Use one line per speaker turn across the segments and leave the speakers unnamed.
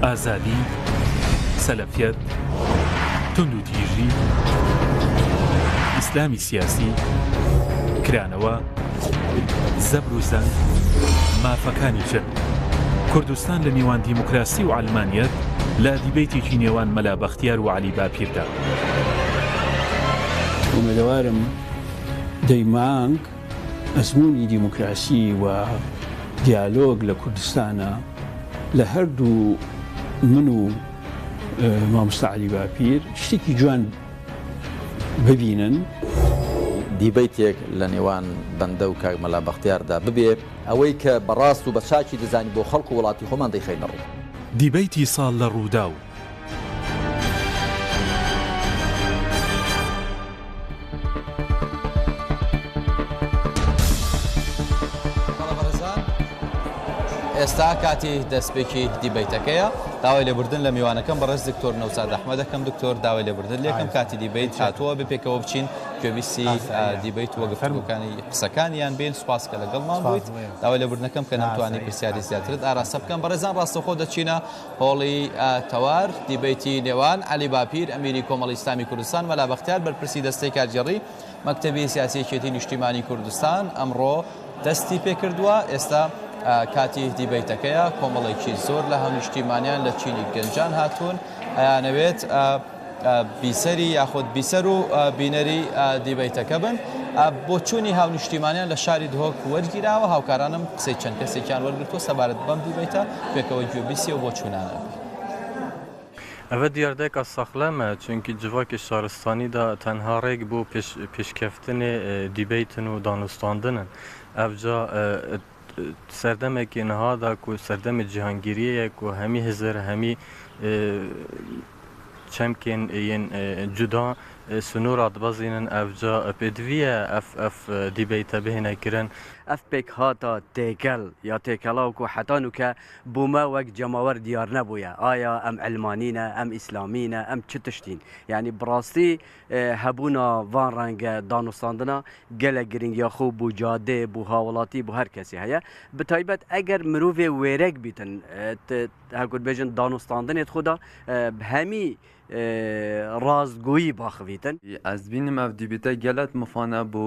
ئازادی، سەلەفیەت، توندوتیژی، ئیسلامی سیاسی، کرانەوە، زەبر و زەنگ، مافەکانی ژن. کوردستان لە نێوان دیموکراسی و عەلمانیەت لە دیبەیتێکی نێوان مەلا بەختیار و عەلی باپیردا.
ئومێدەوارم دەی مانگ ئەزموونی دیموکراسی و دیالۆگ لە کوردستانا لە هەردوو من و مامۆستا عەلی باپیر شتێکی جوان ببینن.
دیبەیتێک لە نێوان بەندە و کاک مەلا بەختیاردا ببێ. ئەوەی کە بە ڕاست و بە چاکی دەزانین بۆ خەڵک و وڵاتی خۆمان دەیخەینە ڕوو.
دیبەیتی ساڵ لە ڕووداو.
ئێستا کاتی دەستپێکی دیبەیتەکەیە داوای لێبوردن لە میوانەکەم بەڕێز دکتۆر نەوزاد ئەحمەد دەکەم دکتۆر داوای لێبوردن لێکم کاتی دیبەیت هاتووە بپێکەوە بچین گوێبیستی دیبەیت وە گفتوگۆکانی قسەکانیان بین سوپاس کە لەگەڵمان بوویت داوای لێبوردنەکەم کە نەمتوانی پرسیاری زیاترت ئاراستە بکەم بەڕێزان ڕاستەوخۆ دەچینە هۆڵی تەوار، دیبەیتی نێوان، عەلی باپیر، ئەمیری کۆمەڵی ئیسلامی کوردستان، مەلا بەختیار، بەرپرسی دەستەی کارگێڕی مەکتەبی سیاسی یەکێتی نیشتیمانی کوردستان، ئەمڕۆ دەستی پێکردووە، ئێستا کاتی دیبەیتەکەیە، کۆمەڵێکی زۆر لە هاونیشتیمانیان لە چینی گەنجان هاتوون، ئەیانەوێت بیسەری یاخود بیسەر و بینەری دیبەیتەکە بن. بۆچوونی هاونیشتیمانیان لە شاری دهۆک وەرگیراوە، هاوکارانم قسەی چەند کەسێکیان وەرگرتووە سەبارەت بەم دیبەیتە، پێکەوە گوێبیسی ئەو بۆچوونانە بین.
ئەڤە دیاردەیەکا ساخلەمە، چونکی جڤاکی شارستانیدا تەنها ڕێگ بۆ پێشکەفتنێ دیبەیتن و دانوستاندنن. ئەڤجا سەردەمێکی نهادا کو سەردەمی جیهانگیریەیە کو هەمی هزر هەمی چەمکێن yên cuda sinora dibezînin evca pêdivî ye ev ev dîbeyte bihêne kirin.
Ev pêkhata têkel ya têkela ku heta nûke bo me wek cemawer diyar nebûye aya em ilmanî ne, em îslamî ne, em çi tiştîn. Yanî bi rastî Hebûna van renge danûstandina gelek girîngiya xwe bo cadê, bo hawelatî, bo her kesî heye. Bi taybet eger mirovê wêrek bîtin, her ku dibêjin danûstandinê di xwe de bi hemî rastgoyî baxivîtin.
Ez dibînim ev dîbîte gelek mifane bo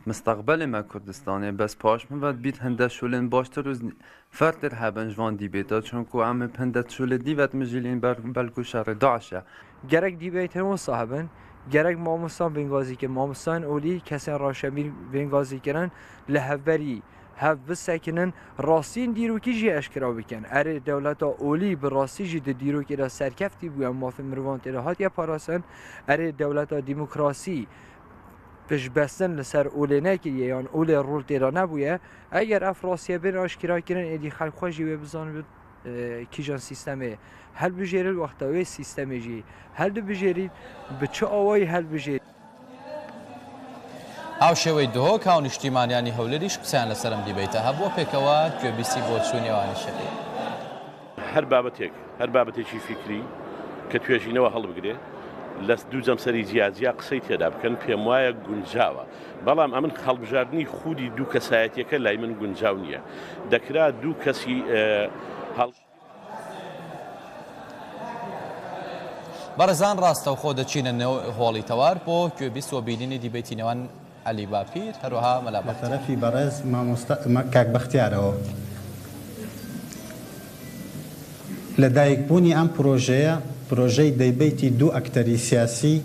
misteqbelê me Kurdistanê bes paş min ve dibît hinde şolên baştir û Fertir hebin ji van dîbêta çunku em ê pinde çolê dî vedimijîlîn belku şerê DAIŞ e.
Gerek dîbeytên wisa hebin, gerek mamostan bên gazîkirin, mamostayên olî, kesên rewşenbîr bên gazîkirin, li hevberî hev bisekinin, rastiyên dîrokî jî eşkera bikin. Erê dewleta olî bi rastî jî di dîrokê de serkeftî bûye, mafê mirovan tê de hatiye parastin, erê dewleta demokrasî piştbestin li ser olê nekiriye yan olê rol tê de nebûye, Eger ev rastiye bên aşkerakirin êdî xelk xwe jî wê bizanibit kîjan sîstemê hilbijêrin wexta wê sîstemê jî hildibijêrîn bi çi awayî hilbijêrîn.
هاوشێوەی دهۆک، هاونیشتیمانیانی هەولێریش قسەیان لەسەر ئەم دیبەیتە هەبووە، پێکەوە گوێبیستی بۆچوونی ئەوانیش ئەبین.
هەر بابەتێک، هەر بابەتێکی فیکری کە توێژینەوە هەڵبگرێ، لە دوو جەمسەری جیاجیا قسەی تێدا بکەن، پێموایە گونجاوە. بەڵام ئەمن هەڵبژاردنی خودی دوو کەسایەتیەکە لای من گونجاو نییە. دەکرا دوو کەسی هەڵ.
بەڕێزان ڕاستەوخۆ دەچینە نێو هۆڵی تەوار بۆ گوێبیست و بینینی دیبەیتی نێوان عەلی باپیر هەروەها مەلا
لە
بەختیار.
تەرەفی بەڕێز مامۆستا کاک بەختیارەوە لە دایک بوونی ئەم پرۆژەیە، پرۆژەی دەیبەیتی دوو ئەکتەری سیاسی،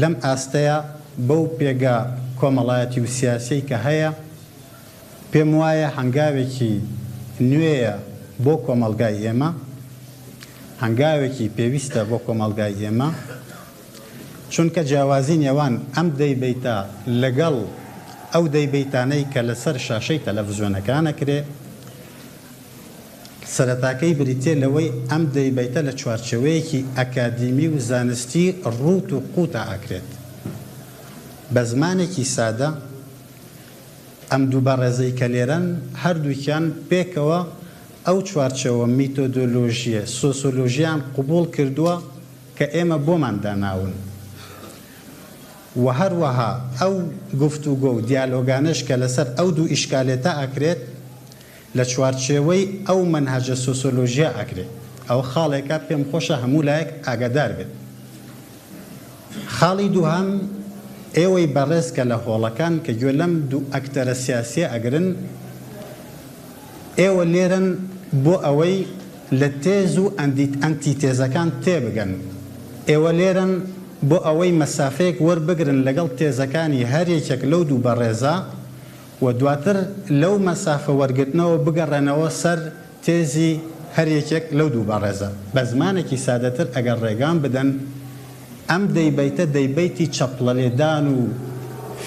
لەم ئاستەیا بەو پێگە کۆمەڵایەتی و سیاسیەی کە هەیە، پێم وایە هەنگاوێکی نوێیە بۆ کۆمەڵگای ئێمە، هەنگاوێکی پێویستە بۆ کۆمەڵگای ئێمە، چونکە جیاوازی نێوان ئەم دەیبەیتە لەگەڵ ئەو دەیبەیتانەی کە لەسەر شاشەی تەلەفزیۆنەکان ئەکرێ، سەرەتاکەی بریتیە لەوەی ئەم دەیبەیتە لە چوارچێوەیەکی ئەکادیمی و زانستی ڕووت و قووتا ئەکرێت. بە زمانێکی سادە ئەم دوو بەڕێزەی کە لێرەن هەردووکیان پێکەوە ئەو چوارچێوە میتۆدۆلۆژییە سۆسۆلۆژییان قبوڵ کردووە کە ئێمە بۆمان داناون و هەروەها ئەو گفتوگۆ و دیالۆگانەش کە لەسەر ئەو دوو ئیشکالێتە ئەکرێت. لە چوارچێوەی ئەو مەنهەجە سۆسۆلۆژیە ئەکرێ. ئەوە خاڵێکە پێم خۆشە هەموو لایەک ئاگادار بێت. خاڵی دووهەم، ئێوەی بەڕێز کە لە هۆڵەکان کە گوێ لەم دوو ئەکتەرە سیاسیە ئەگرن، ئێوە لێرەن بۆ ئەوەی لە تێز و ئەنتی تێزەکان تێبگەن. ئێوە لێرەن بۆ ئەوەی مەسافەیەک وەربگرن لەگەڵ تێزەکانی هەر یەکێک لەو دوو بەڕێزە و دواتر لەو مەسافە وەرگرتنەوە بگەڕێنەوە سەر تێزی هەر یەکێک لەو دوو بەڕێزە. بە زمانێکی سادەتر ئەگەر ڕێگام بدەن، ئەم دەیبەیتە دەیبەیتی چەپڵەلێدان و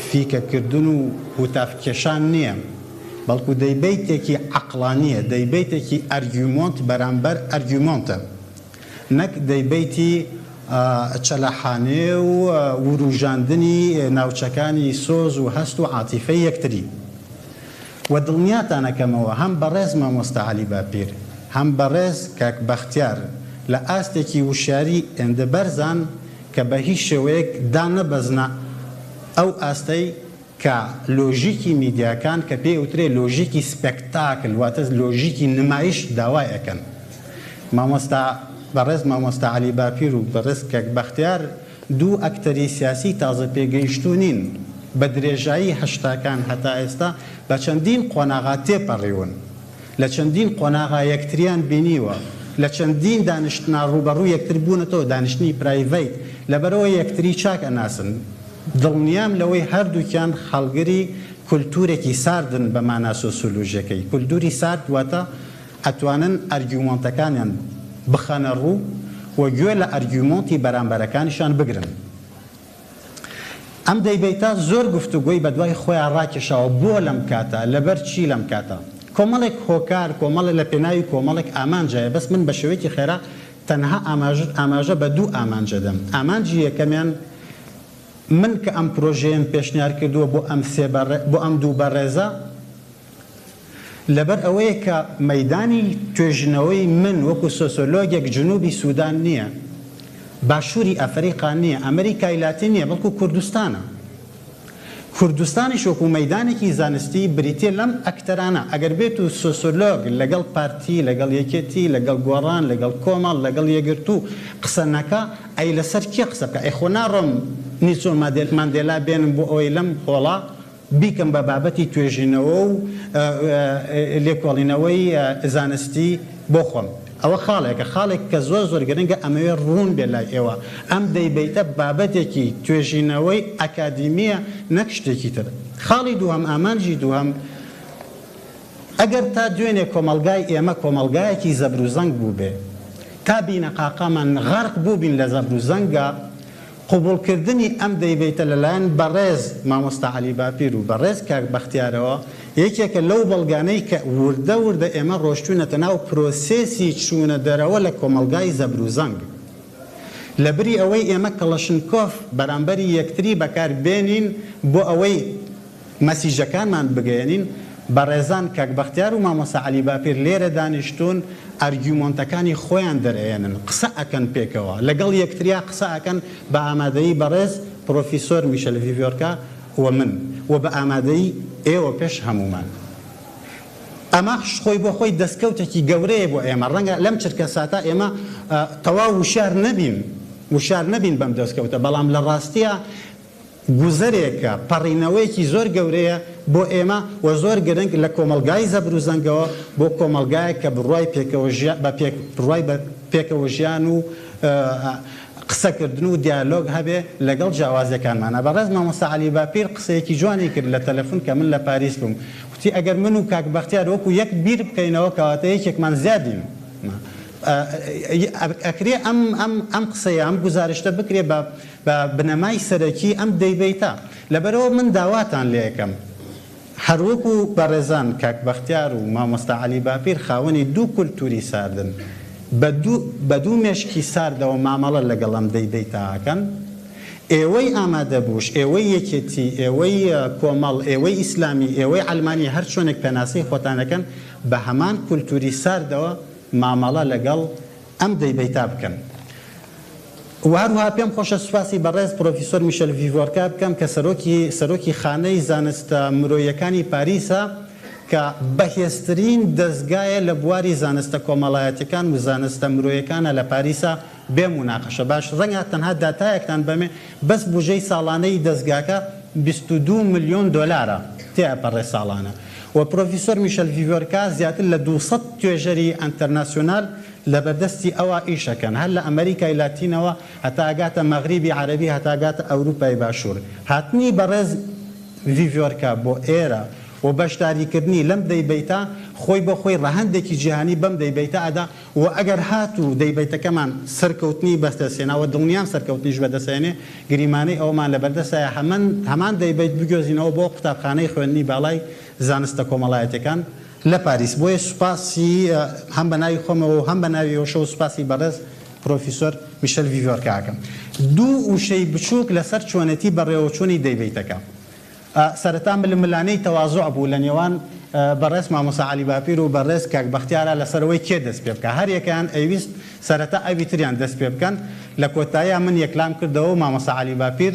فیکەکردن و هوتافکێشان نییە، بەڵکو دەیبەیتێکی عەقڵانییە، دەیبەیتێکی ئەرگیومۆنت بەرامبەر ئەرگیومۆنتە، نەک دەیبەیتی چەلەحانێ و وروژاندنی ناوچەکانی سۆز و هەست و عاتیفەی یەکتری. وە دڵنیاتان ئەکەمەوە هەم بەڕێز مامۆستا عەلی باپیر هەم بەڕێز کاک بەختیار لە ئاستێکی وشیاری ئێندە بەرزان کە بە هیچ شێوەیەک دانەبەزنە ئەو ئاستەی کە لۆژیکی میدیاکان کە پێی ئەوترێ لۆژیکی سپێکتاکل واتە لۆژیکی نمایش داوای ئەکەن. مامۆستا بەڕێز مامۆستا عەلی باپیر و بەڕێز کاک بەختیار دوو ئەکتەری سیاسی تازە پێگەیشتوو نین، بە درێژایی هەشتاکان هەتا ئێستا بە چەندین قۆناغا تێپەڕیون، لە چەندین قۆناغا یەکتریان بینیوە، لە چەندین دانیشتنا ڕووبەڕوو یەکتر بوونەتەوە، دانیشتنی پرایڤەیت، لەبەرئەوە یەکتری چاک ئەناسن. دڵنیام لەوەی هەردووکیان هەڵگری کولتوورێکی ساردن بە مانا سۆسیۆلۆژیەکەی. کولتووری سارد واتە ئەتوانن ئەرگیومۆنتەکانیان بخەنە ڕوو و گوێ لە ئەرگیومۆنتی بەرامبەرەکانیشان بگرن. ئەم دەیبەیتە زۆر گفتوگۆی بەدوای خۆیا ڕاکێشاوە بۆ لەم کاتە، لەبەر چی لەم کاتە؟ کۆمەڵێک هۆکار، کۆمەڵێ لە پێناوی کۆمەڵێک ئامانجایە، بەس من بە شێوەیەکی خێرا تەنها ئاماژە بە دوو ئامانج ئەدەم. ئامانجی یەکەمیان من کە ئەم پرۆژەیەم پێشنیار کردووە بۆ ئەم سێ بۆ ئەم دوو بەڕێزە، لەبەر ئەوەیە کە مەیدانی توێژینەوەی من وەکو سۆسۆلۆگێک جنوبی سودان نییە، باشوری ئەفەریقا نییە، ئەمریکای لاتین نییە، بەڵکو کوردستانە. کوردستانیش وەکو مەیدانێکی زانستی بریتییە لەم ئەکتەرانە. ئەگەر بێت و سۆسۆلۆگ لەگەڵ پارتی، لەگەڵ یەکێتی، لەگەڵ گۆڕان، لەگەڵ کۆمەڵ، لەگەڵ یەکگرتوو قسە نەکا، ئەی لەسەر کێ قسە بکا؟ ئەی خۆ ناڕۆم نیلسۆن ماندێلا بێنم بۆ ئەوەی لەم هۆڵە بیکەم بە بابەتی توێژینەوە و لێکۆڵینەوەی زانستی بۆ خۆم. ئەوە خاڵێکە. خاڵێک کە زۆر زۆر گرنگە ئەمەوێ ڕوون بێ لای ئێوە. ئەم دەیبەیتە بابەتێکی توێژینەوەی ئەکادیمییە نەک شتێکی تر. خاڵی دووهەم، ئامانجی دووهەم، ئەگەر تا دوێنێ کۆمەڵگای ئێمە کۆمەڵگایەکی زەبروزەنگ بووبێ، تا بینەقاقامان غەرق بووبین لە زەبروزەنگا، قبوڵکردنی ئەم دەیبەیتە لەلایەن بەڕێز مامۆستا عەلی باپیر و بەڕێز کاک بەختیارەوە یەکێکە لەو بەڵگانەی کە وردە وردە ئێمە ڕۆشتوینەتە ناو پرۆسێسی چوونە دەرەوە لە کۆمەڵگای زەبروزەنگ. لەبری ئەوەی ئێمە کڵەشنکۆف بەرامبەری یەکتری بەکار بێنین بۆ ئەوەی مەسیجەکانمان بگەیەنین، بەڕێزان کاک بەختیار و مامۆستا عەلی باپیر لێرە دانیشتوون ئەرگیومۆنتەکانی خۆیان دەرئەیەنن، قسە ئەکەن پێکەوە، لەگەڵ یەکتریا قسە ئەکەن بە ئامادەیی بەڕێز پرۆفیسۆر میشل ڤیڤۆرکا و من و بە ئامادەیی ئێوە پێش هەموومان. ئەمەش خۆی بۆ خۆی دەستکەوتێکی گەورەیە بۆ ئێمە، ڕەنگە لەم چرکەساتە ئێمە تەواو وشیار نەبین، وشیار نەبین بەم دەستکەوتە، بەڵام لە ڕاستیا گوزەرێکە، پەڕینەوەیەکی زۆر گەورەیە بۆ ئێمە و زۆر گرنگ لە کۆمەڵگای زەبروزەنگەوە بۆ کۆمەڵگایەک کە بڕوای پێکەوە ژیان بە پێک بڕوای بە پێکەوە ژیان و قسەکردن و دیالۆگ هەبێ لەگەڵ جیاوازیەکانمانا. بەڕێز مامۆستا عەلی باپیر قسەیەکی جوانی کرد لە تەلەفون کە من لە پاریس بووم وتی ئەگەر من و کاک بەختیار وەکو یەک بیر بکەینەوە کەواتە یەکێکمان زیادین. ئەکرێ ئەم ئەم ئەم قسەیە ئەم گوزارشتە بکرێ بە بە بنەمای سەرەکی ئەم دەیبەیتە. لەبەرئەوە من داواتان لێئەکەم هەروەکو بەڕێزان کاک بەختیار و مامۆستا عەلی باپیر خاوەنی دوو کولتوری ساردن، بە دوو بە دوو مێشکی ساردەوە مامەڵە لەگەڵ ئەم دەیبەیتە ئەکەن، ئێوەی ئامادەبووش، ئێوەی یەکێتی، ئێوەی کۆمەڵ، ئێوەی ئیسلامی، ئێوەی عەلمانی هەر چۆنێک پێناسەی خۆتان ئەکەن بە هەمان کولتوری ساردەوە مامەڵە لەگەڵ ئەم دەیبەیتە بکەن. وە هەروەها پێم خۆشە سوپاسی بەڕێز پرۆفیسۆر میشێل ڤیڤۆرکا بکەم کە سەرۆکی سەرۆکی خانەی زانستە مرۆییەکانی پاریسە. کە بەهێزترین دەزگایە لە بواری زانستە کۆمەڵایەتیەکان و زانستە مرۆیەکانە لە پاریسا بێ موناقەشە باش ڕەنگە تەنها داتایەکتان بەمێ بەس بوجەی ساڵانەی دەزگاکە 22 ملیۆن دۆلارە تێ ئەپەڕێ ساڵانە و پرۆفیسۆر میشل ڤیڤۆرکا زیاتر لە 200 توێژەری ئەنتەرناسیۆنال لەبەردەستی ئەوا ئیش ئەکەن هەر لە ئەمەریکای لاتینەوە هەتا ئەگاتە مەغریبی عەرەبی هەتا ئەگاتە ئەوروپای باشوور هاتنی بەڕێز ڤیڤۆرکا بۆ ئێرە و بەشداریکردنی لەم دەیبەیتە خۆی بۆ خۆی ڕەهەندێکی جیهانی بەم دەیبەیتە ئەدا و ئەگەر هاتوو دەیبەیتەکەمان سەرکەوتنی بەدەست هێنا و دڵنیام سەرکەوتنیش بەدەست ئەهێنێ گریمانەی ئەوەمان لەبەردەستایە هەمان هەمان دەیبەیت بگوێزینەوە بۆ قوتابخانەی خوێندنی باڵای زانستە کۆمەڵایەتیەکان لە پاریس بۆیە سوپاسی هەم بە ناوی خۆمەوە و هەم بە ناوی ئێوەشەوە سوپاسی بەڕێز پرۆفیسۆر میشل ڤیڤۆرکا ئەکەم. دوو وشەی بچووک لەسەر چۆنێتی بەڕێوەچوونی دەیبەیتەکە. سەرەتا ململانێی تەوازوع بوو لە نێوان بەڕێز مامۆستا عەلی باپیر و بەڕێز کاک بەختیارا لەسەر ئەوەی کێ دەست پێ بکا. هەر یەکەیان ئەیویست سەرەتا ئەوی تریان دەست پێ بکەن. لە کۆتاییا من یەکلام کردەوە و مامۆستا عەلی باپیر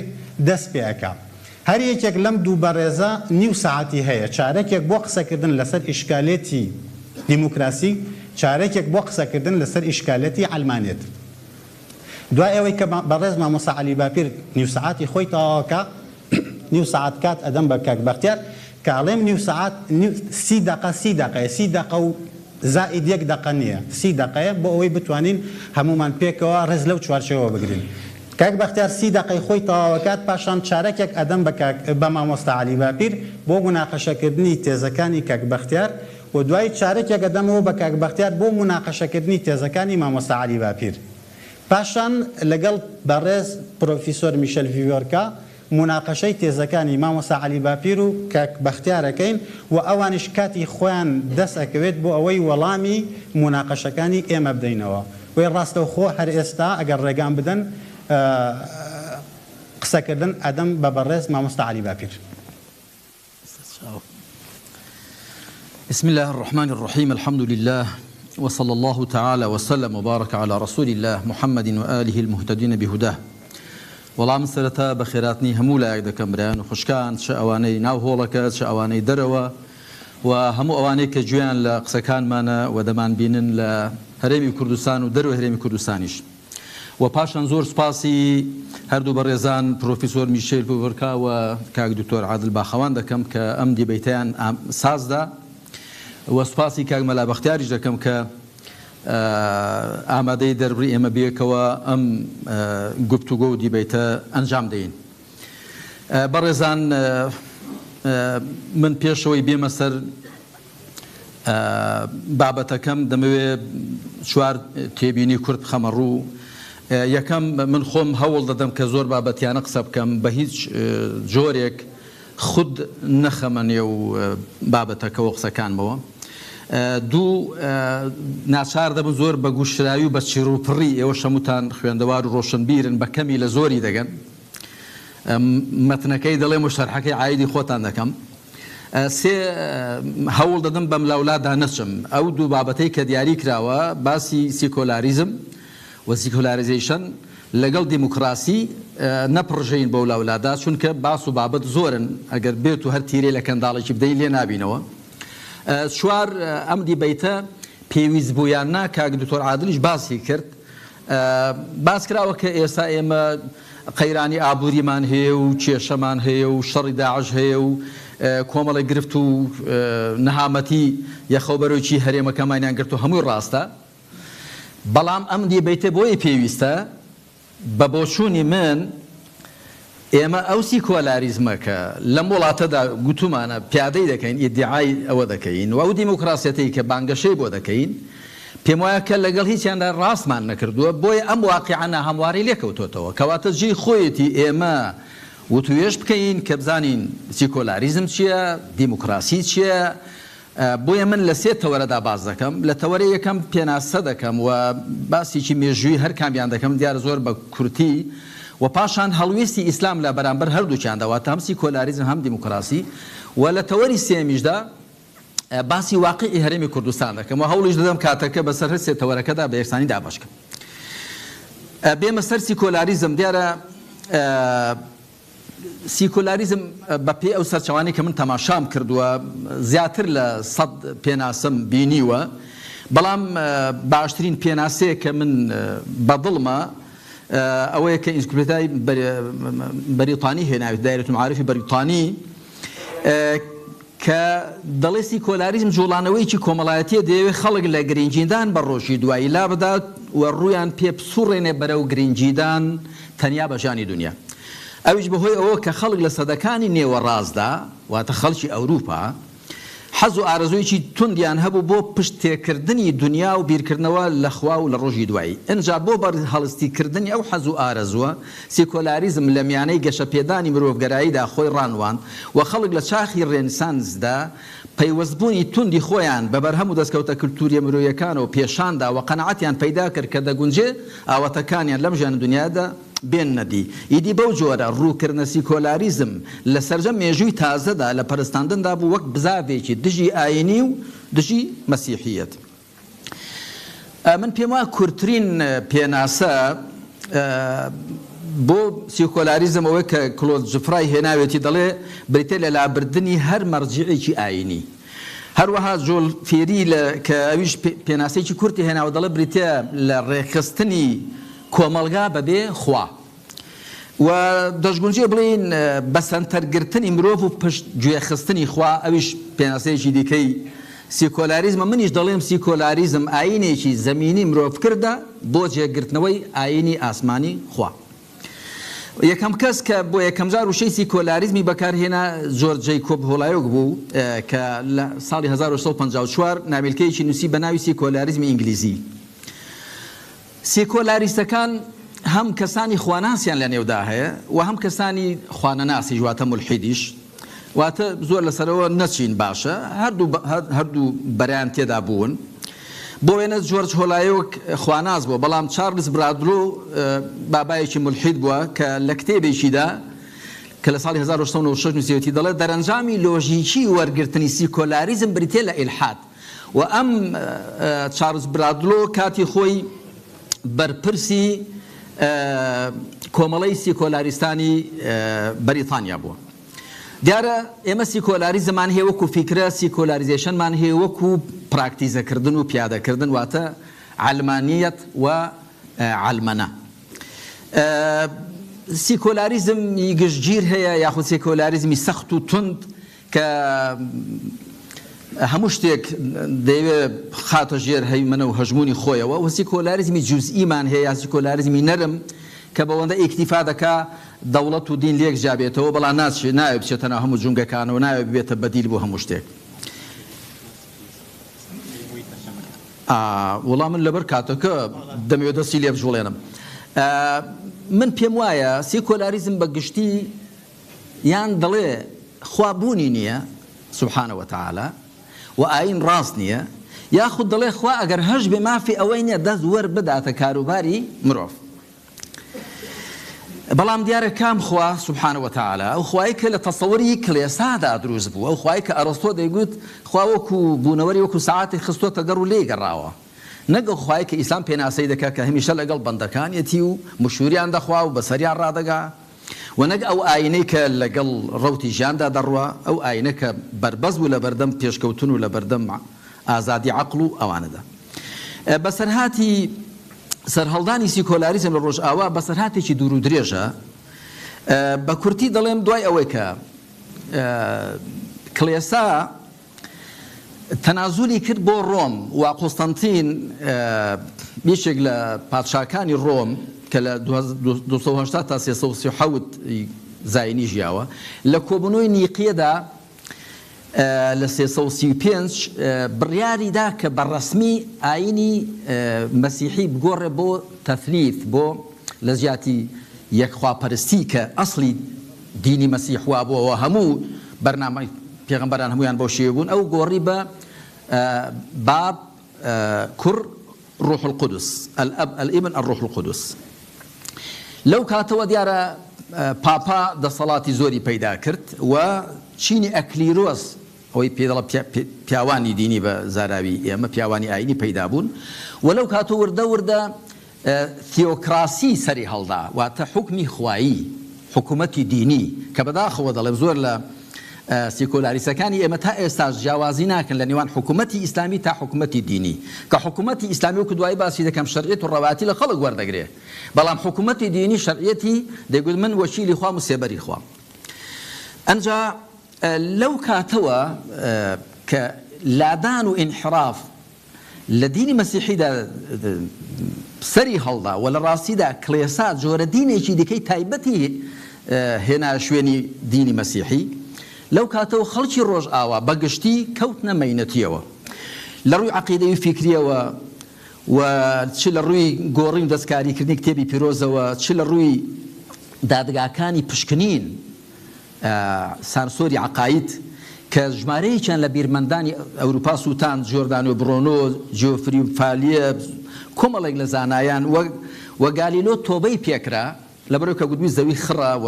دەست پێ ئەکا. هەر یەکێک لەم دوو بەڕێزە نیو سەعاتی هەیە، چارەکێک بۆ قسەکردن لەسەر ئیشکالێتی دیموکراسی، چارەکێک بۆ قسەکردن لەسەر ئیشکالێتی عەلمانیەت. دوای ئەوەی کە بەڕێز مامۆستا عەلی باپیر نیو سەعاتی خۆی تەواوەکا، نیو سەعات کات ئەدەم بە کاک بەختیار، کە ئەڵێم نیو سەعات، نیو، سی دەقە، سی دەقەیە، سی دەقە و زائید یەک دەقە نییە، سی دەقەیە بۆ ئەوەی بتوانین هەموومان پێکەوە ڕێز لەو چوارچێوە بگرین. کاک بەختیار سی دەقەی خۆی تەواوەکات پاشان چارەکێک ئەدەم بە کاک بە مامۆستا عەلی باپیر بۆ موناقەشەکردنی تێزەکانی کاک بەختیار و دوایی چارەکێک ئەدەمەوە بە کاک بەختیار بۆ موناقەشەکردنی تێزەکانی مامۆستا عەلی باپیر پاشان لەگەڵ بەڕێز پرۆفیسۆر میشل ڤیڤۆرکا موناقەشەی تێزەکانی مامۆستا عەلی باپیر و کاک بەختیار ئەکەین و ئەوانیش کاتی خۆیان دەست ئەکەوێت بۆ ئەوەی وەڵامی موناقەشەکانی ئێمە بدەینەوە وێ ڕاستەوخۆ هەر ئێستا ئەگەر ڕێگام بدەن قسەکردن ئەدەم بە بەڕێز مامۆستا عەلی باپیر.
بسم الله الرحمن الرحیم الحمد لله وصلى الله تعالى وسلم وبارك على رسول الله محمد وآله المهتدين بهداه وەڵا من سەرەتا بەخێراتنی هەموو لایەک دەکەم برایان و خوشکان چ ئەوانەی ناو هۆڵەکە چ ئەوانەی دەرەوە و هەموو ئەوانەی کە گوێیان لە قسەکانمانە و دەمانبینن لە هەرێمی کوردستان و دەرەوەی هەرێمی کوردستانیش. و پاشان زۆر سوپاسی هەردوو بەڕێزان پرۆفیسۆر میشێل پوڤرکا و کاک دکتۆر عادل باخەوان دەکەم کە ئەم دیبەیتەیان سازدا و سوپاسی کاک مەلا بەختیاریش دەکەم کە ئامادەی دەربڕی ئێمە بێکەوە ئەم گفتوگۆ و دیبەیتە ئەنجام دەین. بەڕێزان من پێشەوەی بێمە سەر بابەتەکەم دەمەوێ چوار تێبینی کورت بخەمە ڕوو. یەکەم، من خۆم هەوڵ دەدەم کە زۆر بابەتیانە قسە بکەم، بە هیچ جۆرێک خود نەخەمە نێو بابەتەکەوە قسەکانمەوە. دوو، ناچار دەبم زۆر بە گوشراوی و بە چڕوپڕی، ئێوەش هەمووتان خوێندەوار و ڕۆشنبیرن، بە کەمی لە زۆری دەگەن. مەتنەکەی دەڵێم و شەرحەکەی عایدی خۆتان دەکەم. سێ، هەوڵ دەدەم بەملاولادا نەچم. ئەو دوو بابەتەی کە دیاری کراوە، باسی سیکۆلاریزم و secularization لەگەڵ دیموکراسی، نەپڕژێین بەولاولادا، چونکە باس و بابەت زۆرن، ئەگەر بێت و هەر تیرەی لە کەنداڵێکی بدەین لێ نابینەوە. چوار، ئەم دیبەیتە پێویست بوو یان نا، کاک دکتۆر عادلیش باسی کرد، باس کراوە کە ئێستا ئێمە قەیرانی ئابووریمان هەیە و کێشەمان هەیە و شەڕی داعش هەیە و کۆمەڵێک گرفت و نەهامەتی یەخەوبەرۆکی هەرێمەکەمانیان گرت و هەمووی ڕاستە، بەڵام ئەم دیبەیتە بۆیە پێویستە بە بۆچوونی من ئێمە ئەو سیکۆلاریزمە کە لەم وڵاتەدا گوتومانە پیادەی دەکەین، ئیدیعای ئەوە دەکەین و ئەو دیموکراسیەتەی کە بانگەشەی بۆ دەکەین، پێموایە کە لەگەڵ هیچیاندا ڕاستمان نەکردووە، بۆیە ئەم واقیعە ناهەموارەی لێکەوتۆتەوە. کەواتە جێی خۆیەتی ئێمە وتوێژ بکەین کە بزانین سیکۆلاریزم چییە، دیموکراسی چییە، بۆیە من لە سێ تەوەرەدا باس دەکەم، لە تەوەرەی یەکەم پێناسە دەکەم و باسێکی مێژووی هەر کامیان دەکەم، دیارە زۆر بە کورتی، و پاشان هەڵوێستی ئیسلام لە بەرامبەر هەردووکیاندا، واتە هەم سیکۆلاریزم هەم دیموکراسی، و لە تەوەری سێیەمیشدا باسی واقیعی هەرێمی کوردستان دەکەم و هەوڵیش دەدەم کاتەکە بەسەر هەر سێ تەوەرەکەدا بە یەکسانی دابەش کەم. بێمە سەر سیکۆلاریزم، دیارە. سیکۆلاریزم بە پێی ئەو سەرچاوانەی کە من تەماشام کردووە زیاتر لە سەد پێناسەم بینیوە، بەڵام باشترین پێناسەیەک کە من بە دڵمە ئەوەیە کە ئینسکلۆپێدای بەریتانی هێناوێتی، دایرەت المعارفی بەریتانی، کە دەڵێ سیکۆلاریزم جوڵانەوەیەکی کۆمەڵایەتیە دەیەوێ خەڵک لە گرنگیدان بە ڕۆژی دوایی لابدات و ڕوویان پێ بسوڕێنێ بەرەو گرنگیدان تەنیا بە ژیانی دونیا ئەویش بەهۆی ئەوە کە خەڵک لە سەدەکانی نێوەڕاستدا واتە خەڵکی ئەوروپا حەز و ئارەزوویەکی توندیان هەبوو بۆ پشت تێکردنی دونیا و بیرکردنەوە لە خوا و لە ڕۆژی دوایی. ئنجا بۆ بەرهەڵستی کردنی ئەو حەز و ئارەزووە، سیکۆلاریزم لە میانەی گەشەپێدانی مرۆڤگەراییدا خۆی ڕانواند و خەڵک لە چاخی ڕێنسانسدا پەیوەستبوونی توندی خۆیان بە بەرهەم و دەستکەوتە کلتووریە مرۆیەکانەوە پێشاندا و قەناعەتیان پەیدا کرد کە دەگونجێ ئاواتەکانیان لەم ژیانە دونیایەدا بێننە دی. ئیدی بەو جۆرە ڕووکردنە سیکۆلاریزم لە سەرجەم مێژووی تازەدا لە پەرستاندندا بوو وەک بزاڤێکی دژی ئایینی و دژی مەسیحییەت. من پێم وایە کورتترین پێناسە بۆ سیکۆلاریزم ئەوەی کە کلۆد جفرای هێناوێتی دەڵێ بریتیە لە لابردنی هەر مەرجیعێکی ئایینی. هەروەها جۆل فێری لە کە ئەویش پێناسەیەکی کورتی هێناوە دەڵێ بریتیە لە ڕێکخستنی کۆمەڵگا بەبێ خوا و دەشگونجێ بڵێین بە سەنتەر گرتنی مرۆڤ و پشت گوێ خستنی خوا ئەویش پێناسەیەکی دیکەی سیکۆلاریزمە منیش دەڵێم سیکۆلاریزم ئایینێکی زەمینی مرۆڤکردە بۆ جێگرتنەوەی ئایینی ئاسمانی خوا. یەکەم کەس کە بۆ یەکەمجار وشەی سیکۆلاریزمی بەکارهێنا جۆرج جەیکۆب هۆلایۆک بوو کە لە ساڵی 1854 نامیلکەیەکی نووسی بە ناوی سیکۆلاریزمی ئینگلیزی. سیکۆلاریستەکان هەم کەسانی خواناسیان لە نێودا هەیە و هەم کەسانی خوانەناسیش واتە مولحیدیش واتە زۆر لەسەرەوە نەچین باشە هەردوو هەردوو بەرەیان تێدا بوون. بۆ وێنە جۆرج هۆلایۆک خواناس بووە، بەڵام چارلز برادلۆ بابایەکی مولحید بووە کە لە کتێبێکیدا کە لە ساڵی 1896 نووسیویەتی دەڵێت دەرەنجامی لۆژیکی وەرگرتنی سیکۆلاریزم بریتییە لە ئیلحاد و ئەم چارلز برادلۆ کاتی خۆی بەرپرسی کۆمەڵەی سیکۆلاریستانی بەریتانیا بووە. دیارە ئێمە سیکۆلاریزممان هەیە وەکو فیکرە، سیکۆلاریزەیشنمان هەیە وەکو پراکتیزەکردن و پیادەکردن، واتە عەلمانیەت و عەلمەنە. سیکۆلاریزمی گشتگیر هەیە یاخود سیکۆلاریزمی سەخت و توند کە هەموو شتێک دەیەوێت بخاتە ژێر هەیمەنە و هەژموونی خۆیەوە و سیکۆلاریزمی جوزئیمان هەیە یا سیکۆلاریزمی نەرم کە بەوەندە ئیکتیفا دەکا دەوڵەت و دین لێک جیابێتەوە بەڵام ناچێت ناوێت بچێتە ناو هەموو جومگەکانەوە ناوێت ببێتە بەدیل بۆ هەموو شتێک. ئا وەڵا من لەبەر کاتەکە دەمەوێت دەستی لێ بجوڵێنم. من پێم وایە سیکۆلاریزم بە گشتی یان دەڵێ خوا بوونی نییە سبحانە وتعالی و ئایین ڕاست نییە، یاخود دەڵێ خوا ئەگەر هەشبێ مافی ئەوەی نییە دەست وەربداتە کاروباری مرۆڤ. بەڵام دیارە کام خوا سبحانە وتعالی ئەو خوایەی کە لە تەسەوری کڵێسادا دروست بوو، ئەو خوایەی کە ئەرستۆ دەیگوت خوا وەکو بوونەوەری وەکو سەعاتێک خستۆتە گەڕ و لێی گەڕاوە، نەک ئەو خوایەی کە ئیسلام پێناسەی دەکات کە هەمیشە لەگەڵ بەندەکانیەتی و مشووریان دەخوا و بەسەریان ڕادەگا، و نەک ئەو ئایینەی کە لەگەڵ ڕەوتی ژیاندا دەڕوا، ئەو ئایینە کە بەربەست بوو لەبەردەم پێشکەوتن و لەبەردەم ئازادی عەقڵ و ئەوانەدا. بەسەرهاتی سەرهەڵدانی سیکۆلاریزم لە ڕۆژئاوا بەسەرهاتێکی دوور و درێژە. بە کورتی دەڵێم دوای ئەوەی کە کڵێسا تەنازولی کرد بۆ ڕۆم و قوستەنتین یەکێک لە پادشاکانی ڕۆم کە لە 280 تا 337 زاینی ژیاوە لە کۆبوونەوەی نیقیەدا لە 335 بڕیاری دا کە بە ڕەسمی ئایینی مەسیحی بگۆڕێ بۆ تەثلیث بۆ لە جیاتی یەکخواپەرستی کە ئەسڵی دینی مەسیح وابووەوە هەموو بەرنامەی پێغەمبەران هەموویان بەو شێوە بوون ئەو گۆڕی بە باب کوڕ ڕوح القدس الاب الابن الروح القدس لەو کاتەوە دیارە پاپا دەسەڵاتی زۆری پەیدا کرد و چینی ئەکلیرۆس ئەوەی پێی دەڵێ پیاوانی دینی بە زاراوی ئێمە پیاوانی ئاینی پەیدا بوون و لەو کاتە وردە وردە ثیۆکراسی سەری هەڵدا، واتە حوکمی خوایی. حکوومەتی دینی، کە بەداخەوە دەڵێم زۆر لە سیکۆلاریستەکانی ئێمە تا ئێستاش جیاوازی ناکەن لە نێوان حکوومەتی ئیسلامی تا حکوومەتی دینی، کە حکوومەتی ئیسلامی وەکو دوایی باسی دەکەم شەرعیەت و ڕەوایەتی لە خەڵک وەردەگرێ، بەڵام حکوومەتی دینی شەرعیەتی دەیگوت من وەکیلی خوام و سێبەری خوام. ئەنجا لەو کاتەوە کە لادان و ئینحراف لە دینی مەسیحیدا سەری هەڵدا و لە ڕاستیدا کڵێسا جۆرە دینێکی دیکەی تایبەتی هێنا شوێنی دینی مەسیحی، لەو کاتەوە خەڵکی ڕۆژئاوا بە گشتی کەوتنە مەینەتییەوە لە ڕووی عەقیدەیی و فیکرییەوە و چ لە ڕووی گۆڕین و دەستکاریکردنی کتێبی پیرۆزەوە چ لە ڕووی دادگاکانی پشکنین. سانسۆری عەقاید کە ژمارەیەکیان لە بیرمەندانی ئەوروپا سووتاند، جۆردانۆ برۆنۆ، جیۆفری فالیە، کۆمەڵێک لە زانایان و و گالیلۆ تۆبەی پێکرا، لەبەرئەوەی کە گوتبووی زەوی خڕە و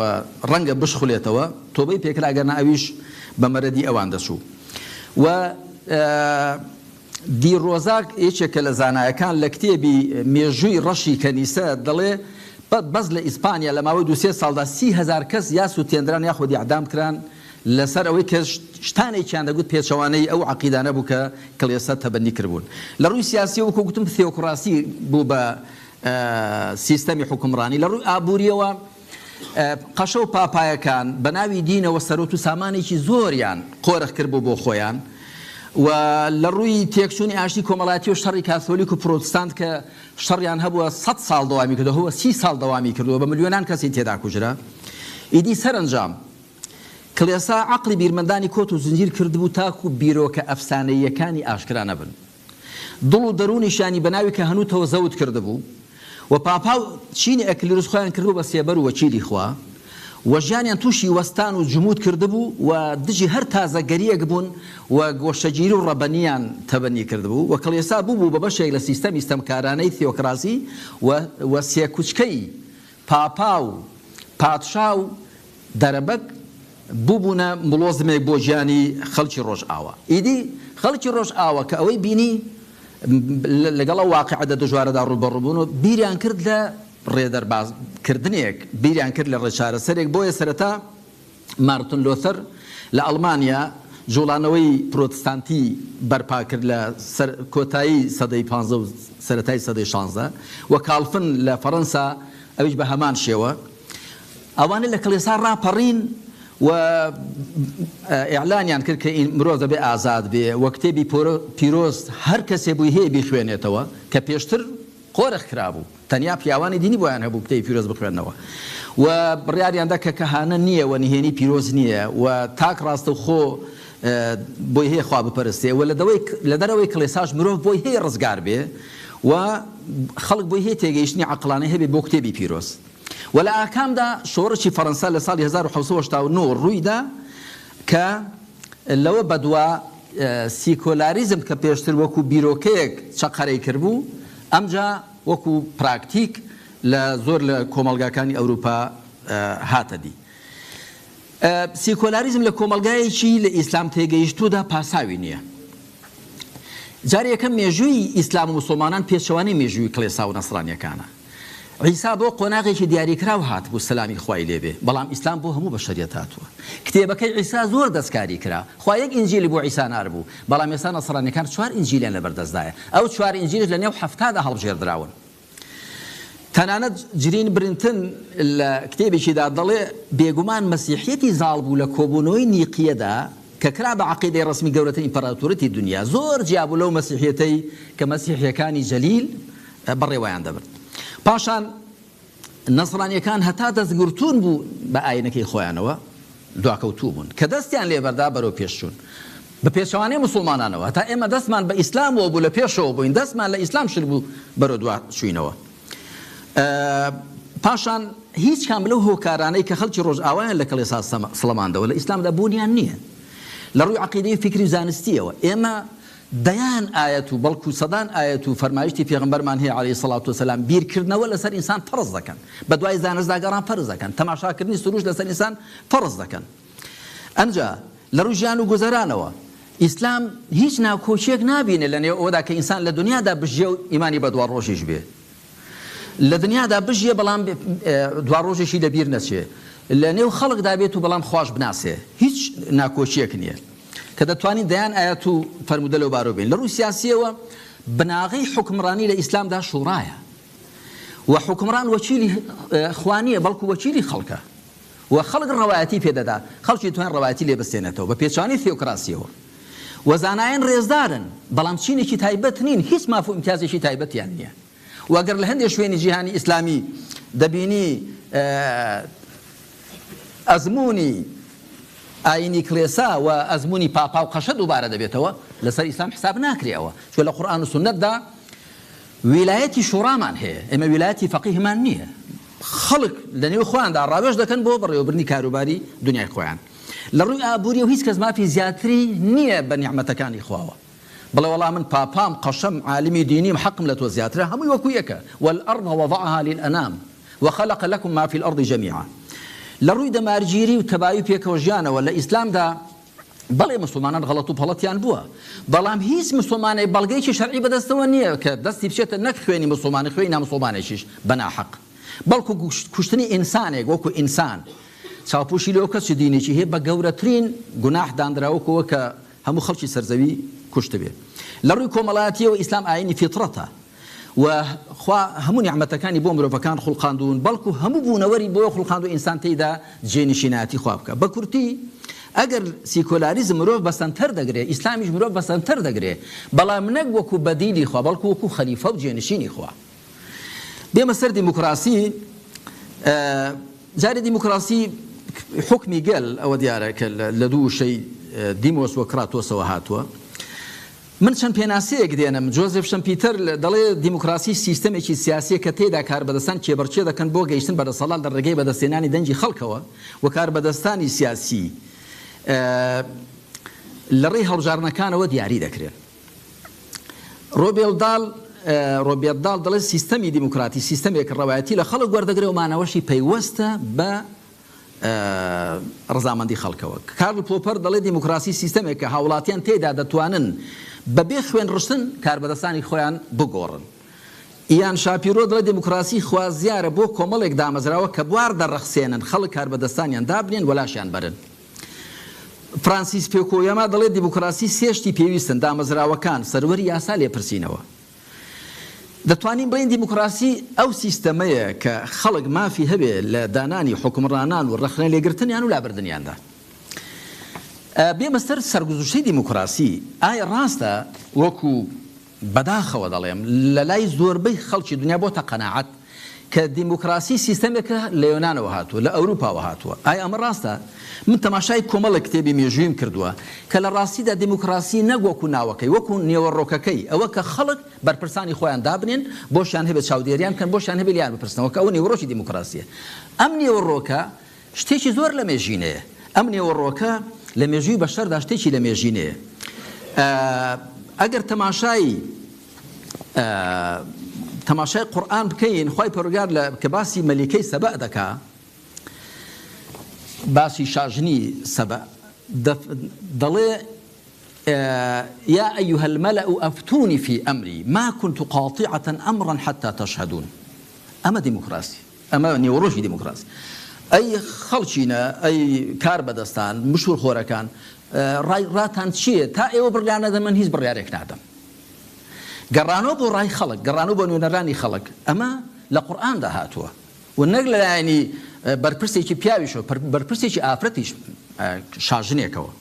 ڕەنگە بشخولێتەوە، تۆبەی پێکرا ئەگەرنا ئەویش بە مەرەدی ئەوان دەچوو و دی ڕۆزاک یەکێکە لە زانایەکان لە کتێبی مێژووی ڕەشی کەنیسە دەڵێ بەس لە ئیسپانیا لە ماوەی دوو سێ ساڵدا 30,000 کەس یا سوتێندران یاخود ئیعدام کران لەسەر ئەوەی کە شتانێکیان دەگوت پێچەوانەی ئەو عەقیدانە بوو کە کڵێسە تەبەنی کردبوون. لە ڕووی سیاسیەوە وەکو گوتم ثیۆکڕاسی بوو بە سیستەمی حوکمڕانی. لە ڕووی ئابووریەوە قەشە و پاپایەکان بە ناوی دینەوە سەروەت و سامانێکی زۆریان قۆرخ کردبوو بۆ خۆیان و لە ڕووی تێکچوونی ئاشتی کۆمەڵایەتی و شەڕی کاسۆلیک و پرۆتستانت کە شەڕیان هەبووە سەد ساڵ دەوامی کردووە هەوە سی ساڵ دەوامی کردووە بە ملیۆنان کەسی تێدا کوژرا ئیدی سەرەنجام کڵێسا عەقڵی بیرمەندانی کۆت و زنجیر کردبوو تاکو بیرۆکە ئەفسانەییەکانی ئاشکرا نەبن. دڵ و دەروونیشیانی بە ناوی کەهەنووتەوە زەوت کردبوو و پاپا و چینی ئەکلیروس خۆیان کردبوو بە سێبەر و وەکیلی خوا و ژیانیان تووشی وەستان و جموود کردبوو و دژی هەر تازەگەرییەک بوون و گۆشەگیری و ڕەبەنییان تەبەنی کردبوو و کڵێسا بووبوو بە بەشێک لە سیستەمی ستەمکارانەی ثیۆکراسی و و سێکوچکەی پاپا و پادشا و دەرەبەگ بووبوونە مڵۆزمێک بۆ گیانی خەڵکی ڕۆژئاوا. ئیدی خەڵکی ڕۆژئاوا کە ئەوەی بینی لەگەڵ ئەو واقیعە دژوارەدا ڕووبەڕوو بوون و بیریان کرد لە ڕێدەرباز کردنێک، بیریان کرد لە ڕێچارەسەرێک، بۆیە سەرەتا مارتن لۆثەر لە ئەڵمانیا جوڵانەوەی پرۆتستانتی بەرپا کرد لە کۆتایی سەدەی پانزە و سەرەتای سەدەی شانزە و کاڵفن لە فەڕەنسا ئەویش بە هەمان شێوە. ئەوانە لە کڵێسا ڕاپەڕین و ئیعلانیان کرد کە مرۆڤ دەبێ ئازاد بێ و کتێبی پیرۆز هەر کەسێ بووی هەیە بیخوێنێتەوە کە پێشتر قۆرخ کرابوو تەنیا پیاوانی دینی بۆیان هەبوو کتێبی پیرۆز بخوێننەوە و بڕیاریان دا کە کەهانە نییە و نهێنی پیرۆز نییە و تاک ڕاستەوخۆ بۆی هەیە خوا بپەرستێ و لە دەرەوەی کڵێساش مرۆڤ بۆی هەیە ڕزگار بێ و خەڵک بۆی هەیە تێگەیشتنی عەقڵانەی هەبێ بۆ کتێبی پیرۆز. و لە ئاکامدا شۆڕشی فەڕەنسا لە ساڵی 1789 ڕوویدا کە لەوە بەدوا سیکۆلاریزم کە پێشتر وەکو بیرۆکەیەک چەقەرەی کردبوو ئەمجا وەکو پراکتیک لە زۆر لە کۆمەڵگاکانی ئەوروپا هاتە دی. سیکۆلاریزم لە کۆمەڵگایەکی لە ئیسلام تێگەیشتوودا پاساوی نییە. جارێ یەکەم مێژووی ئیسلام و موسڵمانان پێچەوانەی مێژووی کڵێسا و نەسرانیەکانە. عیسا بۆ قۆناغێکی دیاریکراو هاتبوو سەلامی خوای لێ بێ، بەڵام ئیسلام بۆ هەموو بەشەریەت هاتووە. کتێبەکەی عیسا زۆر دەستکاری کرا. خوا یەک ئینجیلی بۆ عیسا ناربوو، بەڵام ئێستا نەسرانیەکان چوار ئینجیلیان لەبەردەستدایە. ئەو چوار ئینجیلش لەنێو حەفتادا هەڵبژێردراون. تەنانەت جرین برنتن لە کتێبێکیدا دەڵێ، بێگومان مەسیحیەتی زاڵ بوو لە کۆبوونەوەی نیقیەدا کە کرا بە عەقیدەی ڕەسمی گەورەترین ئیمپراتۆریەتی دونیا، زۆر جیا بوو لەو مەسیحیەتەی کە مەسیحیەکانی جەلیل بەڕێوەیان دەبرد. پاشان نەسرانیەکان هەتا دەستگرتوون بوو بە ئاینەکەی خۆیانەوە دواکەوتوو بوون. کە دەستیان لێ بەردا بەرەو پێش چوون. بە پێچەوانەی موسوڵمانانەوە هەتا ئێمە دەستمان بە ئیسلامەوە بوو لە پێشەوە بووین دەستمان لە ئیسلام شل بوو بەرەو دوا چووینەوە. پاشان هیچ کام لەو هۆکارانەی کە خەڵکی ڕۆژئاوایان لە کڵێسا سڵەماندەوە لە ئیسلامدا بوونیان نییە. لە ڕووی عەقیدەی و فیکری و زانستییەوە ئێمە دەیان ئایەت و بەڵکو سەدان ئایەت و فەرمایشتی پێغەمبەرمان هەیە علیە الصلوە والسلام بیرکردنەوە لەسەر ئینسان فەرز دەکەن، بەدوای زانستدا گەڕان فەرز دەکەن، تەماشاکردنی سروشت لەسەر ئینسان فەرز دەکەن. ئەمجا لە ڕووی ژیان و گوزەرانەوە ئیسلام هیچ ناکۆکیەک نابینێ لە نێو ئەوەدا کە ئینسان لە دونیادا بژیێ و ئیمانی بە دواڕۆژیش بێ. لە دنیادا بژیێ بەڵام دواڕۆژیشی لە بیر نەچێ. لە نێو خەڵکدا بێت و بەڵام خواش بناسێ هیچ ناکۆکیەک نیە کە دەتوانین دەیان ئایەت و فەرموودە لەو بارەوە بێنین. لە ڕووی سیاسیەوە بناغەی حوکمڕانی لە ئیسلامدا شوڕایە و حوکمڕان وەکیلی خوا نیە بەڵکو وەکیلی خەڵکە و خەڵک ڕەوایەتی پێ دەدا، خەڵکی دەتوانێت ڕەوایەتی لێ بستێنێتەوە بە پێچەوانەی ثیۆکراسیەوە و زانایان ڕێزدارن بەڵام چینێکی تایبەت نین هیچ ماف و ئیمتیازێکی تایبەتیان نیە. و گەر لە هەندێ شوێنی جیهانی ئیسلامی دەبینی ئەزموونی ئایینی کڵێسا و ئەزموونی پاپا و قەشە دووبارە دەبێتەوە، لەسەر ئیسلام حساب ناکرێ ئەوە، چونکە لە قورئان و سوننەتدا ویلایەتی شوڕامان هەیە، ئێمە ویلایەتی فەقیهمان نییە، خەڵک لە نێو خۆیاندا ڕاوێژ دەکەن بۆ بەڕێوەبردنی کاروباری دنیای خۆیان. لە ڕووی ئابووریەوە هیچ کەس مافی زیاتری نییە بە نیعمەتەکانی خواوە. بڵێ وەڵا من پاپام قەشەم عالمی دینیم حەقم لە تۆ زیاترە هەمووی وەکو یەکە والارض وضعها للانام وخلق لکم ما فی الارض جمیعا لە ڕووی دەمارگیری و تەبایی و پێکەوە ژیانەوە لە ئیسلامدا بەڵێ مسوڵمانان غەڵەت و پەڵەتیان بووە بەڵام هیچ مسوڵمانێک بەڵگەیەکی شەرعی بەدەستەوە نییە کە دەستی بچێتە نەک خوێنی مسوڵمانێک خوێنی نامسوڵمانێکیش بە ناحەق بەڵکو کوشتنی ئینسانێک وەکو ئینسان چاوپۆشی لەوە کەس چ دینێکی هەیە بە گەورەترین گوناح دانراوە وەکو ئەوە کە هەموو خەڵکی سەرزەوی کوشتبێ. لە ڕووی کۆمەڵایەتیەوە ئیسلام ئایینی فیتڕەتە و خوا هەموو نیعمەتەکانی بۆ مرۆڤەکان خوڵقاندوون بەڵکو هەموو بوونەوەری بۆ خوڵقاندوو ئینسان تێیدا جێنشینایەتی خوا بکا. بە کورتی ئەگەر سیکۆلاریزم مرۆڤ بە سەنتەر دەگرێ ئیسلامیش مرۆڤ بە سەنتەر دەگرێ بەڵام نەک وەکو بەدیلی خوا بەڵکو وەکو خەلیفە و جێنشینی خوا. بێمە سەر دیموکراسی، جارێ دیموکراسی حوکمی گەل، ئەوە دیارە کە لە دوو وشەی دیمۆس و کراتۆسەوە هاتووە. من چەند پێناسەیەک دێنم، جۆزێف شەمپیتەر دەڵێ دیموکراسی سیستەمێکی سیاسییە کە تێیدا کاربەدەستان کێبڕکێ دەکەن بۆ گەیشتن بە دەسەڵات لە ڕێگەی بەدەستهێنانی دەنگی خەڵکەوە و کاربەدەستانی سیاسی لە ڕێی هەڵبژاردنەکانەوە دیاری دەکرێن. ڕۆبێل دال ڕۆبێرت داڵ دەڵێت سیستەمی دیموکراتی سیستەمێکە ڕەوایەتی لە خەڵک وەردەگرێ و مانەوەشی پەیوەستە بە ڕەزامەندی خەڵکەوە. کارل پۆپەر دەڵێت دیموکراسی سیستەمێکە هاوڵاتیان تێیدا دەتوانن بەبێ خوێن ڕشتن کاربەدەستانی خۆیان بگۆڕن. ئیان شاپیرۆ دەڵێت دیموکراسی خوازیارە بۆ کۆمەڵێک دامەزراوە کە بوار دەڕەخسێنن خەڵک کاربەدەستانیان دابنێن وەلاشیان بەرن. فرانسیس فوکویاما دەڵێت دیموکراسی سێ شتی پێویستن، دامەزراوەکان، سەروەری یاسا، لێپرسینەوە. دەتوانین بڵێین دیموکراسی ئەو سیستەمەیە کە خەڵک مافی هەبێ لە دانانی حوکمڕانان و ڕەخنە لێگرتنیان و لابردنیاندا. بێمە سەر سەرگوزشتەی دیموکراسی، ئایا ڕاستە وەکو بەداخەوە دەڵێم لە لای زۆربەی خەڵکی دنیا بۆتە قەناعەت کە دیموکراسی سیستەمێکە لە یۆنانەوە هاتووە، لە ئەوروپاوە هاتووە. ئایا ئەمە ڕاستە؟ من تەماشای کۆمەڵێک کتێبی مێژوویم کردووە کە لە ڕاستیدا دیموکراسی نەک وەکو ناوەکەی، وەکو نێوەڕۆکەکەی، ئەوە کە خەڵک بەرپرسانی خۆیان دابنێن، بۆشیان هەبێت چاودێریان بکەن، بۆشیان هەبێت لێیان بپرسنەوە کە ئەوە نێوەڕۆکی دیموکراسییە. ئەم نێوەڕۆکە شتێکی زۆر لە مێژینەیە. ئەم نێوەڕۆکە لە مێژووی بەشەردا شتێکی لە مێژینەیە. ئەگەر تەماشای تەماشای قورئان بکەین، خوای پەروەردگار لە کە باسی مەلیکەی سەبەء دەکا، باسی شاژنی سەبەء دەڵێ، یا ایها الملأ افتونی فی امری ما کنت قاطعة امرا حتی تشهدون. ئەمە دیموکراسی. ئەمە نێوەڕۆکی دیموکراسی. ئەی خەڵکینە، ئەی کار بەدەستان، مشوورخۆرەکان، ڕای ڕاتان چییە؟ تا ئێوە بڕیار نەدەن من هیچ بڕیارێک نادەم. گەڕانەوە بۆ ڕای خەڵک، گەڕانەوە بۆ نوێنەرانی خەڵک، ئەمە لە قورئاندا هاتووە و نەک لە لایەنی بەرپرسێکی پیاویشەوە، بەرپرسێکی ئافرەتیش شاژنێکەوە.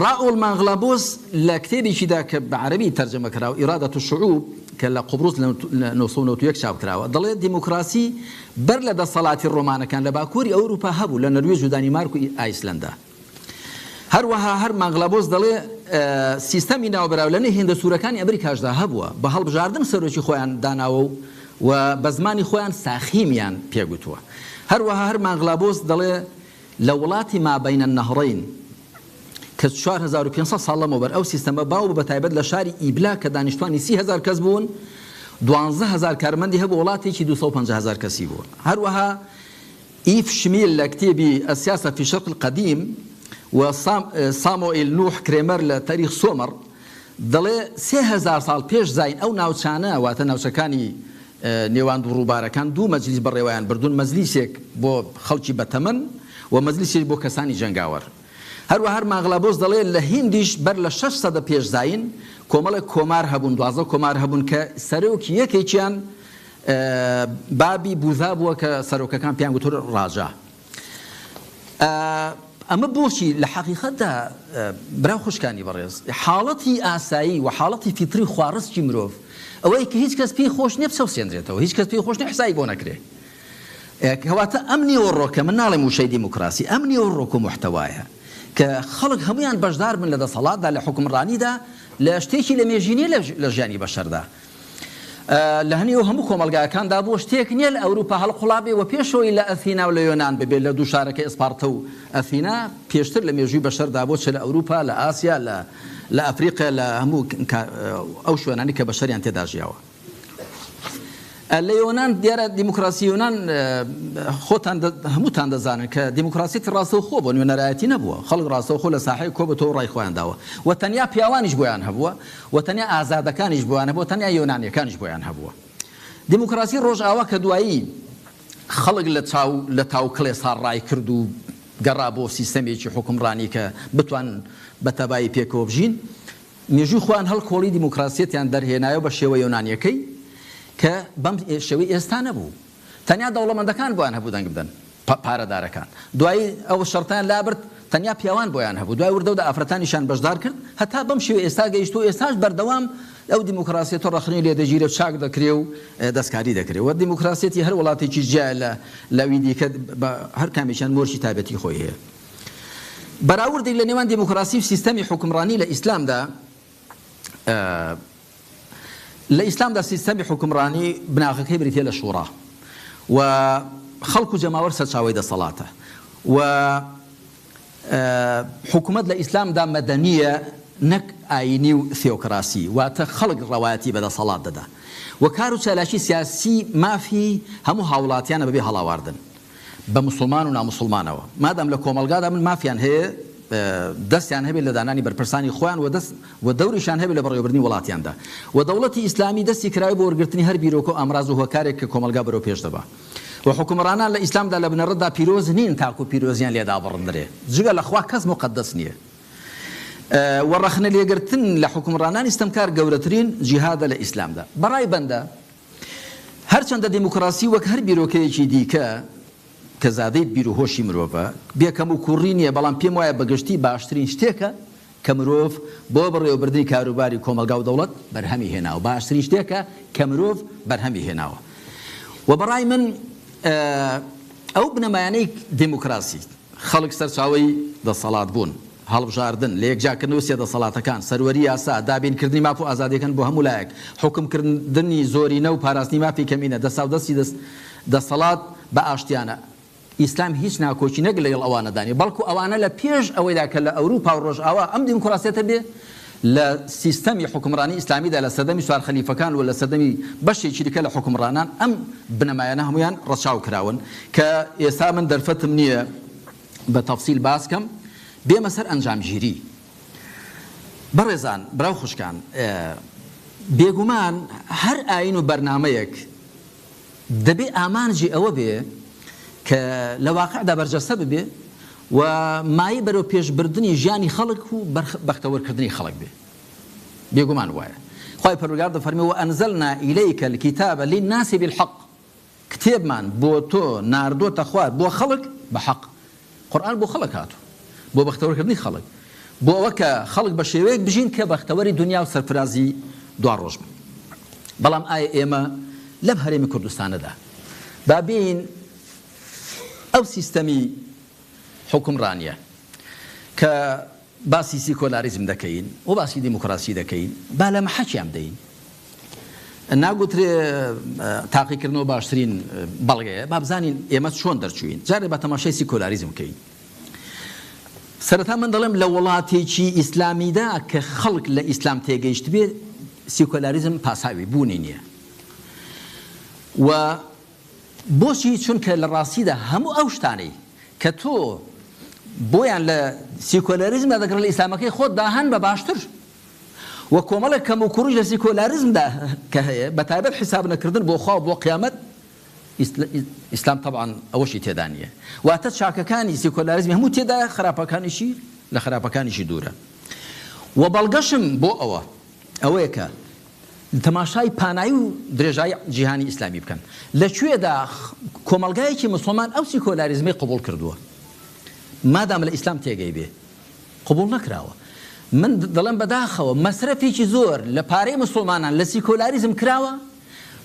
ڕائوڵ مانغلابۆس لە کتێبێکیدا کە بە عەرەبی تەرجەمە کراوە، ارادە الشعوب، کە لە قوبڕس لە 991 چاپ کراوە، دەڵێت دیموکراسی بەر لە دەسەڵاتی ڕۆمانەکان لە باکووری ئەوروپا هەبوو، لە نەرویج و دانیمارک و ئایسلەندا. هەروەها هەر مانغلابۆس دەڵێ سیستەمی ناوبراو لە نێو هێندە سوورەکانی ئەمریکاشدا هەبووە، بە هەڵبژاردن سەرۆکی خۆیان داناوە و و بە زمانی خۆیان ساخیمیان پێ گوتووە. هەروەها هەر مانغلابۆس دەڵێ لە وڵاتی ما بین النهرین کە 4500 ساڵ لەمەوبەر ئەو سیستەمە باو بوو بەتایبەت لە شاری ئیبلا کە دانیشتوانی 30 هەزار کەس بوون 12 هەزار کارمەندی هەبوو وڵاتێکی 250 هەزار کەسی بوو هەروەها ئیف شمیل لە کتێبی السیاسە فی الشرق القدیم و سامۆئیل نوح کرێمەر لە تاریخ سۆمەر دەڵێ 3000 ساڵ پێش زاین ئەو ناوچانە واتە ناوچەکانی. نێوان دوو ڕووبارەکان دوو مەجلیس بەڕێوەیان بردوون، مەجلیسێک بۆ خەڵکی بەتەمەن و مەجلیسێک بۆ کەسانی جەنگاوەر. هەروەها ماغلابۆس دەڵێ لە هیندیش بەر لە شەش سەدە پێش زایین کۆمەڵێک کۆمار هەبوون، 12 کۆمار هەبوون کە سەرۆکی یەکێکیان بابی بوزا بووە کە سەرۆکەکان پێیان گوتوون ڕاجا. ئەمە بۆچی؟ لە حەقیقەتدا برا و خوشکانی بەڕێز، حاڵەتی ئاسایی و حاڵەتی فیتری خواڕسکی مرۆڤ ئەوەیە کە هیچ کەس پێی خۆش نییە بچەوسێنرێتەوە، هیچ کەس پێی خۆش نییە حسابی بۆ نەکرێ. کەواتە ئەم نێوەڕۆکە، من ناڵێم وشەی دیموکراسی، ئەم نێوەڕۆک و موحتەوایە کە خەڵک هەموویان بەشدار بن لە دەسەڵاتدا، لە حوکمڕانیدا، لە شتێکی لەمێژینەیە لە ژیانی بەشەردا. لە هەنێو هەموو کۆمەڵگاکاندا بووە، شتێک نییە لە ئەوروپا هەڵقوڵابێ و پێشەوەی لە ئەثینا و لە یۆنان ببێ، لە دوو شارەکەی ئەسپارتە و ئەثینا پێشتر لە مێژووی بەشەردا بووە، چ لە ئەوروپا، لە ئاسیا، لە لە ئەفریقیا، لە هەموو ئەو شوێنانەی کە بەشەریان تێدا ژیاوە. لە یۆنان دیارە دیموکراسی یۆنان خۆتان هەمووتان دەزانن کە دیموکراسیەتی ڕاستەوخۆ بووە، نوێنەرایەتی نەبووە، خەڵک ڕاستەوخۆ لە ساحەیەک کۆبۆتەوە ڕای خۆیان داوە و تەنیا پیاوانیش بۆیان هەبووە و تەنیا ئازادەکانیش بۆیان هەبووە، تەنیا یۆنانیەکانیش بۆیان هەبووە. دیموکراسی ڕۆژئاوا کە دوایی خەڵک لە چاو لە تاو کڵێسا ڕای کرد و گەڕا بۆ سیستەمێکی حوکمڕانی کە بتوانن بە تەبایی پێکەوە بژین، مێژووی خۆیان هەڵکۆڵی دیموکراسیەتیان دەرهێنایەوە بە شێوە یۆنانیەکەی کە بەم شێوەی ئێستا نەبوو. تەنیا دەوڵەمەندەکان بۆیان هەبوو دەنگ بدەن، پارەدارەکان. دوایی ئەو شەرتەیان لابرد، تەنیا پیاوان بۆیان هەبوو. دوای وردە وردە ئافرەتانیشیان بەشدار کرد، هەتا بەم شێوەی ئێستا گەیشتووە و ئێستاش بەردەوام ئەو دیموکراسیەتە ڕەخنەی لێ دەگیرێ و چاک دەکرێ و دەستکاری دەکرێ و دیموکراسیەتی هەر وڵاتێکیش جیایە لە لەوی دیکە، بە هەر کامێکیان مۆرکی تایبەتی خۆی هەیە. بەراوردێک لە نێوان دیموکراسی و سیستەمی حوکمڕانی لە ئیسلامدا، لە ئیسلامدا سیستەمی حوکمڕانی بناغەکەی بریتیە لە شوڕا و خەڵک و جەماوەر سەرچاوەی دەسەڵاتە و حکومەت لە ئیسلامدا مەدەنییە نەک ئایینی و ثیۆکراسی، واتە خەڵک ڕەوایەتی بە دەسەڵات دەدا و کار و چالاکی سیاسی مافی هەموو هاوڵاتیانە بەبێ هەڵاواردن بە موسڵمان و ناموسڵمانەوە مادام لە کۆمەڵگادا بن مافیان هەیە دەستیان هەبێت لە دانانی بەرپرسانی خۆیان و دەست و دەوریشیان هەبێت لە بەڕێوەبردنی وڵاتیاندا و دەوڵەتی ئیسلامی دەستی کراوەی بۆ وەرگرتنی هەر بیرۆکە و ئامراز و هۆکارێک کە کۆمەڵگا بەرەو پێش دەبا و حوکمڕانان لە ئیسلامدا لە بنەڕەتدا پیرۆز نین تاکو پیرۆزیان لێ دابڕدرێ جگە لە خوا کەس موقەدەس نییە و ڕەخنە لێگرتن لە حوکمڕانانی ستەمکار گەورەترین جیهادە لە ئیسلامدا بەڕای بەندە هەرچەندە دیموکراسی وەک هەر بیرۆکەیەکی دیکە کە زادەی بیروهۆشی مرۆڤە، بێ کەموکووڕی نییە، بەڵام پێم وایە بە گشتی باشترین شتێکە کە مرۆڤ بۆ بەڕێوەبردنی کاروباری کۆمەڵگا و دەوڵەت بەرهەمی هێناوە، باشترین شتێکە کە مرۆڤ بەرهەمی هێناوە و بە ڕای من ئەو بنەمایانەی دیموکراسی، خەڵک سەرچاوەی دەسەڵات بوون، هەڵبژاردن، لەیەکجاکردنەوەی سێ دەسەڵاتەکان، سەروەری یاسا، دابینکردنی ماف و ئازادییەکان بۆ هەموو لایەک، حوکمکردنی زۆرینە و پاراستنی مافی کەمینە، دەستاودەستی دەسەڵات بە ئاشتیانە. ئیسلام هیچ ناکۆکی نەک لەگەڵ ئەوانەدا نییە، بەڵکو ئەوانە لە پێش ئەوەیدا کە لە ئەوروپا و ڕۆژئاوا ئەم دیموکراسیەتە بێ، لە سیستەمی حوکمڕانی ئیسلامیدا لە سەردەمی سوار خەلیفەکان و لە سەردەمی بەشێکی دیکە لە حوکمڕانان ئەم بنەمایانە هەموویان ڕەچاو کراون کە ئێستا من دەرفەتم نییە بە تەفسیل باس کەم بێمە سەر ئەنجامگیری. بەڕێزان برا و خوشکان بێگومان هەر ئایین و بەرنامەیەک دەبێ ئامانجی ئەوە بێ کە لە واقعدا بەرجەستە ببێ و مایەی بەرەو پێش بردنی ژیانی خەڵک و بەختەوەرکردنی خەڵک بێ. بێگومان وایە. خوای پەروەردگار دەفەرموێ، وانزلنا الیک الکتاب للناس بالحق، کتێبمان بۆ تۆ ناردۆتە خوار بۆ خەڵک بە حەق. قورئان بۆ خەڵک هاتووە، بۆ بەختەوەرکردنی خەڵک، بۆ ئەوە کە خەڵک بە شێوەیەک بژین کە بەختەوەری دونیا و سەرفرازی دواڕۆژ بن. بەڵام ئایا ئێمە لەم هەرێمی کوردستانەدا با بێین ئەو سیستەمی حوکمڕانییە کە باسی سیکۆلاریزم دەکەین و باسی دیموکراسی دەکەین، با لە مەحەکیان بدەین. ناگوترێ تاقیکردنەوە باشترین بەڵگەیە، با بزانین ئێمە چۆن دەرچووین. جارێ با تەماشای سیکۆلاریزم بکەین. سەرەتا من دەڵێم لە وڵاتێکی ئیسلامیدا کە خەڵک لە ئیسلام تێگەیشتبێ سیکۆلاریزم پاساوی بوونی نییە و بۆچی؟ چونکە لە ڕاستیدا هەموو ئەو شتانەی کە تۆ بۆیان لە سیکۆلاریزمدا دەگەڕێ لە ئیسلامەکەی خۆتدا هەن بە باشتر. و کۆمەڵێک کەموکوڕیش لە سیکۆلاریزمدا کە هەیە، بە تایبەت حیساب نەکردن بۆ خوا و بۆ قیامەت، ئیسلام تەبعەن ئەوەشی تێدا نییە. واتە چاکەکانی سیکۆلاریزمی هەموو تێدایە، خراپەکانیشی لە خراپەکانیشی دوورە. و بەڵگەشم بۆ ئەوە ئەوەیە کە تەماشای پانایی و درێژایی جیهانی ئیسلامی بکەن. لە کوێدا کۆمەڵگایەکی موسڵمان ئەو سیکۆلاریزمەی قبوڵ کردووە؟ مادام لە ئیسلام تێگەیبێ. قبوڵ نەکراوە. من دەڵێم بەداخەوە مەسرەفێکی زۆر لە پارەی موسڵمانان لە سیکۆلاریزم کراوە،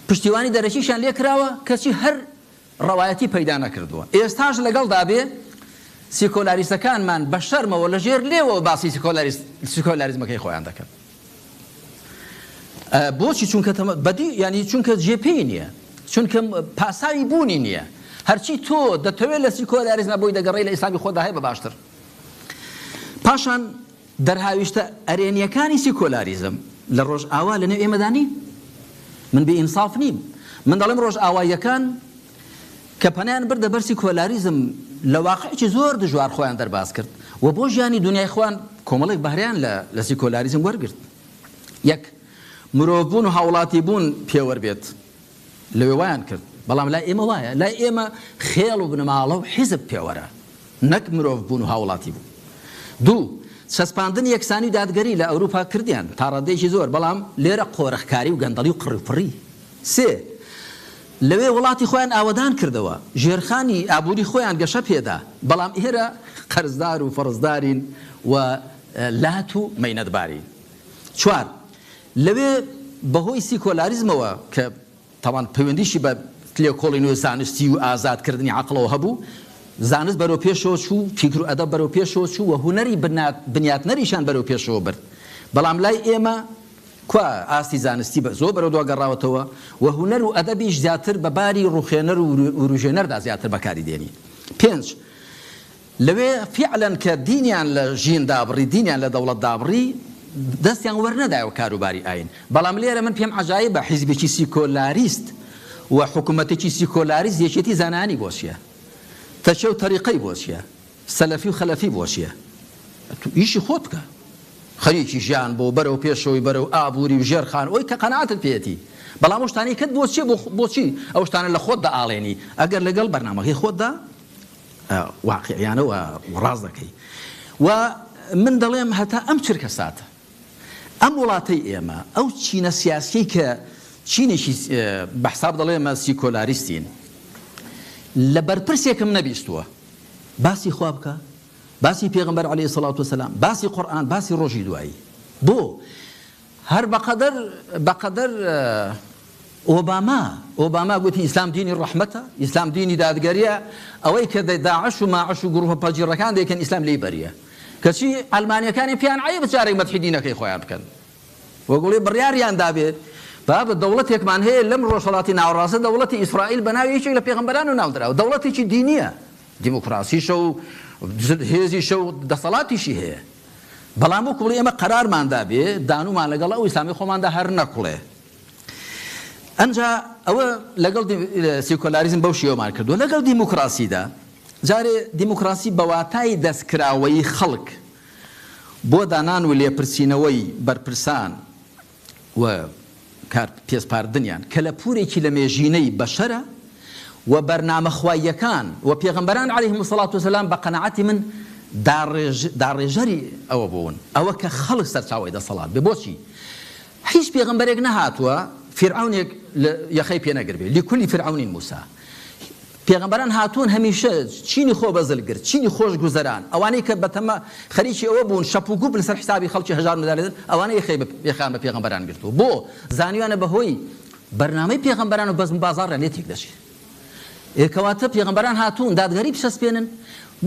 پشتیوانی دەرەکیشیان لێ کراوە، کەچی هەر ڕەوایەتی پەیدا نەکردووە. ئێستاش لەگەڵدا بێ سیکۆلاریستەکانمان بە شەرمەوە لە ژێر لێوەوە باسی سیکۆلاریزمەکەی خۆیان دەکەن. بۆچی؟ چونکە بەدی یانی چونکە جێ پێی نییە، چونکە پاساوی بوونی نییە. هەرچی تۆ دەتەوێت لە سیکۆلاریزمە بۆی دەگەڕێی لە ئیسلامی خۆتدا هەیە بە باشتر. پاشان دەرهاویشتە ئەرێنییەکانی سیکۆلاریزم لە ڕۆژئاوا لەنێو ئێمەدا نین. من بێ ئینساف نیم. من دەڵێم ڕۆژئاواییەکان کە پەنایان بردە بەر سیکۆلاریزم لە واقعێکی زۆر دژوار خۆیان دەرباز کرد و بۆ ژیانی دونیای خۆیان کۆمەڵێک بەهرەیان لە سیکۆلاریزم وەرگرت. یەک، مرۆڤبوون و هاوڵاتیبوون پێوەر بێت. لەوێ وایان کرد. بەڵام لای ئێمە وایە؟ لای ئێمە خێڵ و بنەماڵە و حیزب پێوەرە. نەک مرۆڤ بوون و هاوڵاتی بوون. دوو، چەسپاندنی یەکسانی و دادگەری لە ئەوروپا کردیان تا ڕادەیەکی زۆر، بەڵام لێرە قۆرخکاری و گەندەڵی و قڕوپڕی. سێ، لەوێ وڵاتی خۆیان ئاوەدان کردەوە، ژێرخانی ئابووری خۆیان گەشە پێدا، بەڵام ئێرە قەرزدار و فەڕزدارین و لات و مەینەتبارین. چوار، لەوێ بەهۆی سیکۆلاریزمەوە کە تاوان پەیوەندیشی بە لێکۆڵینەوەی زانستی و ئازادکردنی عەقڵەوە هەبوو، زانست بەرەو پێشەوە چوو، فیکر و ئەدەب بەرەو پێشەوە چوو و هونەری بنیاتنەریشیان بەرەو پێشەوە برد. بەڵام لای ئێمە کوا ئاستی زانستی زۆر بەرەو دوا گەڕاوەتەوە و هونەر و ئەدەبیش زیاتر بە باری ڕووخێنەر و وروژێنەردا زیاتر بەکاری دێنین. پێنج. لەوێ فیعلەن کە دینیان لە ژین دابڕی، دینیان لە دەوڵەت دابڕی، دەستیان وەرنەدایەوە کاروباری ئایین. بەڵام لێرە من پێم عەجایبە حیزبێکی سیکۆلاریست و حکومەتێکی سیکۆلاریست یەکێتی زانایانی بۆ چیە؟ تەکیە و تەریقەی بۆ چیە؟ سەلەفی و خەلەفی بۆ چیە؟ ئەتوو ئیشی خۆت بکە. خەریکی ژیان بۆ بەرەو پێشەوەی بەرەو ئابووری و ژێرخان ئەوەی کە قەناعەتت پێیەتی. بەڵام ئەو شتانەی کەت بۆ چیە؟ بۆچی ئەو شتانە لە خۆت دەئاڵێنی؟ ئەگەر لەگەڵ بەرنامەکەی خۆتدا واقیعیانە و ڕاست دەکەی و من دەڵێم هەتا ئەم چرکە ساتە ئەم وڵاتەی ئێمە ئەو چینە سیاسیەی کە چینێکی بە حساب دەڵێمە سیکۆلاریستین لە بەرپرسێکم نەبیستووە باسی خوا بکە باسی پێغمبەر عەلەیهی سڵات وسلام باسی قورئان باسی ڕۆژی دوایی بۆ هەر بەقەدەر بەقەدەر ئۆباما ئۆباما گوتی ئیسلام دینی ڕەحمەتە ئیسلام دینی دادگەریە ئەوەی کە داعش و ماعش و گروپە پەجیڕەکان دەیکەن ئیسلام لێی بەریە کەچی عەلمانیەکانی پێیان عەیبە جارێک مەدحی دینەکەی خۆیان بکەن وەگوڵی بڕیاریان دابێت بابە دەوڵەتێکمان هەیە لەم ڕۆژهەڵاتی ناوەڕاستە دەوڵەتی ئیسرائیل بە ناوی یەکێک لە پێغەمبەران و ناودراوە دەوڵەتێکی دینیە دیموکراسیشە و هێزیشە و دەسەڵاتیشی هەیە بەڵام وەکو بڵێی ئێمە قەرارمان دابێ دانومان لەگەڵ ئەو ئیسلامی خۆماندا هەر نەکوڵێ. ئەمجا ئەوە لەگەڵ سیکۆلاریزم بەو شێوەمان کردووە. لەگەڵ دیموکراسیدا جارێ دیموکراسی بە واتای دەستکراوەیی خەڵک بۆ دانان و لێپرسینەوەی بەرپرسان و کار پێسپاردنیان کەلەپوورێکی لەمێژینەی بەشەرە و بەرنامە خواییەکان و پێغەمبەران علیهم الصلوة والسلام بە قەناعەتی من داڕێژ داڕێژەری ئەوە بوون ئەوە کە خەڵک سەرچاوەی دەسەڵات بێ بۆچی هیچ پێغەمبەرێک نەهاتووە فیرعەونێک لە یەخەی پێ نەگربێ لکل فرعون موسی پێغەمبەران هاتوون هەمیشە چینی خۆ بەزل گرت، چینی خۆش گوزەران، ئەوانەی کە بەتەما خەریکی ئەوە بوون شەپ و گوپ لەسەر حسابی خەڵکی هەژار و نەدار ئەوانە یەخەی یەخەیان بە پێغەمبەران گرتووە. بۆ؟ زانیویانە بەهۆی بەرنامەی پێغەمبەران و بەزم و بازاڕیان لێ تێک دەچێ. ئێ کەواتە پێغەمبەران هاتوون دادگەری بچەسپێنن.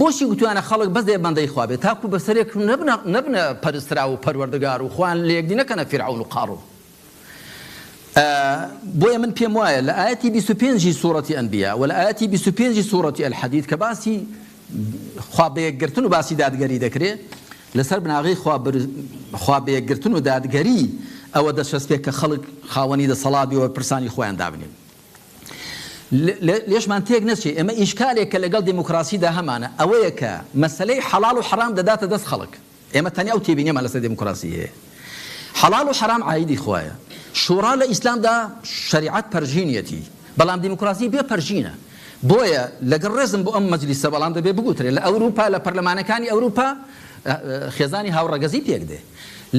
بۆچی گوتویانە خەڵک بەس دەبێ بەندەی خوا بێ تاکوو بەسەرێک نەبنە نەبنە پەرستراو و پەروەردگار و خۆیان لەیەکدی نەکەنە فیرعەون و قاڕوون. بۆیە من پێم وایە لە ئایەتی 25 ی سوڕەتی ئەنبیا و لە ئایەتی 25 ی سوڕەتی الحدید کە باسی خوا بەیەکگرتن و باسی دادگەری دەکرێ لەسەر بناغەی خوا بەیەکگرتن و دادگەری ئەوە دەچەسپێ کە خەڵک خاوەنی دەسەڵات بێ و بەرپرسانی خۆیان دابنێن. لێشمان تێک نەچێ ئێمە ئیشکالێک کە لەگەڵ دیموکراسیدا هەمانە ئەوەیە کە مەسەلەی حەڵاڵ و حەرام دەداتە دەست خەڵک. ئێمە تەنیا ئەو تێبینیەمان لەسەر دێموکراسی هەیە. حەڵاڵ و حەرام عایدی خوایە. شوڕا لە ئیسلامدا شەریعەت پەرژینیەتی، بەڵام دیموکراسی بێ پەرژینە. بۆیە لەگەڵ ڕێزم بۆ ئەم مەجلیسە بەڵام دەبێ بگوترێ لە ئەوروپا لە پەرلەمانەکانی ئەوروپا خێزانی هاوڕەگەزی پێک دێ.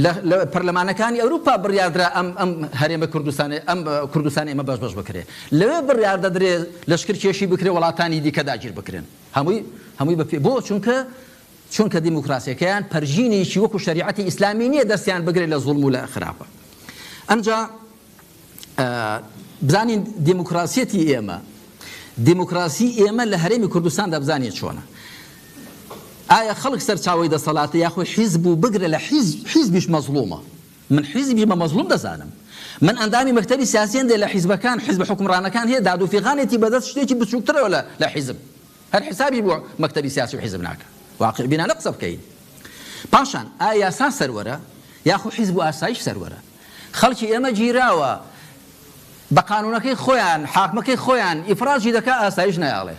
لە لە پەرلەمانەکانی ئەوروپا بڕیاردرا ئەم ئەم هەرێمە کوردستانە ئەم کوردستانی ئێمە بەش بەش بکرێ. لەوێ بڕیار دەدرێ لەشکرکێشی بکرێ وڵاتانی دیکە داگیر بکرێن. هەمووی هەمووی بە پێ بۆ؟ چونکە چونکە دیموکراسیەکەیان پەرژینێکی وەکو شەریعەتی ئیسلامی نیە دەستیان بگرێت لە زوڵم و لە خراپە. ئەمجا بزانین دیموکراسیەتی ئێمە دیموکراسی ئێمە لە هەرێمی کوردستاندا بزانین چۆنە. ئایا خەڵک سەرچاوەی دەسەڵاتە یاخۆ حیزب و بگرە لە حیزب حیزبیش مەزڵومە. من حیزبیش بە مەزڵوم دەزانم. من ئەندامی مەکتەبی سیاسی هەندێ لە حیزبەکان حیزبە حوکمڕانەکان هەیە داد و فیغانێتی بەدەست شتێکی بچوکترەوە لە حیزب. هەر حسابی بۆ مەکتەبی سیاسی و حیزب ناکا. واقیع بینانە قسە بکەین. پاشان ئایا یاسا سەروەرە یاخو حیزب و ئاسایش سەروەرە؟ خەڵکی ئێمە گیراوە بە قانونەکەی خۆیان حاکمەکەی خۆیان ئیفراجی دەکا ئاسایش نایەڵێ.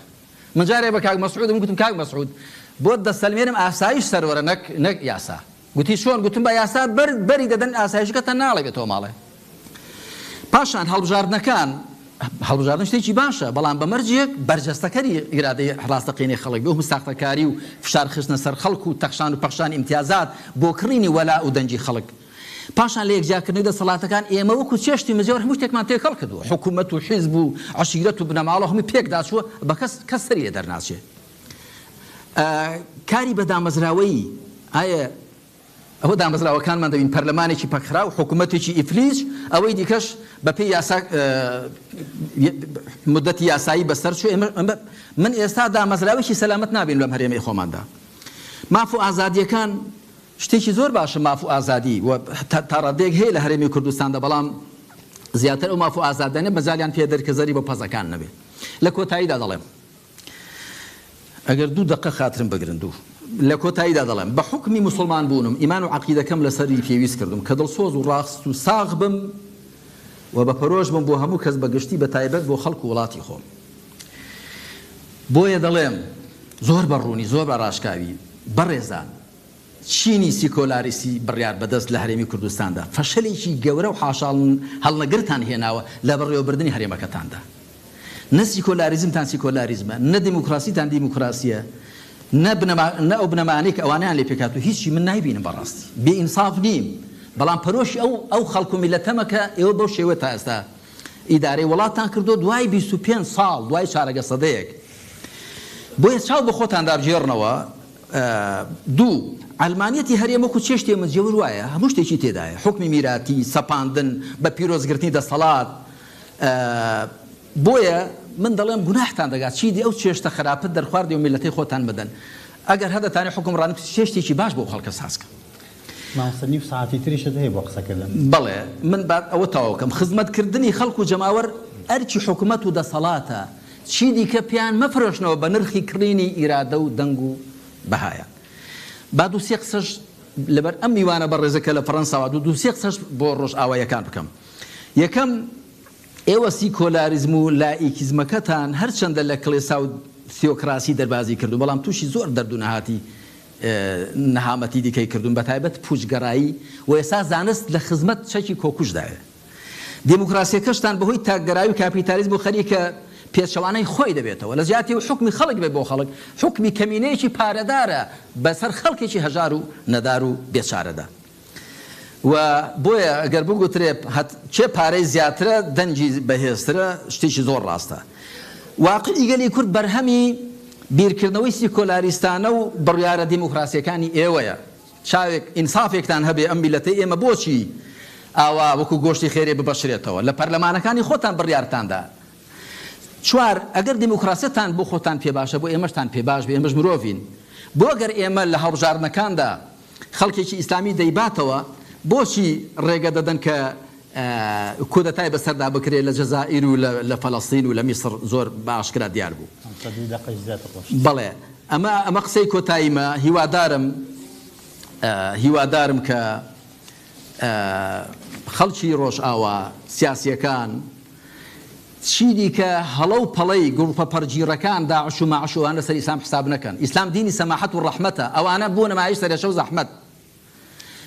من جارێک بە کاک مەسعودم گوتم کاک مەسعود بۆت دەسەلمێنم ئاسایش سەروەرە نەک نەک یاسا. گوتی چۆن؟ گوتم بە یاسا بەر بەری دەدەن ئاسایشەکە تە ناڵێ بێتەوە ماڵێ. پاشان هەڵبژاردنەکان، هەڵبژاردن شتێکی باشە، بەڵام بە مەرجێک بەرجەستەکەری ئیرادەی ڕاستەقینەی خەڵک بێ و ساختەکاری و فشار خستنە سەر خەڵک و تەخشان و پەخشانی ئیمتیازات بۆ کڕینی وەلاء و دەنگی خەڵک. پاشان لە یەکجیاکردنەوەی دەسەڵاتەکان ئێمە وەکو چێشتی مجێور هەموو شتێکمان تێکەڵ کردووە، حکوومەت و حیزب و عەشیرەت و بنەماڵە هەمووی پێکداچووە، بە کەس کەس سەری لێ دەرناچێ. کاری بە دامەزراوەیی، ئایا ئەوە دامەزراوەکانمان دەبین پەرلەمانێکی پەکخراو، حکوومەتێکی ئیفلیج، ئەوەی دیکەش بەپێی یاسا مدەتی یاسایی بەسەر چوو، ئێمە من ئێستا دامەزراوێکی سەلامەت نابین لەم هەرێمەی خۆماندا. ماف و ئازادییەکان شتێکی زۆر باشە ماف و ئازادی و تا ڕادەیەک هەیە لە هەرێمی کوردستاندا، بەڵام زیاتر ئەو ماف و ئازادیانە مەجالیان پێ دەرکە زەری بۆ پەزەکان نەبێ. لە کۆتاییدا دەڵێم. ئەگەر دوو دەقە خاترم بگرن دوو. لە کۆتاییدا دەڵێم، بە حوکمی موسڵمان بوونم ئیمان و عەقیدەکەم لەسەری پێویست کردووم کە دڵسۆز و ڕاست و ساغ بم و بە پەرۆش بم بۆ هەموو کەس بە گشتی بە تایبەت بۆ خەڵک و وڵاتی خۆم. بۆیە دەڵێم زۆر بە ڕوونی زۆر بە ڕاشکاوی بەڕێزان چینی سیکۆلاریستی بڕیار بەدەست لە هەرێمی کوردستاندا فەشەلێکی گەورە و حاشا هەڵنەگرتان هێناوە لە بەڕێوەبردنی هەرێمەکەتاندا. نە سیکۆلاریزمتان سیکۆلاریزمە، نە دیموکراسیتان دیموکراسییە، نە بنەما نە ئەو بنەمایانەی کە ئەوانەیان لێ پێکهاتووە هیچی من نایبینم بەڕاستی. بێ ئینساف نیم، بەڵام پەرۆشی ئەو ئەو خەڵک و میللەتەمە کە ئێوە بەو شێوەیە تا ئێستا ئیدارەی وڵاتتان کردووە دوای 25 ساڵ، دوای چارەگە سەدەیەک. بۆیە چاو بە خۆتاندا بگێڕنەوە. دوو، عەلمانیەتی هەرێم وەکو چێشتێ مجێور وایە، هەموو شتێکی تێدایە، حوکمی میراتی، سەپاندن، بە پیرۆزگرتنی دەسەڵات، بۆیە من دەڵێم گوناحتان دەگات چیدی ئەو چێشتە خراپە دەرخواردی و میللەتەی خۆتان مەدەن ئەگەر هەدەتانێ حوکمڕانی بکەن چێشتێکی باش بۆ خەڵکە ساز کەن.
مامۆستا نیو سەعاتی تریشت هەیە بۆ قسەکردن.
بەڵێ من با ئەوە تەواو کەم خزمەتکردنی خەڵک و جەماوەر ئەرکی حکومەت و دەسەڵاتە چیدیکە پێیان مەفرۆشنەوە بە نرخی کڕینی ئیرادە و دەنگ و بەهایان. با دوو سێ قسەش لەبەر ئەم میوانە بەڕێزە کە لە فەڕەنساوە دوو سێ قسەش بۆ ڕۆژئاواییەکان بکەم. یەکەم، ئێوە سیکۆلاریزم و لائیکیزمەکەتان هەرچەندە لە کڵێسا و ثیۆکراسی دەربازی کردوون، بەڵام تووشی زۆر دەرد و نەهاتی نەهامەتی دیکەی کردوون، بەتایبەت پووچگەرایی و ئێستا زانست لە خزمەت چەکی کۆکوژدایە. دێموکراسییەکەشتان بەهۆی تاکگەرایی و کاپیتالیزم و خەریکە پێچەوانەی خۆی دەبێتەوە. لە جیاتی ئەوەی حوکمی خەڵک بێت بۆ خەڵک، حوکمی کەمینەیەکی پارەدارە بەسەر خەڵکێکی هەژار و نەدار و بێچارەدا. و بۆیە گەر بگوترێ هەت کێ پارەی زیاترە دەنگی بەهێزترە شتێکی زۆر ڕاستە. واقعی گەلی کورد بەرهەمی بیرکردنەوەی سیکۆلاریستانە و بڕیارە دیموکراسیەکانی ئێوەیە. چاوێک ئینسافێکتان هەبێ ئەم میللەتەی ئێمە بۆچی ئاوا وەکو گۆشتی خێرێ ببەشرێتەوە؟ لە پەرلەمانەکانی خۆتان بڕیارتان دا. چوار، ئەگەر دیموکراسیەتان بۆ خۆتان پێ باشە بۆ ئێمەشتان پێ باش بێ ئێمەش مرۆڤین. بۆ گەر ئێمە لە هەڵبژاردنەکاندا خەڵکێکی ئیسلامی دەیباتەوە، بۆچی ڕێگە دەدەن کە کودەتای بەسەردا بکرێت لە جەزائیر و لە فەلەستین و لە میسڕ زۆر بە ئاشکرا دیار بوو. بەڵێ ئەمە ئەمە قسەی کۆتاییمە، هیوادارم هیوادارم کە خەڵکی ڕۆژئاوا، سیاسییەکان، چیدیکە هەڵە و پەڵەی گروپە پەڕگیڕەکان داعش و ماعش و ئەوانە لەسەر ئیسلام حساب نەکەن. ئیسلام دینی سەماحەت و ڕەحمەتە، ئەوانە بوونە مایەی سەرێشە و زەحمەت.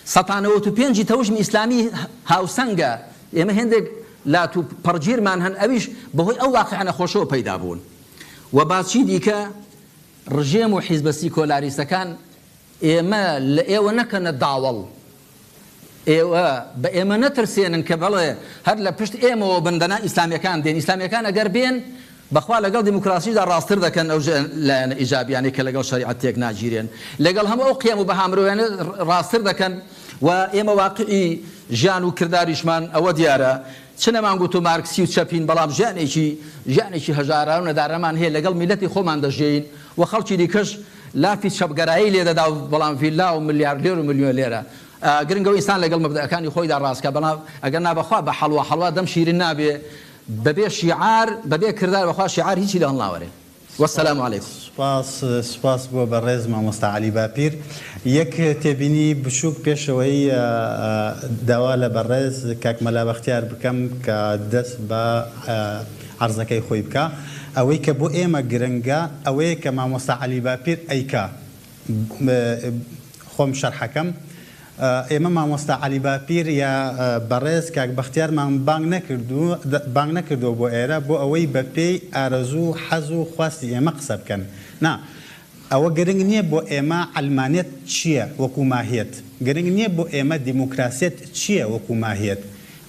سەتا 95 ی تەوژمی ئیسلامی هاوسەنگە، ئێمە هێندێک لات و پەڕگیرمان هەن ئەویش بەهۆی ئەو واقیعە نەخۆشەوە پەیدا بوون و با چی دیکە ڕژێم و حیزبە سیکۆلاریستەکان ئێمە لە ئێوە نەکەنە داوەڵ، ئێوە بە ئێمە نەترسێنن کە بەڵێ هەر لە پشت ئێمەوە بن دەنا ئیسلامیەکان دێن، ئیسلامیەکان ئەگەر بێن بەخوا لەگەڵ دیموکراسیشدا ڕاستتر دەکەن ئەو لایەنە ئیجابیانەی کە لەگەڵ شەریعەت تێک ناگیرێن لەگەڵ هەموو ئەو قیەم و بەها مرۆیانە ڕاستتر دەکەن و ئێمە واقعی ژیان و کرداریشمان ئەوە دیارە چ نەمانگوت و مارکسی و چەپین بەڵام ژیانێکی ژیانێکی هەژاران و نەدارەمان هەیە لەگەڵ میللەتی خۆمان دەژێین و خەڵکی دیکەش لافی چەپگەرایی لێدەدا و بەڵام ڤیللا و ملیاردێر و ملیۆنێرە. گرنگە ئینسان لەگەڵ مەبدەئەکانی خۆیدا ڕاست کا بەڵام ئەگەر نا بەخوا بە حەڵوا حەڵوا دەم شیرین نابێ بەبێ شیعار بەبێ کردار بەخوا شیعار هیچی لە هەڵناوەرێ والسلام علیکم.
سوپاس سوپاس بۆ بەڕێز مامۆستا عەلی باپیر. یەک تێبینی بچوک پێشەوەی داوا لە بەڕێز کاک مەلا بەختیار بکەم کە دەست بە عەرزەکەی خۆی بکا. ئەوەی کە بۆ ئێمە گرنگە ئەوەیە کە مامۆستا عەلی باپیر ئەیکا. خۆم شەرحەکەم. ئێمە مامۆستا عەلی باپیر یا بەڕێز کاک بەختیارمان بانگ نەکردوو بانگ نەکردووە بۆ ئێرە بۆ ئەوەی بە پێی ئارەزوو و حەز و خواستی ئێمە قسە بکەن. نا. ئەوە گرنگ نییە بۆ ئێمە عەلمانیەت چییە وەکوو ماهیەت. گرنگ نییە بۆ ئێمە دیموکراسیەت چییە وەکوو ماهیەت.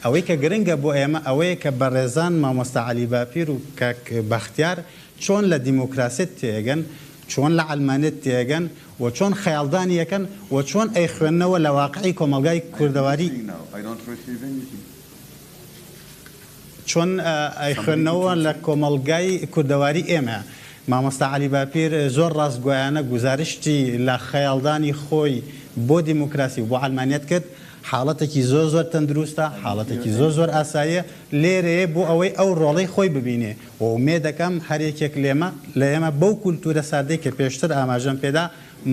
ئەوەی کە گرنگە بۆ ئێمە ئەوەیە کە بەڕێزان مامۆستا عەلی باپیر و کاک بەختیار چۆن لە دیموکراسیەت تێئەگەن، چۆن لە عەلمانیەت تێئەگەن و چۆن خەیاڵدانی ئەکەن و چۆن ئەیخوێننەوە لە واقعی کۆمەڵگای کوردەواری، چۆن ئەیخوێننەوە لە کۆمەڵگای کوردەواری ئێمە. مامۆستا عەلی باپیر زۆر ڕاستگۆیانە گوزارشتی لە خەیاڵدانی خۆی بۆ دیموکراسی و بۆ عەلمانیەت کرد، حاڵەتێکی زۆر زۆر تەندروستە، حاڵەتێکی زۆر زۆر ئاساییە، لێرەیە بۆ ئەوەی ئەو ڕۆڵەی خۆی ببینێ و ئومێدەکەم هەر یەکێک لێمە لە ئێمە بەو کولتوورە ساردەی کە پێشتر ئاماژەم پێدا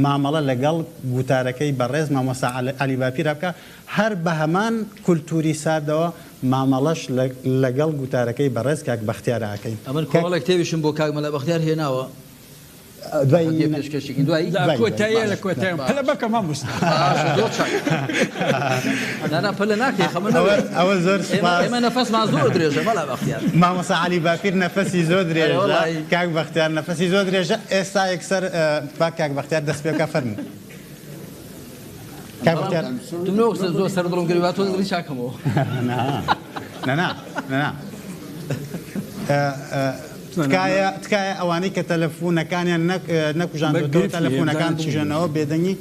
مامەڵە لەگەڵ گوتارەکەی بەڕێز مامۆستا عەلی باپیرا بکا، هەر بە هەمان کولتووری ساردەوە مامەڵەش لەگەڵ گوتارەکەی بەڕێز کاک بەختیارا ئەکەین.
ئەمن کۆمەڵێک کتێبیشم بۆ کاک مەلا بەختیار هێناوە.
دوای
هەدیە پێشکەشی دوایی
لە کۆتاییە لە کۆتایە پەلە مەکە مامۆستا.
باشە زۆر چاک. نا نا پەلە ناکەی خەمە نەبێ.
ئەوە زۆر سوپاس.
ئێمە نەفەسمان زۆر درێژە مەلا بەختیار.
مامۆستا عەلی باپیر نەفەسی زۆر درێژە کاک بەختیار نەفەسی زۆر درێژە ئێستا یەکسەر با کاک بەختیار دەست پێ بکا فەرموو. کاک بەختیار.
زۆر سەر دڵم گری با تۆ دڵی چاکەمەوە.
نا نا نا تکایە تکایە ئەوانەی کە تەلەفونەکانیان نەکوژاندوەتەوە تەلەفونەکان بکوژێنەوە بێدەنگی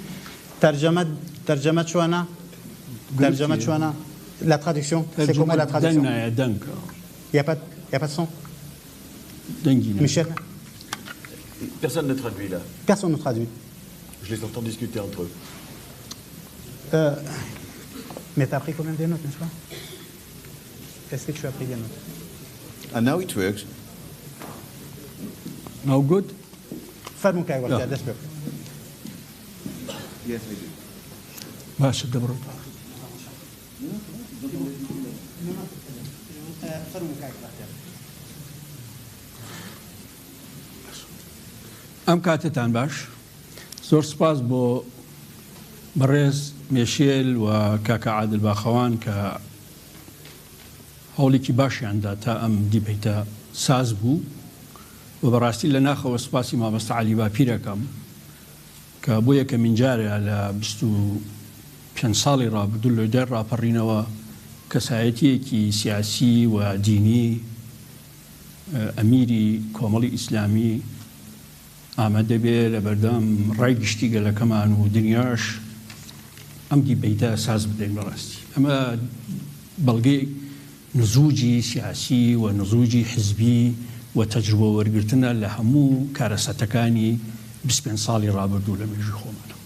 تەرجەمە تەرجەمە چۆنە تەرجەمە چۆنە la traduction c'est comment la traduction
دەنگ
y a pas y a pas de son
دەنگی
Michel
Personne ne traduit là.
Personne ne traduit.
Je les entends discuter entre eux.
Euh, mais t'as pris combien de notes, n'est-ce pas Est-ce que tu as pris des notes
And now it works.
Now good?
فەرموو کاک بەختیار دەست پێ بکە.
Yes, I do.
باشە دەبڕۆ.
فەرموو کاک بەختیار.
ئەم کاتەتان باش. زۆر سوپاس بۆ بەڕێز مێشێل و کاکە عادل باخەوان کە هەوڵێکی باشیان دا تا ئەم دیبەیتە ساز بوو و بەڕاستی لە ناخەوە سوپاسی مامۆستا عەلی باپیر ئەکەم کە بۆ یەکەمین جارە لە 25 ساڵی ڕابردوو لە دوای ڕاپەڕینەوە کەسایەتیەکی سیاسی و دینی ئەمیری کۆمەڵی ئیسلامی ئامادە بێ لەبەردەم ڕای گشتی گەلەکەمان و دنیاش ئەم دیبەیتە ساز بدەین. بەڕاستی ئەمە بەڵگەی نزوجی سیاسی و نزوجی حزبی و تەجروبە وەرگرتنە لە هەموو کارەساتەکانی 25 ساڵی ڕابردوو لە مێژووی خۆمانە.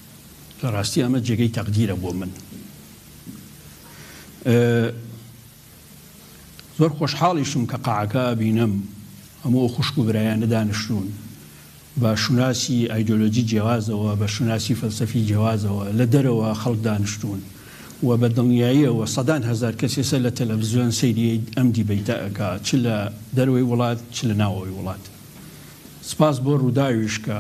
لە ڕاستی ئەمە جێگەی تەقدیرە بۆ من. زۆر خۆشحاڵیشم کە قاعەکە ئەبینم هەموو ئەو خوشک و برایانە دانیشتوون بە شوناسی ئایدۆلۆجی جیاوازەوە، بە شوناسی فەلسەفی جیاوازەوە لە دەرەوە خەڵک دانیشتوون و بە دڵنیاییەوە سەدان هەزار کەس ئێستا لە تەلەفزیۆن سەیری ئەم دیبەیتە ئەکا چ لە دەرەوەی وڵات چ لە ناوەوەی وڵات. سپاس بۆ ڕووداویش کە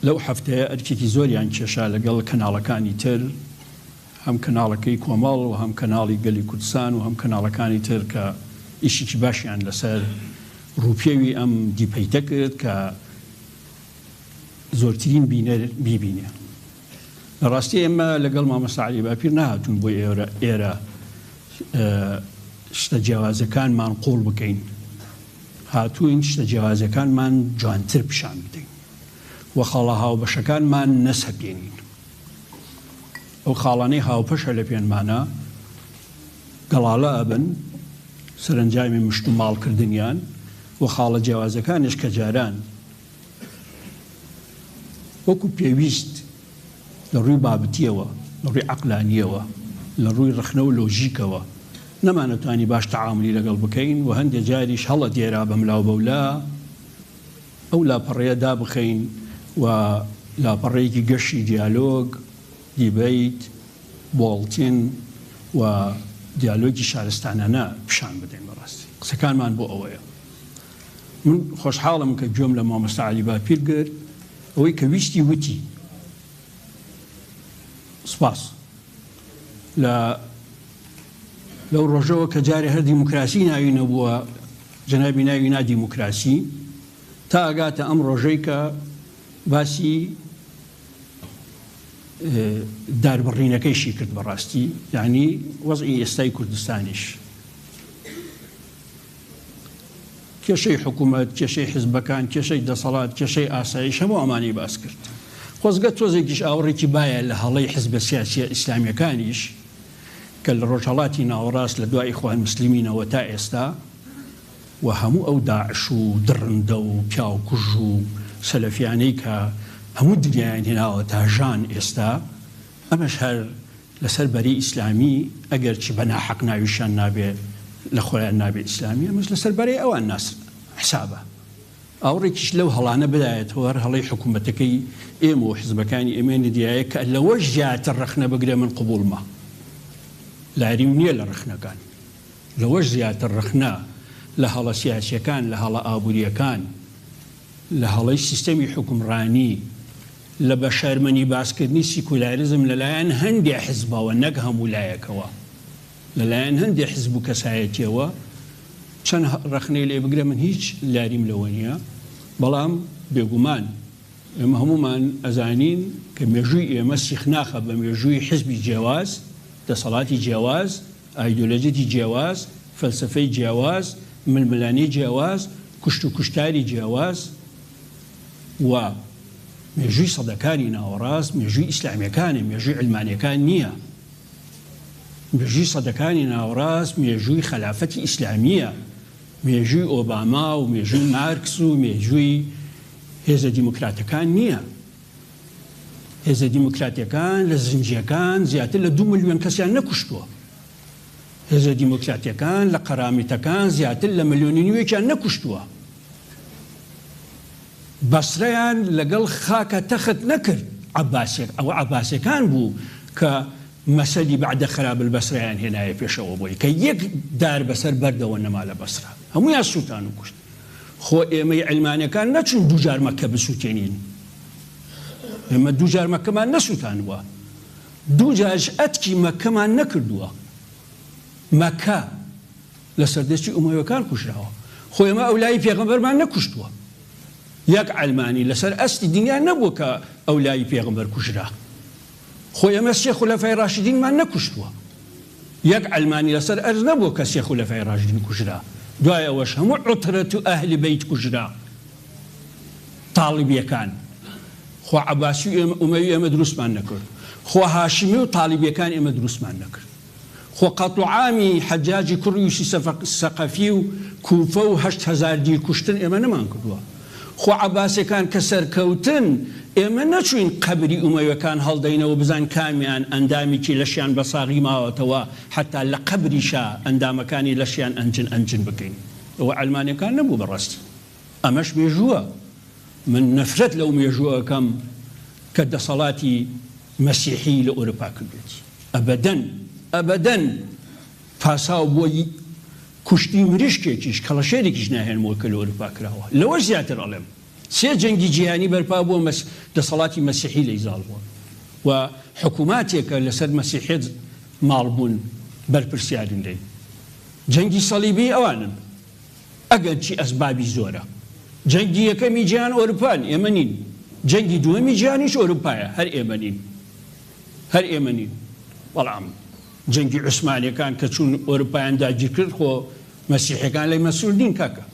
لەو هەفتەیە ئەرکێکی زۆریان کێشا لەگەڵ کەناڵەکانی تر. هەم کەناڵەکەی کۆمەڵ و هەم کەناڵی گەلی کوردستان و هەم کەناڵەکانی تر کە ئیشێکی باشیان لەسەر ڕووپێوی ئەم دیپەیتە کرد کە زۆرترین بینەر بیبینێ. لە ڕاستی ئێمە لەگەڵ مامۆستا عەلی باپیر نەهاتوون بۆ ئێرە ئێرە شتە جیاوازەکانمان قوڵ بکەین، هاتووین شتە جیاوازەکانمان جوانتر پیشان بدەین و خاڵە هاوبەشەکانمان نەسەپێنین. ئەو خاڵانەی هاوپەشە لە پێنمانە گەڵاڵە ئەبن سەرەنجامی مشتوماڵ کردنیان و خاڵە جیاوازەکانیش کە جاران وەکو پێویست لە ڕووی بابتیەوە، لە ڕووی عەقلانیەوە، لە ڕووی ڕەخنە و لۆژیکەوە نەمانەتوانی باش تەعامولی لەگەڵ بکەین و هەندێ جاریش هەڵەدێرا بەملاوبەولا، ئەو لاپەڕەیە دابخەین و لاپەڕەیەکی گەشی دیالۆگ، دیبەیت، بۆڵتین و دیالۆگی شارستانانە پیشان بدەین. بەڕاستی قسەکانمان بۆ ئەوەیە. من خۆشحاڵم کە گوێم لە مامۆستا عەلی باپیر گرت، ئەوەی کە ویستی وتی. سپاس. لە لەو ڕۆژەوە کە جارێ هەر دیموکراسی ناوی نەبووە، جەنابی ناوی نا دیموکراسی، تا ئەگاتە ئەم ڕۆژەی کە باسی داربڕینەکەیشی کرد بەڕاستی یعنی وەزعی ئێستای کوردستانیش کێشەی حکوومەت، کێشەی حزبەکان، کێشەی دەسەڵات، کێشەی ئاسایش هەموو ئەمانەی باس کرد. خۆزگە تۆزێکیش ئاوڕێکی بایە لە هەڵەی حزبە سیاسیە ئیسلامیەکانیش کە لە ڕۆژهەڵاتی ناوەڕاست لە دوای ئیخوان موسلمینەوە تا ئێستا و هەموو ئەو داعش و دڕندە و پیاوکوژ و سەلەفیانەی کە هەموو دنیایان هێناوە تا ژان ئێستا ئەمەش هەر لەسەر بەری ئیسلامی ئەگەرچی بە ناحەق ناویشیان نابێ لە خۆیان نابێ ئیسلامی ئەمەش لەسەر بەرەی ئەوان ناس حسابە ئاوڕێکیش لەو هەڵانە بدایەتەوە هەر هەڵەی حکوومەتەکەی ئێمە و حزبەکانی ئێمەی ندیایە کە لەوەش زیاتر ڕەخنە بگرێ من قبوڵمە لاریم نییە لە ڕەخنەکان لەوەش زیاتر ڕەخنە لە هەڵە سیاسیەکان لە هەڵە ئابووریەکان لە هەڵەی سیستەمی حوکمڕانی لە بە شەرمنی باسکردنی سیکولاریزم لەلایەن هەندێ حزبەوە نەک هەموو لایەکەوە لەلایەن هەندێ حزب و کەسایەتیەوە چەند ڕەخنەی لێ بگرە من هیچ لاریم لەوە نییە بەڵام بێگومان ئێمە هەموومان ئەزانین کە مێژووی ئێمە سیخناخە بە مێژووی حزبی جیاواز دەسەڵاتی جیاواز ئایدۆلۆجیەتی جیاواز، فەلسەفەی جیاواز، ململانێی جیاواز، کوشت و کوشتاری جیاواز و مێژووی سەدەکانی ناوەڕاست مێژووی ئیسلامیەکانە، مێژووی عیلمانیەکان نییە. مێژووی سەدەکانی ناوەڕاست مێژووی خەلافەتی ئیسلامییە، مێژووی ئۆباما و مێژووی مارکس و مێژووی هێزە دیموکراتەکان نییە. هێزە دیموکراتیەکان لە زنجیەکان زیاتر لە دوو ملیۆن کەسیان نەکوشتووە. هێزە دیموکراتیەکان لە قەرامیتەکان زیاتر لە ملیۆنی نیوێکیان نەکوشتووە. بەسرەیان لەگەڵ خاکە تەخت نەکرد. عەباسیەک ئەوە عەباسیەکان بوو کە مەسەلی بەعدە خەراب البەسرەیان هێنایە پێشەوە بۆی کە یەک دار بەسەر بەردەوە نەما لە بەسرە هەموویان سووتان و کوشت. خۆ ئێمەی عیلمانەکان نەچوون دووجار مەککە بسووتێنین. ئێمە دووجار مەککەمان نەسووتاندووە. دووجاریش ئەتکی مەککەمان نەکردووە. مەککە لە سەردەستی ئومەویەکان کوژراوە. خۆ ئێمە ئەولای پێغەمبەرمان نەکوشتووە. یەک عەلمانی لەسەر ئەستی دنیا نەبووە کە ئەولای پێغەمبەر کوژرا. خۆ ئێمە سێ خولەفای ڕاشدینمان نەکوشتووە. یەک عەلمانی لەسەر ئەرز نەبووە کە سێ خولەفای ڕاشدین کوژرا. دوای ئەوەش هەموو عوترەت و ئەهلی بەیت کوژرا. تاڵیبیەکان. خۆ عەباسی و ئێمە ئومەوی ئێمە دروستمان نەکرد. خۆ هاشمی و تاڵیبیەکان ئێمە دروستمان نەکرد. خۆ قەتڵ و عامی حەجاجی کوڕی یوسی سەقەفی و کوفە و 8000 دیل کوشتن ئێمە نەمانکردووە. خۆ عەباسیەکان کە سەرکەوتن ئێمە نەچووین قەبری ئومەویەکان هەڵدەینەوە بزان کامیان ئەندامیکی لەشیان بە ساغی ماوەتەوە حەتا لە قەبریشا ئەندامەکانی لەشیان ئەنجن ئەنجن بکەین. ئەوە عەلمانیەکان نەبوو بەڕاستی. ئەمەش مێژووە. من نەفرەت لەو مێژووە ئەکەم کە دەسەڵاتی مەسیحی لە ئۆرۆپا کردوێتی. ئەبەدەن ئەبەدەن پاساو بۆ کوشتنی مریشکێکیش کەڵەشێرێکیش ناهێنمەوە کە لە ئۆرۆپا کراوە. لەوەش زیاتر ئەڵێم سێ جەنگی جیهانی بەرپا بووە مەس دەسەڵاتی مەسیحی لێی زاڵ بووە. و حکوماتێکە لەسەر مەسیحیەت ماڵ بوون بەرپرسیارن لێی. جەنگی سەڵیبی ئەوانن ئەگەرچی ئەسبابی زۆرە. جەنگی یەکەمی جیهان ئۆروپان ئێمە نین. جەنگی دووەمی جیهانیش ئۆروپایە هەر ئێمە نین. هەر ئێمە نین. بەڵام جەنگی عوسمانیەکان کە چوون ئۆروپایان داگیر کرد خۆ مەسیحیەکان لێی مەسئول نین کاکە.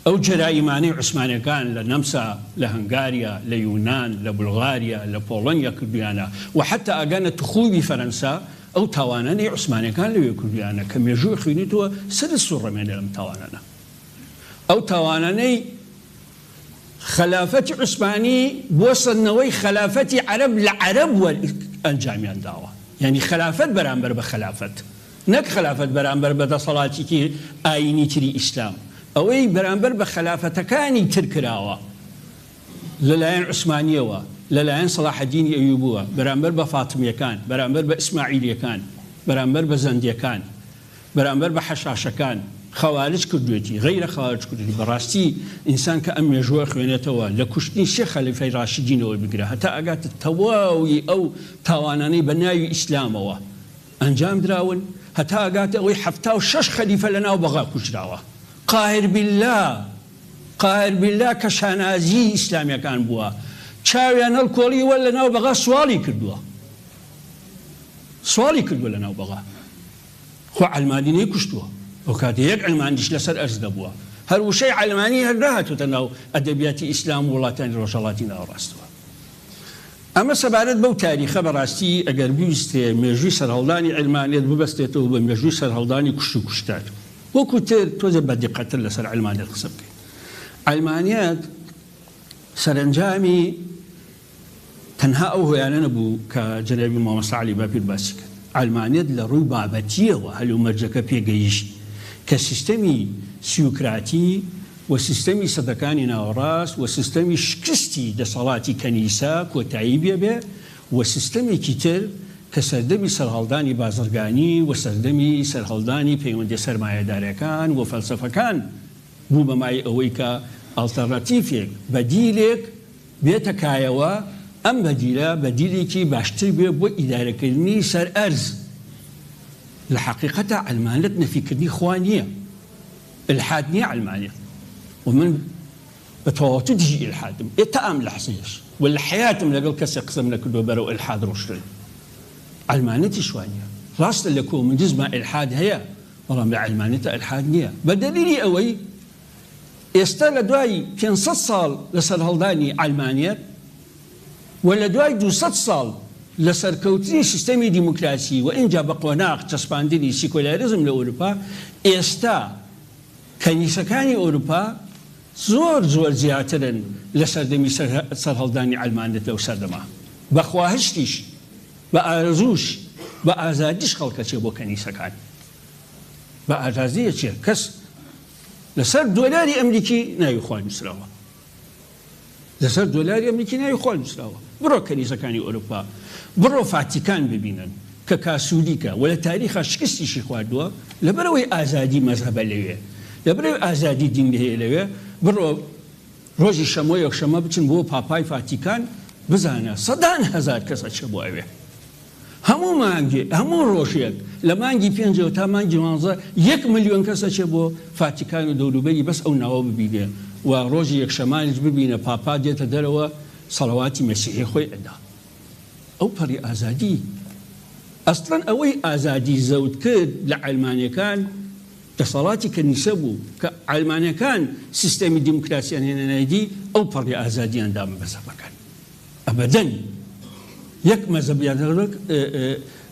ئەو جەرائیمانەی عوسمانیەکان لە نەمسا، لە هەنگاریا، لە یونان، لە بولغاریا، لە پۆڵۆنیا کردویانە و حەتا ئەگەنە تخوبی فەرەنسا، ئەو تاوانانەی عوسمانیەکان لەوێ کردویانە کە مێژوو ئەخوینیتەوە سەرت سوڕەمێنێ لەم تاوانانە. ئەو تاوانانەی خەلافەتی عوسمانی بۆ سەندنەوەی خەلافەتی عەرەب لە عەرەب وەر ئەنجامیان داوە. یانی خەلافەت بەرامبەر بە خەلافەت. نەک خەلافەت بەرامبەر بە دەسەڵاتیکی ئایینی تری ئیسلام، ئەوەی بەرامبەر بە خەلافەتەکانی تر کراوە لە لایەن عوسمانییەوە، لە لایەن سەڵاحەدینی ئەیوبووە، بەرامبەر بە فاتمییەکان، بەرامبەر بە ئیسماعیلییەکان، بەرامبەر بە زەندییەکان، بەرامبەر بە حەشاشەکان، خەوارج کردوێتی، غەیرە خەوارج کردوێتی، بەڕاستی ئینسان کە ئەم مێژووە ئەخوێنێتەوە لە کوشتنی سێ خەلیفەی ڕاشدینەوە بگرە هەتا ئەگاتە تەواوی ئەو تاوانانەی بە ناوی ئیسلامەوە ئەنجام دراون هەتا ئەگاتە ئەوەی 76 خەلیفە لە ناو بەغا کوژراوە قاهر بیللا قاهر بیللا کە شانازی ئیسلامیەکان بووە چاویان هەڵکۆڵیوە لە ناو بەغا سواڵی کردووە سواڵی کردووە لە ناو بەغا خۆ عەلمانی نەیکوشتووە ئەو کاتە یەک عەلمانیش لەسەر ئەرز نەبووە هەر وشەی عەلمانی هەر نەهاتووتە ناو ئەدەبیاتی ئیسلام و وڵاتانی ڕۆژهەڵاتی ناوەڕاستەوە. ئەمە سەبارەت بەو تاریخە، بەڕاستی ئەگەر بویسترێ مێژووی سەرهەڵدانی عیلمانیەت ببەستێتەوە بە مێژووی سەرهەڵدانی کوشت و کوشتار وەکو تر، تۆزێ بە دیقەتتر لەسەر عیلمانیەت قسە بکەین. عیلمانیەت سەرەنجامی تەنها ئەو هۆیانە نەبوو کە جەنابی مامۆستا عەلی باپیر باسی کرد. عەلمانیەت لە ڕووی بابەتییەوە هەلومەرجەکە پێگەیشت کە سیستەمی سیوکراتی و سیستەمی سەدەکانی ناوەڕاست و سیستەمی شکستی دەسەڵاتی کەنیسە کۆتایی بێبێ و سیستەمێکی تر کە سەردەمی سەرهەڵدانی بازرگانی و سەردەمی سەرهەڵدانی پەیوەندیە سەرمایەدارەکان و فەلسەفەکان بوو بە مایەی ئەوەی کە ئەڵتەرناتیفێک، بەدیلێک، بێتە کایەوە، ئەم بەدیلە بەدیلێکی باشتر بێ بۆ ئیدارەکردنی سەر ئەرز. لە حەقیقەتا عەلمانیەت نەفیکردنی خوا نییە. ئیلحاد نییە عەلمانیەت و من بە تەواوەتی دژی ئیلحادم ئێ تا ئەم لەحزەیەش و لە حەیاتم لەگەڵ کەسێک قسەم نەکردووە بەرەو ئیلحاد ڕۆشتن. عەلمانیەتیش وا نییە. ڕاستە لە کۆمۆنیزما ئیلحاد هەیە بەڵام لە عەلمانیەتا ئیلحاد نییە بە دەلیلی ئەوەی ئێستا لە دوای 500 ساڵ لە سەرهەڵدانی عەلمانیەت و لە دوای 200 ساڵ لە سەرکەوتنی سیستەمی دیموکراسی و ئینجا بە قۆناغ چەسپاندنی سیکۆلاریزم لە ئەوروپا، ئێستا کەنیسەکانی ئەوروپا زۆر زۆر زیاترن لە سەردەمی سەرهەڵدانی عەلمانیەت لەو سەردەمە. بە خواهشتیش، بە ئارەزووش، بە ئازادیش خەڵک ئەچێ بۆ کەنیسەکان. بە ئازادی ئەچێ. کەس لەسەر دۆلاری ئەمریکی ناوی خوا نووسراوە. لەسەر دۆلاری ئەمریکی ناوی خوا نووسراوە. بڕۆ کەنیسەکانی ئەوروپا، بڕۆ فاتیکان ببینن کە کاسولیکە و لە تاریخا شکستیشی خواردووە، لەبەرئەوەی ئازادی مەزهەبە لەوێ، لەبەرئەوەی ئازادی دین هەیە لەوێ، بڕۆ ڕۆژی شەمۆ یەکشەمە بچن بۆ پاپای فاتیکان بزانە سەدان هەزار کەس ئەچێ بۆ ئەوێ. هەموو مانگێ هەموو ڕۆژێک لە مانگی پێنجەوە تا مانگی دوانزە یەک ملیۆن کەس ئەچێ بۆ فاتیکان و دەوروبەری بەس ئەو ناوە ببینێ و ڕۆژی یەکشەمانیش ببینە پاپا دێتە دەرەوە سەڵەواتی مەسیحی خۆی ئەدا. ئەو پەڕی ئازادی. ئەسڵەن ئەوەی ئازادی زەوت کرد لە عەلمانیەکان دەسەڵاتی کەنیسە بوو کە عەلمانیەکان سیستەمی دیموکراسیان هێنا نایدی ئەو پەڕی ئازادیان دا بە مەزهەبەکان. ئەبەدەن یەک مەزهەبیان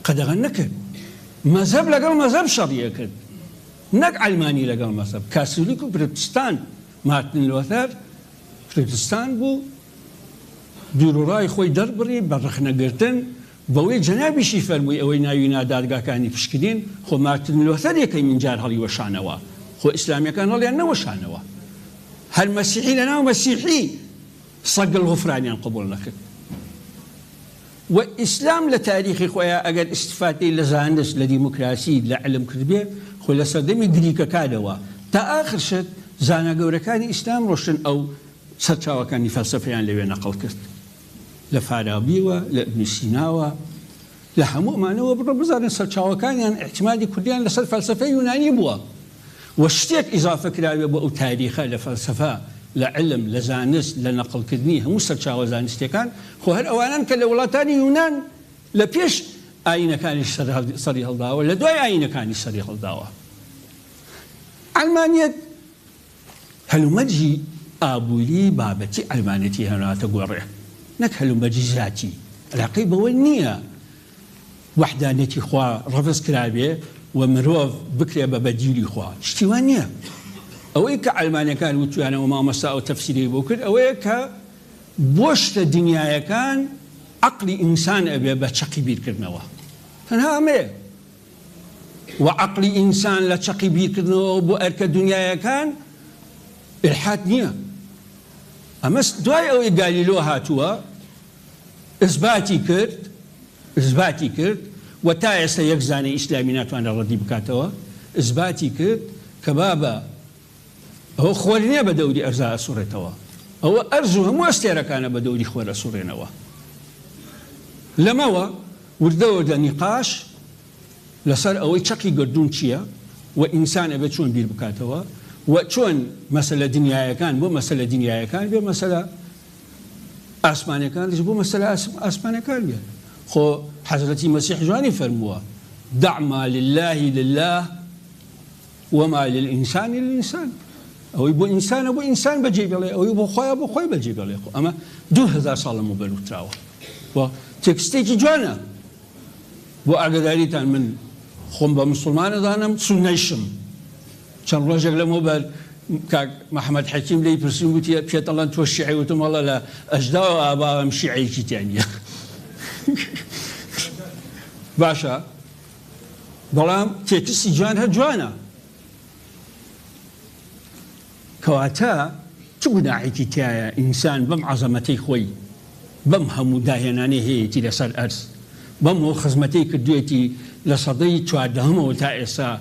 قەدەغە نەکرد. مەزهەب لەگەڵ مەزهەب شەڕی ئەکرد نەک عەلمانی لەگەڵ مەزهەب. کاسۆلیک و پرۆتستان، مارتن لۆثەر پرۆتستان بوو، بیروڕای خۆی دەربڕی بە ڕەخنەگرتن بەوەی جەنابیشی فەرمووی ئەوەی ناوی نا دادگاکانی پشکنین، خۆ مارتن لۆثەر یەکەمین جار هەڵیوەشانەوە، خۆ ئیسلامیەکان هەڵیان نەوەشانەوە. هەر مەسیحی لەناو مەسیحی سەگ الغفرانیان قبوڵ نەکرد و ئیسلام لە تاریخی خۆیا ئەگەر ئیستفادەی لە زانست لە دیموکراسی لە علم کردبێ خۆ لە سەردەمی گریکەکانەوە تا ئاخر شت زانا گەورەکانی ئیسلام ڕۆشتن ئەو سەرچاوەکانی فەلسەفەیان لەوێ نەقڵ کرد. لە فارابیوە، لە ئیبن سیناوە، لە هەموو ئەمانەوە بڕۆ بزانە سەرچاوەکانیان ئیعتیمادی کوردیان لەسەر فەلسەفەی یونانی بووە و شتێک ئیزافە کراوێ بۆ ئەو تاریخە لە فەلسەفە، لە عیلم، لە زانست، لە نەقڵکردنی هەموو سەرچاوە زانستیەکان، خۆ هەر ئەوانەن کە لە وڵاتانی یونان لە پێش ئایینەکانیش سەری هەڵداوە، لە دوای ئایینەکانیش سەری هەڵداوە. عەلمانیەت هەلومەرجی ئابووری بابەتی عەلمانێتی هێناتە گۆڕێ نەک هەلومەرجی زاتی، عەلاقەی بەوە نییە وەحدانیەتی خوا ڕەفز کرابێ و مرۆڤ بکرێ بە بەدیلی خوا، شتی وا نییە. ئەوەی کە عەلمانیەکان وتویانە و مامۆستا ئەو تەفسیرەی بۆ کرد ئەوەیە کە بۆ شتە دنیایەکان عەقڵی ئینسان ئەبێ بە چەقی بیرکردنەوە، تەنها ئەمەیە. و عەقڵی ئینسان لە چەقی بیرکردنەوە بۆ ئەرکە دونیایەکان ئیلحاد نییە. ئەمە دوای ئەوەی گالیلۆ هاتووە ئیسباتی کرد ئیسباتی کرد و تا ئێستا یەک زانای ئیسلامی ناتوانێت ڕەدی بکاتەوە ئیسباتی کرد کە بابە ئەوە خۆر نییە بە دەوری ئەرزا ئەسوڕێتەوە ئەوە ئەرز و هەموو ئەستێرەکانە بە دەوری خۆر ئەسوڕێنەوە لەمەوە وردە وردە نیقاش لەسەر ئەوەی چەقی گەردوون چییە و ئینسان ئەبێت چۆن بیر بکاتەوە و چۆن مەسەلە دنیایەکان بۆ مەسەلە دنیایەکان بێ مەسەلە ئاسمانەکانیش بۆ مەسەلە ئاسمانەکان بێ. خۆ حەزرەتی مەسیح جوانی فەرمووە دع ما لله لله وما للانسان للانسان ئەوەی بۆ ئینسانە بۆ ئینسان بەجێ بێڵێ ئەوەی بۆ خۆیە بۆ خۆی بەجێ بێڵێ خۆ ئەمە 2000 ساڵ لەمەوبەر وتراوە و تێکستێکی جوانە بۆ ئاگداریتان من خۆم بە مسلمانە دانم سونەیشم چەند ڕۆژێک لەمەوبەر کاک محەممەد حەکیم لێی پرسیم وتی پێت ئەڵێن تۆ شیعی وتم وەڵا لە ئەژداوە ئاباوم شیعەیەکی تیا نییە باشە بەڵام تێکستی جوان هەر جوانە. کەواتە چ گوناحێکی تیایە ئینسان بەم عەزەمەتەی خۆی، بەم هەموو داهێنانەی هەیەتی لەسەر ئەرز، بەم هەموو خزمەتەی کردوێتی لە سەدەی چواردەهەمەوە تا ئێستا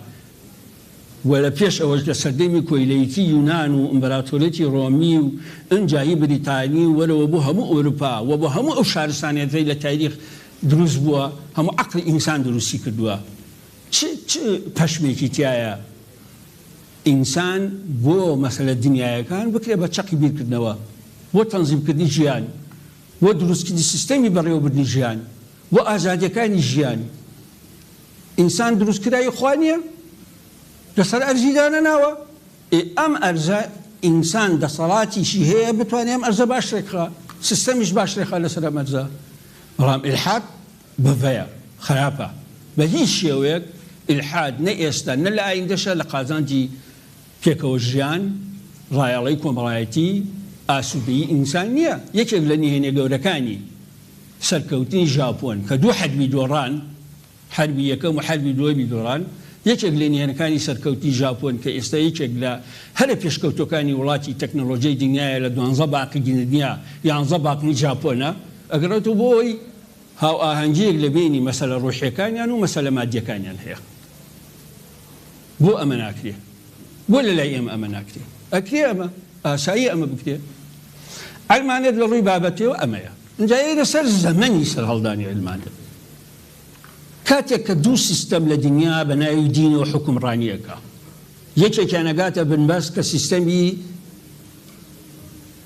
و لە پێش ئەوەش لە سەردەمی کۆیلەیەتی یونان و ئیمبراتۆریەتی ڕۆمی و ئنجا هی بریتانی و وەرەوە بۆ هەموو ئەوروپا و بۆ هەموو ئەو شارستانیەتەی لە تاریخ دروست بووە هەموو عەقڵی ئینسان دروستی کردووە چ چ پەشمێکی تیایە ئینسان بۆ مەسەلە دنیایەکان بکرێ بە چەقی بیرکردنەوە بۆ تەنزیمکردنی ژیان بۆ دروستکردنی سیستەمی بەڕێوەبردنی ژیان بۆ ئازادیەکانی ژیان ئینسان دروستکراوی خوا نیە لەسەر ئەرزی دانەناوە ئێ ئەم ئەرزە ئینسان دەسەڵاتیشی هەیە بتوانێ ئەم ئەرزە باش ڕێکخا سیستەمیش باش ڕێکخا لەسەر ئەم ئەرزە بەڵام ئیلحاد بڤەیە خراپە بە هیچ شێوەیەک ئیلحاد نە ئێستا نە لە ئایندەشا لە قازانجی پێکەوە ژیان ڕایەڵەی کۆمەڵایەتی ئاسوودەیی ئینسان نییە یەکێک لە نهێنیە گەورەکانی سەرکەوتنی ژاپۆن کە دوو حەربی دۆڕان حەربی یەکەم و حەربی دووەمی دۆڕان، یەکێک لە نهێنەکانی سەرکەوتنی ژاپۆن کە ئێستا یەکێک لە هەرە پێشکەوتووەکانی وڵاتی تەکنەڵۆجیای دنیایە لە دوانزە باقی دنیا یانزە باقنی ژاپۆنە ئەگەڕێتەوە بۆ ئەوەی هاوئاهەنگییەک لە بەینی مەسەلە ڕوحیەکانیان و مەسەلە مادیەکانیان هەیە. بۆ ئەمە ناکرێ؟ بۆ لە لای ئێمە ئەمە ناکرێ؟ ئەکرێ ئەمە، ئاساییە ئەمە بکرێ. عەلمانیەت لە ڕووی بابەتیەوە ئەمەیە. ئینجا ئێرە سەر زەمەنی سەرهەڵدانی عیلمانیەت کاتێک کە دوو سیستەم لە دنیا بە ناوی دینەوە حوکمڕانی ئەکا یەکێکیان ئەگاتە بنبەست کە سیستەمی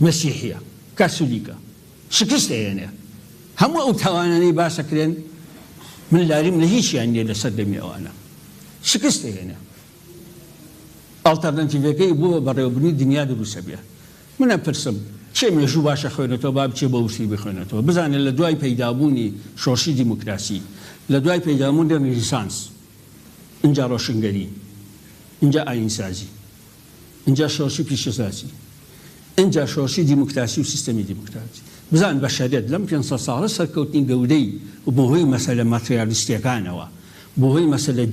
مەسیحیە کاسولیکە شکست ئەیەنێ هەموو ئەو تاوانانەی باس ئەکرێن من لاریم لە هیچیان نیە لە سەردەمی ئەوانە شکست ئەیەنێ ئەڵتەرنەتیڤەکەی بۆ بەڕێوەبردنی دنیا دروست ئەبێ من ئەپرسم کێ مێژوو باش ئەخوێنێتەوە با بچێ بە وردتر بیخوێنێتەوە بزانێ لە دوای پەیدابوونی شۆڕشی دیموکراسی لە دوای پەیدابوونی ڕێنیسانس ئینجا ڕۆشنگەری ئینجا ئایینسازی ئینجا شۆڕشی پیشەسازی ئینجا شۆڕشی دیموکراسی و سیستەمی دیموکراتی بزان بەشەریەت لەم 500 ساڵە سەرکەوتنی گەورەی بەهۆی مەسەلە ماتریالیستیەکانەوە بەهۆی مەسەلە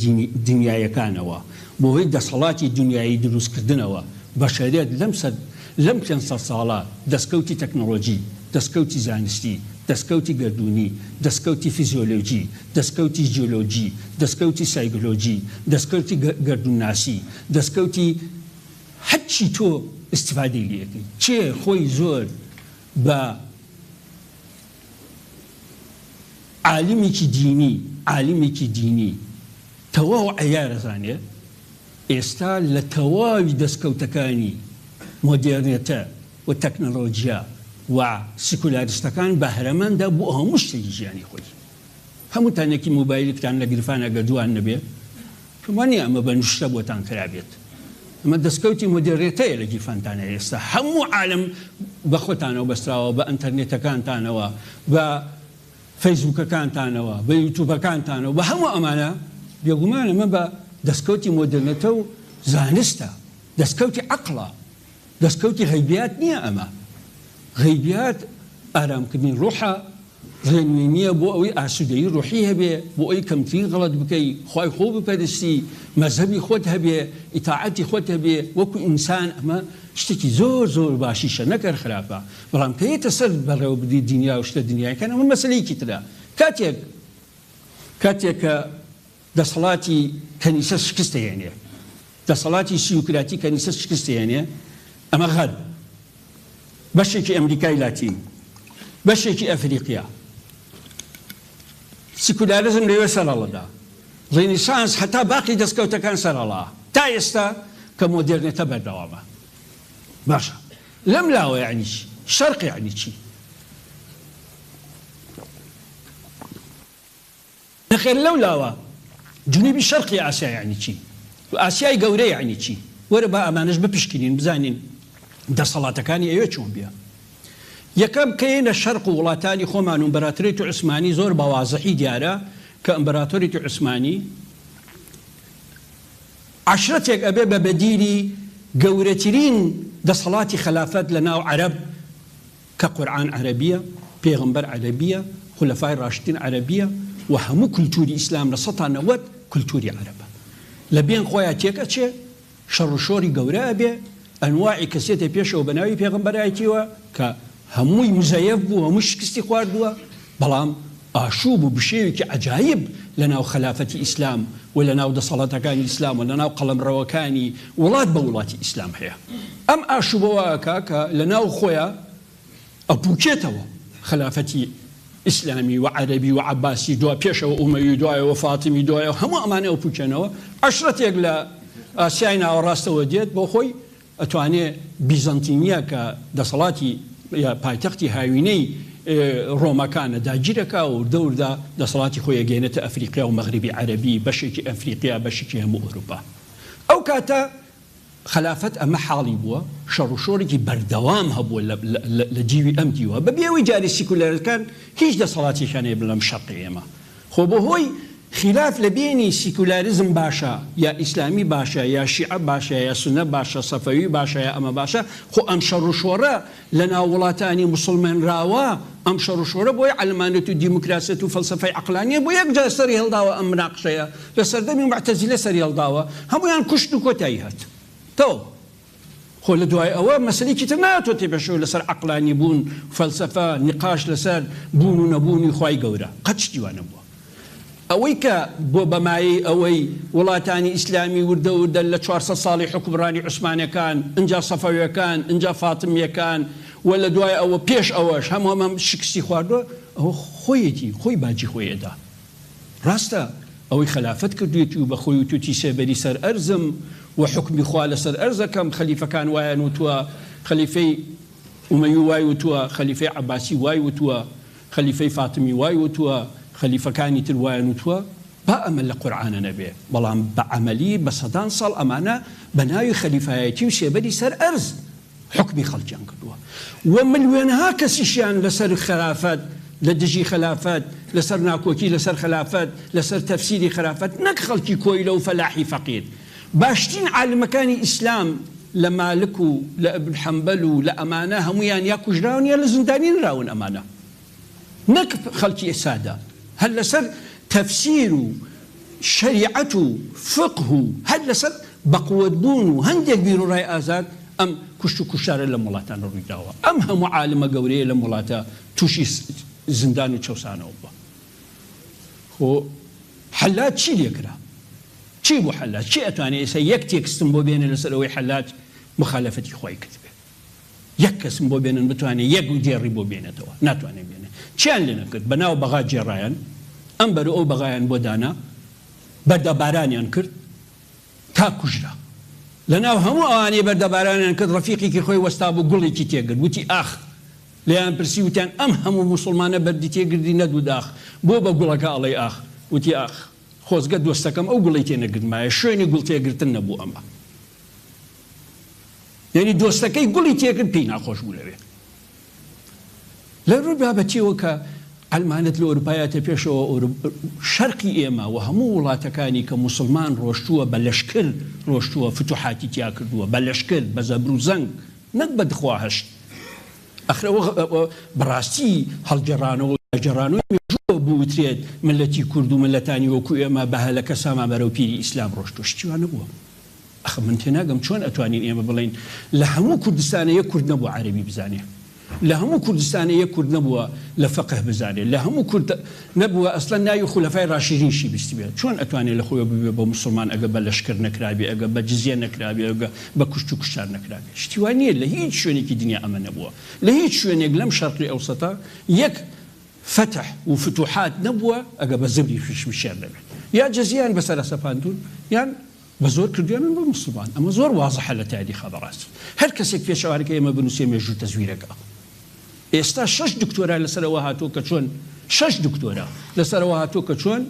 دنیایەکانەوە، بەهۆی دەسەڵاتی دنیایی دروستکردنەوە، بەشەریەت لەم سەد لەم 500 ساڵە دەستکەوتی تەکنۆلۆجی، دەستکەوتی زانستی، دەستکەوتی گەردوونی، دەستکەوتی فیزیۆلۆجی، دەستکەوتی جیۆلۆجی، دەستکەوتی سایکلۆجی، دەستکەوتی گەردوونناسی، دەستکەوتی هەرچی تۆ ئیستفادەی لێ ئەکەی، کێ خۆی زۆر بە. عالمێکی دینی، عالمێکی دینی تەواو عەیار ئەزانێ ئێستا لە تەواوی دەستکەوتەکانی مۆدێرنێتە و تەکنەلۆجیا و سیکولاریستەکان بەهرەمەندە بۆ هەموو شتێکی ژیانی خۆی. هەمووتان یەکی مۆبایلێکتان لە گیرفانە گەر دووان نەبێ پێم وا نییە ئەمە بە نوشتە بۆتان کرابێت. ئەمە دەستکەوتی مۆدێرنێتەیە لە گیرفانتانە ئێستا هەموو عالەم بە خۆتانەوە بەستراوە بە ئەنتەرنێتەکانتانەوە بە فەیسبوکەکانتانەوە، بە یوتوبەکانتانەوە، بە هەموو ئەمانە، بێگومان ئەمە بە دەستکەوتی مۆدێرنێتە و زانستە، دەستکەوتی عەقڵە، دەستکەوتی غەیبیات نییە ئەمە. غەیبیات ئارامکردنی ڕۆحە، ڕێنوێنییە بۆ ئەوەی ئاسوودەیی ڕۆحی هەبێ، بۆ ئەوەی کەمترین غەڵەت بکەی، خوای خۆ بپەرستی، مەزهەبی خۆت هەبێ، ئیتاعەتی خۆت هەبێ، وەکو ئینسان ئەمە شتێکی زۆر زۆر باشیشە نەک هەر خراپە. بەڵام کە یەتە سەر بەڕێوەبردنی دنیا و شتە دنیایەکان ئەمە مەسەلەیەکی ترە. کاتێک کاتێک کە دەسەڵاتی کەنیسە شکست دەهێنێ، دەسەڵاتی سیوکراتی کەنیسە شکست دەهێنێ، ئەمە غەرب، بەشێکی ئەمریکای لاتین، بەشێکی ئەفریقیا، سیکولاریزم لەوێ سەرهەڵەدا، ڕێنیسانس هەتا باقی دەستکەوتەکان سەرهەڵا تا ئێستا کە مۆدێرنێتە بەردەوامە. باشە لەم لاوە یەعنی چی؟ شەرق یەعنی چی؟ نەخێر لەو لاوە جنوبی شەرقی ئاسیا یەعنی چی؟ ئاسیای گەورە یەعنی چی؟ وەرە با ئەمانەش بپشکنین بزانین دەسەڵاتەکانی ئەوێ چۆن بیە. یەکەم کە یەینە شەرق و وڵاتانی خۆمان و ئمبراتۆریەتی عوسمانی زۆر بە وازحی دیارە کە ئمبراتۆریەتی عوسمانی عەشرەتێک ئەبێ بە بەدیلی گەورەترین دەسەڵاتی خەلافەت لە ناو عەرەب کە قورعان عەرەبیە، پێغەمبەر عەرەبیە، خولەفای ڕاشدین عەرەبیە و هەموو کولتوری ئیسلام 90% کولتوری عەرەبە. لە بێن خۆیا تێک ئەچێ، شەڕ و شۆڕی گەورە ئەبێ، ئەنواعی کەسێتە پێشەوە بە ناوی پێغەمبەرایەتیەوە کە هەمووی مزەیەف بوو، هەمووی شکستی خواردووە، بەڵام ئاشوب و بشێوێکی عەجایب لە ناو خەلافەتی ئیسلام و لە ناو دەسەڵاتەکانی ئیسلام و لە ناو قەڵەمڕەوەکانی وڵات بە وڵاتی ئیسلام هەیە. ئەم ئاشوبە وا ئەکا کە لە ناو خۆیا ئەپوکێتەوە خەلافەتی ئیسلامی و عەرەبی و عەباسی دوا پێشەوە ئومەوی دوایەوە فاتیمی دوایەوە هەموو ئەمانە ئەپوکێنەوە عەشرەتێک لە ئاسیای ناوەڕاستەوە دێت بۆ خۆی ئەتوانێ بیزەنتینیە کە دەسەڵاتی یا پایتەختی هاوینەی ڕۆمەکانە داگیرەکا و وردە وردە دەسەڵاتی خۆی ئەگەیەنێتە ئەفریقیا و مەغریبی عەرەبی بەشێکی ئەفریقیا بەشێکی هەموو ئەوروپا ئەو کاتە خەلافەت ئەمە حاڵی بووە شەڕ و شۆڕێکی بەردەوام هەبووە لە دیوی ئەم دیوە بەبێ ئەوەی جارێ سیکولەرەکان هیچ دەسەڵاتێکیان هەیە لەم شەرقی ئێمە خۆ بەهۆی خیلاف لە بێنی سیکولاریزم باشە یا ئیسلامی باشە یا شیعە باشە یا سونە باشە سەفەوی باشە یا ئەمە باشە خۆ ئەم شەڕ و شۆڕە لە ناو وڵاتانی موسڵمێنراوە ئەم شەڕ و شۆڕە بۆیە عەلمانیەت و دیموکراسیەت و فەلسەفەی عەقلانیە بۆ یەک جار سەری هەڵداوە ئەم مناقشەیە لە سەردەمی موعتەزیلە سەری هەڵداوە هەموویان کوشتن و کۆتایی هات تەواو. خۆ لە دوای ئەوە مەسەلەیەکی تر نەهاتۆتە پێشەوە لەسەر عەقلانی بوون، فەلسەفە، نیقاش لەسەر بوون و نەبوونی خوای گەورە. قەت شتی وا نەبووە. ئەوەی کە بۆ بە مایەی ئەوەی وڵاتانی ئیسلامی وردە وردە لە 400 ساڵی حوکمڕانی عوسمانەکان، ئنجا سەفەویەکان، ئنجا فاتمیەکان و لە دوای ئەوە پێش ئەوەش هەموو هەم شکستی خواردووە، ئەوە خۆیەتی، خۆی باجی خۆی ئەدا. ڕاستە ئەوەی خەلافەت کردوێتی و بەخۆی وتوتی سێبەری سەر ئەرزم و حوکمی خوا لەسەر ئەرزەکەم، خەلیفەکان وایان وتوە، خەلیفەی ئومەوی وای وتوە، خەلیفەی عەباسی وای وتوە، خەلیفەی فاتمی وای وتوە، خەلیفەکانی تر وایان وتوە، با ئەمە لە قورعانە نەبێ، بەڵام بە عەمەلی بە سەدان ساڵ ئەمانە بە ناوی خەلیفایەتی و سێبەری سەر ئەرز حوکمی خەڵکیان کردووە و ملوێنها کەسیشیان لەسەر خەلافەت، لە دژی خەلافەت، لەسەر ناکۆکی لەسەر خەلافەت، لەسەر تەفسیری خەلافەت، نەک خەڵکی کۆیلە و فەلاحی فەقیر. باشترین عالمەکانی ئیسلام لە مالک و لە ابن حنبل و لە ئەمانە هەموویان یا کوژراون یا لە زیندانی نراون ئەمانە. نەک خەڵکی سادە هەر لەسەر تەفسیر و شەریعەت و فقه و هەر لەسەر بەقوەت بوون و هەندێک بیروڕای ئازاد ئەم کوشت و کوشتارە لەم وڵاتانە ڕوویداوە ئەم هەموو عالمە گەورەیە لەم وڵاتە تووشی زیندان و چەوسانەوە بووە خۆ حەلاج چی لێکرا چی بوو حەلاج کێ ئەتوانێ ئێستا یەک تێکستم بۆ بێنێ لەسەر ئەوەی حەلاج مخالەفەتی خوای کردبێ؟ یەک کەسم بۆ بێنن بتوانێ یەک دێڕی بۆ بێنێتەوە. ناتوانێ بێنێ. چیان لێ نەکرد؟ بە ناو بەغا گێڕایان، ئەم بەر و ئەو بەغایان بۆ دانا، بەردەبارانیان کرد تا کوژرا. لە ناو هەموو ئەوانەی بەردەبارانیان کرد ڕەفیقێکی خۆی وەستابوو گوڵێکی تێگرت. وتی ئاخ! لێیان پرسی وتیان ئەم هەموو موسوڵمانە بەردی تێگردی نەدوت ئاخ، بۆ بە گوڵەکە ئەڵێی ئاخ؟ وتی ئاخ! خۆزگە دۆستەکەم ئەو گوڵەی تێنەگرتمایە، شوێنی گوڵ تێگرتن نەبوو ئەمە. یانی دۆستەکەی گوڵی تێکرد پێی ناخۆش بوو لەوێ. لە ڕووی بابەتیەوە کە عەلمانەت لە ئۆروپایاتە پێشەوە شەرقی ئێمە و هەموو وڵاتەکانی کە موسڵمان ڕۆشتووە بە لەشکر ڕۆشتووە فتوحاتی تیا کردووە بە لەشکر بە زەبر و زەنگ نەک بە دخواهشت ئەخر ئەوە بەڕاستی هەڵگێڕانەوە و داگێڕانەوەی مێژووە بوترێت مللەتی کورد و مللەتانی وەکو ئێمە بە هەلەکە سامان بەرەو پیری ئیسلام ڕۆشتووە شتی وا نەبووە. ئەخ من تێناگەم چۆن ئەتوانین ئێمە بڵێین لە هەموو کوردستانە یەک کورد نەبووە عەرەبی بزانێ لە هەموو کوردستانە یەک کورد نەبووە لە فقه بزانێ لە هەموو کورد نەبووە ئەسڵەن ناوی خولەفای ڕاشدینیشی بیستبێ چۆن ئەتوانێ لە خۆیەوە ببێ بە موسڵمان ئەگە بە لەشکر نەکرابێ ئەگە بە جزیە نەکرابێ ئەگە بە کوشت و کوشتار نەکرابێ شتی وا نییە لە هیچ شوێنێکی دنیا ئەمە نەبووە لە هیچ شوێنێک لەم شەرقی ئەوسەتە یەک فەتح و فتوحات نەبووە ئەگە بە زەبری شمشێر نەبێت یا جزیەیان بەسەرا سەپاندوون یان بە زۆر کردویانن بە موسڵمان ئەمە زۆر وازحە لە تاریخا بەڕاستی هەر کەسێک پێچەوانەکەی ئێمە بنوسێ مێژوو تەزویرەکا ئێستا شەش دکتۆرا لەسەر ئەوە هاتووە کە چۆن شەش دکتۆرا لەسەر ئەوە هاتووە کە چۆن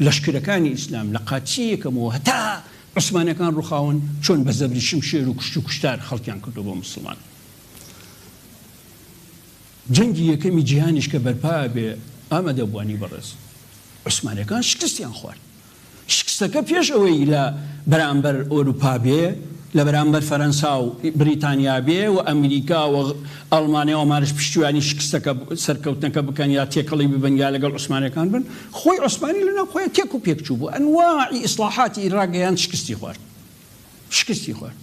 لەشکرەکانی ئیسلام لە قادسی یەکەمەوە هەتا عوسمانەکان ڕوخاون چۆن بە زەبری شمشێر و کوشت و کوشتار خەڵکیان کردو بۆ موسڵمان جەنگی یەکەمی جیهانیش کە بەرپا بێ ئامادەبووانی بەڕێز عوسمانەکان شکستیان خوارد شکستەکە پێش ئەوەی لە بەرامبەر ئۆروپا بێ، لە بەرامبەر فەرەنسا و بریتانیا بێ و ئەمریکا و ئەڵمانیا و ئەمانەش پشتیوانی شکستەکە سەرکەوتنەکە بکەن یا تێکەڵی ببن یا لەگەڵ عوسمانیەکان بن، خۆی عوسمانی لەناو خۆیا تێک و پێک چووبوو، ئەنواعی ئیسڵاحاتی ڕاگەیاند شکستی خوارد. شکستی خوارد.